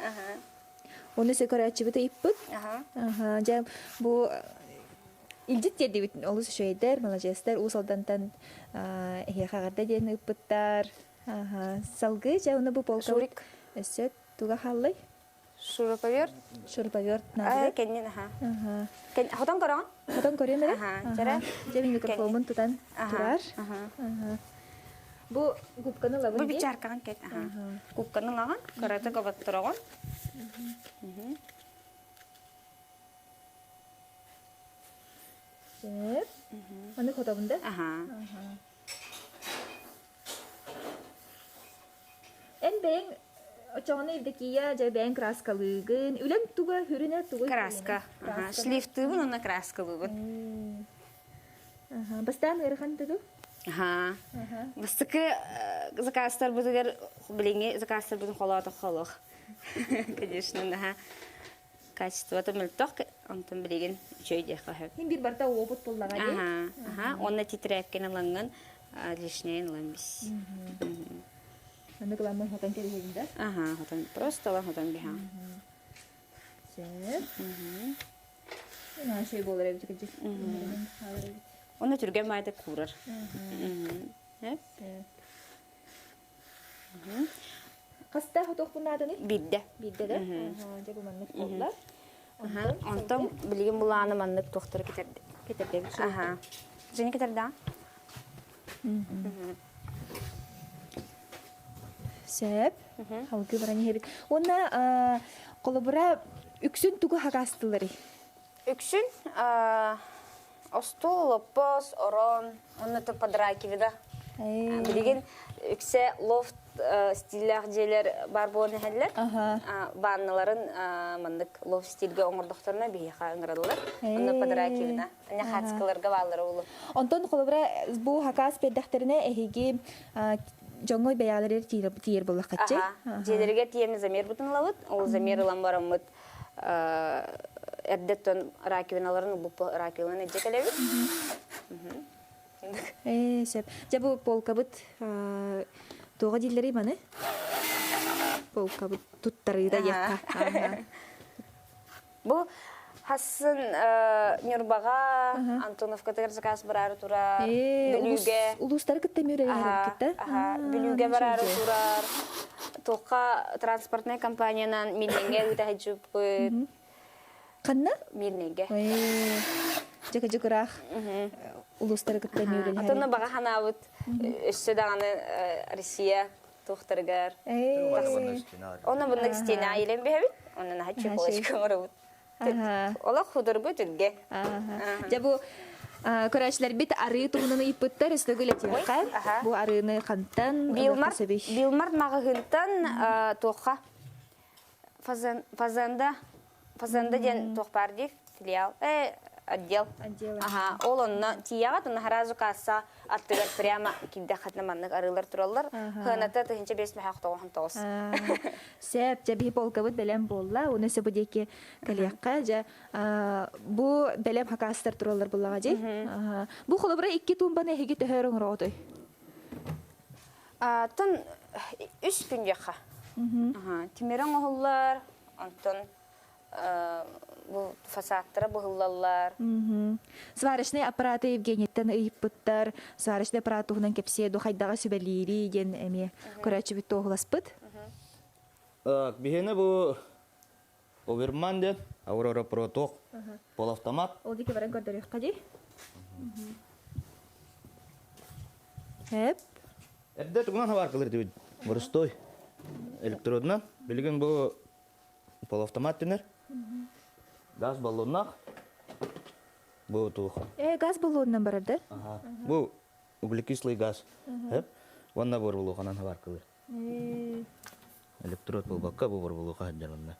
Оны сөкөрөөччүбүт ыйыппыт. Аха. Дьэ бу Илдьит тиэрдибит олус үчүгэйдэр, маладьыастар, Уус Алдантан эһиэхэ эҕэрдэ диэн ыыппыттар. Салгыы дьэ ону бу полка Шурик. Өссө туга хааллай? Шуруповерт. Шуруповерт наада. Кэннин аха. Хотон көрөҕүн? Хотон көрүөм эрэ. Чэрэ. Дьэ мин микрофоммун тутан турар. Бу губканы ылабын Бу бичааркаҕын кэт. Губканы ылаҕын, кыратык оботтороҕун. Сөп. Маны хотобун да? Аха. Эн бэйэҥ очоҕуна Евдокия дьэ бэйэҥ краскалыыгын. Үлэҥ туга хүрүнэ тугуй? Краска. Шлифтыыбын уонна краскалыыбын. Бастаан ыарахан тугу? Аха. Бастакы заказтарбытыгар билиҥҥи заказтарбытын холоотоххо олох. Конечно, наһаа качествота мөлтөх, онтон билигин үчүгэй диэххэ сөп. Мин биир барыта опыт буллаҕа дии. Аха, аха. Уонна титирээккин ылаҥҥын лишнейин ылан бис. Маннык ыламмын хотон кэбиһэбин да? Аха, хотон. Просто ылан хотон биһэҕин. Сөп. Наша буолар эбит кыдьык. Онно түргэн маайда куурар. Хаста хотуохпун нааданы? Биирдэ. Биирдэ да? Дьэ бу маннык буолла. Онтон билигин булааны маннык туохтары кэтэрдэ. Кэтэрдэбит. Аха. Женя кэтэрдэ? Сөп. Халгы баран иһэбит. Уонна холобура үксүн тугу хакаастыларый? Үксүн остуол, лоппос, орон, онно подракивида. Билигин үксэ лофт стиллээх дьиэлэр бар буолан иһэллэр. Ванналарын маннык лофт стильгэ оҥордохторуна биһиэхэ ыҥыраллар. Онно подракивина. Хацкаларга бааллара улу. Онтон холобура бу хакаас бердэхтерине эһиги дьоҥҥо бэйэлэригэр тиийэр буоллаххаччы. Дьиэлэригэр тиийэммит замер бутун ылабыт. Ол замер ылан бараммыт эрдэттэн раковиналарын убуппу раковинаны илдьэ кэлэбит. Ээ, сөп. Дьэ бу полкабыт туоҕа дииллэрий маны? Полкабыт туттарыыта диэххэ. Бу хассын Ньурбаҕа Антоновкатыгар заказ бараары турар. Бүлүүгэ. Улуустары кытта эмиэ үлэлэһэр кытта. Бүлүүгэ бараары турар. Туохха транспортнай компаниянан Мирнэйгэ ыыта сылдьыбыппыт. Ханна? Мирнэйгэ. Дьэ-дьэ улуустары кытта эмиэ үлэлэһэр. Атынна баҕа санаабыт өссө даҕаны Россия туохтарыгар. Онно буннык стена илэн биһэбит. Онно наһаа чехолочка оҥоробут. Олох худургу түргэ. Дьэ бу көрөөччүлэрбит арыы туһунан ыйыппыттар өстөгү летиэххэ. Бу арыыны хантан Билмарт Билмарт маҕаһыынтан туохха Фазенда Фазенда диэн туох баар дии филиал отдел. Аха, ол онно тиийэҕит, онно сразу касса аттыгар прямо киирдэххитинэ маннык арыылар тураллар. Хыаната 1599. Сөп, дьэ биһи полкабыт бэлэм буолла. Уну сөбу диэки кэлиэххэ. Дьэ бу бэлэм хакаастар тураллар буллаҕа дии. Бу холобура икки туумбаны эһиги төһөр оҥороҕутуй? Тон үс күн диэххэ. Тимир оҥоһуллар, онтон бу фасадтара быһыллаллар. Сварочный аппараты Евгенийттэн ыйыппыттар. Сварочный аппарат туһунан кэпсиэ ду хайдаҕа сүбэлиири диэн эмиэ көрөөччүбүт туоһуласпыт. Биһиэнэ бу Оверман диэн Аурора Проток полуавтомат. Ол диэки баран көрдөрүөххэ дии. Эп. Эрдэ тугунан хабаркалар дибит. Боростой электродунан. Билигин бу полуавтомат дэнэр. Газ баллоннаах. Бу туох? Э, газ баллонунан барар да? Ага. Бу углекислый газ. Эп. Уонна борбулуоханан хабаркалыр. Электрод буолбакка бу борбулуоха сылдьар онно.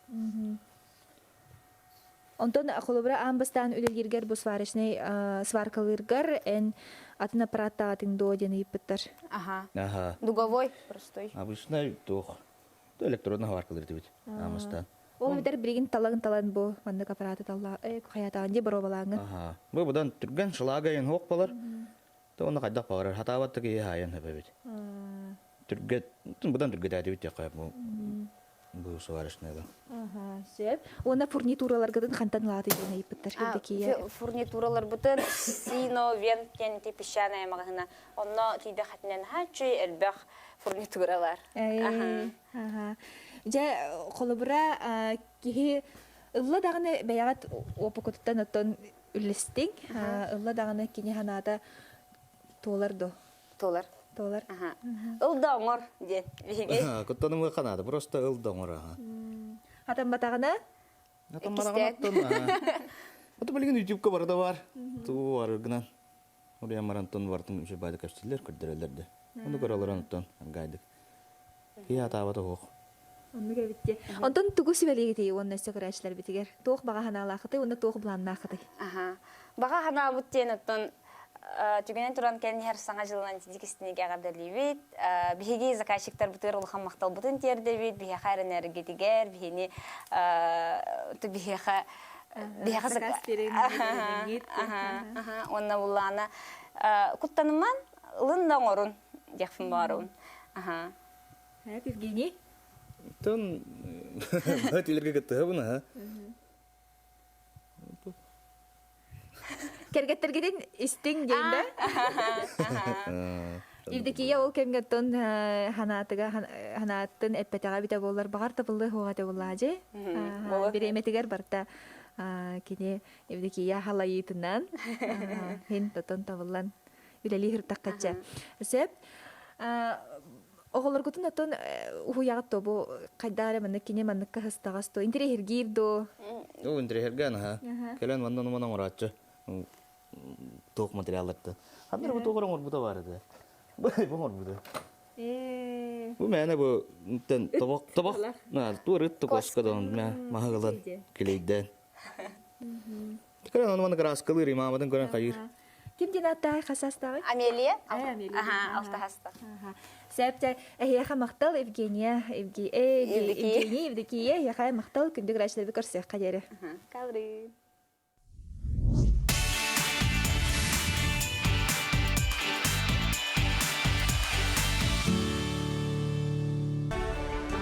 Онтон холобура аан бастаан үлэлииргэр бу сварочный сваркалыыргар эн атын аппараттаатыҥ дуо диэн ыйыппыттар. Ага. Ага. Дуговой простой. Обычный туох электронный сваркалыыр этибит аан бастаан. Ол эбэтэр билигин талан талан бу маннык аппараты талла хайатаан дии боруобалааҥҥын. Ага. Бу будан түргэн шылаага ен хуох болар. То онно хайдах баҕарар хатаабат да киһи хаайан хөбөбүт. Түргэ будан түргэтээтибит диэххэ бу бу сварочныйга. Ага, сөп. Уонна фурнитураларгытын хантан ылааты диэн ыйыппыттар Евдокия. Фурнитураларбытын Сино Вен диэн ити песчаная маҕаһыына. Онно тиийдэххитинэ наһаа үчүгэй элбэх фурнитуралар. Ага. Дьэ, холобура киһи ылла даҕаны бэйэҕит уопукутуттан оттон үллэстиҥ. Ылла даҕаны кини санаата туолар дуо? Туолар. Туолар. Ыл да оҥор диэн биһиги. Куттанымы ханаата просто ыл да оҥор. Хатамматаҕына? Хатамматаҕына оттон. Ото билигин YouTube-ка барыта бар. Туу барыргынан. Уруйан барантон бартын үчү байды көстүллэр, көрдөрөллөр да. Ону көрөлөр онтон аргайдык. Киһи атаабата суох. Оннук эбит Онтон тугу сүбэлиигитий уонна өссө көрөөччүлэрбитигэр? Туох баҕа санаалаахытый уонна туох былааннаахытый? Аха. Баҕа санаабыт диэн оттон түгэнэн туран кэлин иһэр саҥа дьылынан итинник истинигэ эҕэрдэлиибит. Биһиги заказчиктарбытыгар улахан махталбытын тиэрдэбит, биһиэхэ эрэнэргитигэр, биһини биһиэхэ биһиэхэ заказ Уонна буллаана куттаныман ылын да оҥорун диэхпин баарыбын. Аха. Евгений? Тон бөтүлэргэ кыттыһабын аха. Кэргэттэргитин истиҥ диэн да? Евдокия ол кэмҥэ оттон ханаатыга ханааттын эппэтэҕэ эбитэ буоллар баҕар табыллыы суоҕа этэ буоллаадьы. Бириэмэтигэр барыта кини Евдокия халайыытынан хин тотон табыллан үлэлии сыртаххачча. Сөп. Оҕолоргутун оттон уһуйаҕыт то бу хайдаа эрэ маннык кини манныкка сыстаҕас то интириэһиргиир доо? Оо, интириэһиргээн аха. Кэлэн манна онуман оҥорааччы туох материалларты. Ханна бу туох оҥорбута бар этэ. Бу оҥорбута. Бу мээнэ бу тен тобох тобох туор ыт токоска дон мэ маһыгылан килейден. Кэлэн ону маны кырааскалыыр имааматын көрөн хайыыр. Ким диэн аттаай хасастаҕый? Амелия. Амелия. Алта хаста. Сәптэ эһиэхэ махтал Евгения, Евгений, Евдокия, эһиэхэ махтал күндү грачтарбы көрсүөххэ диэри. Кавры.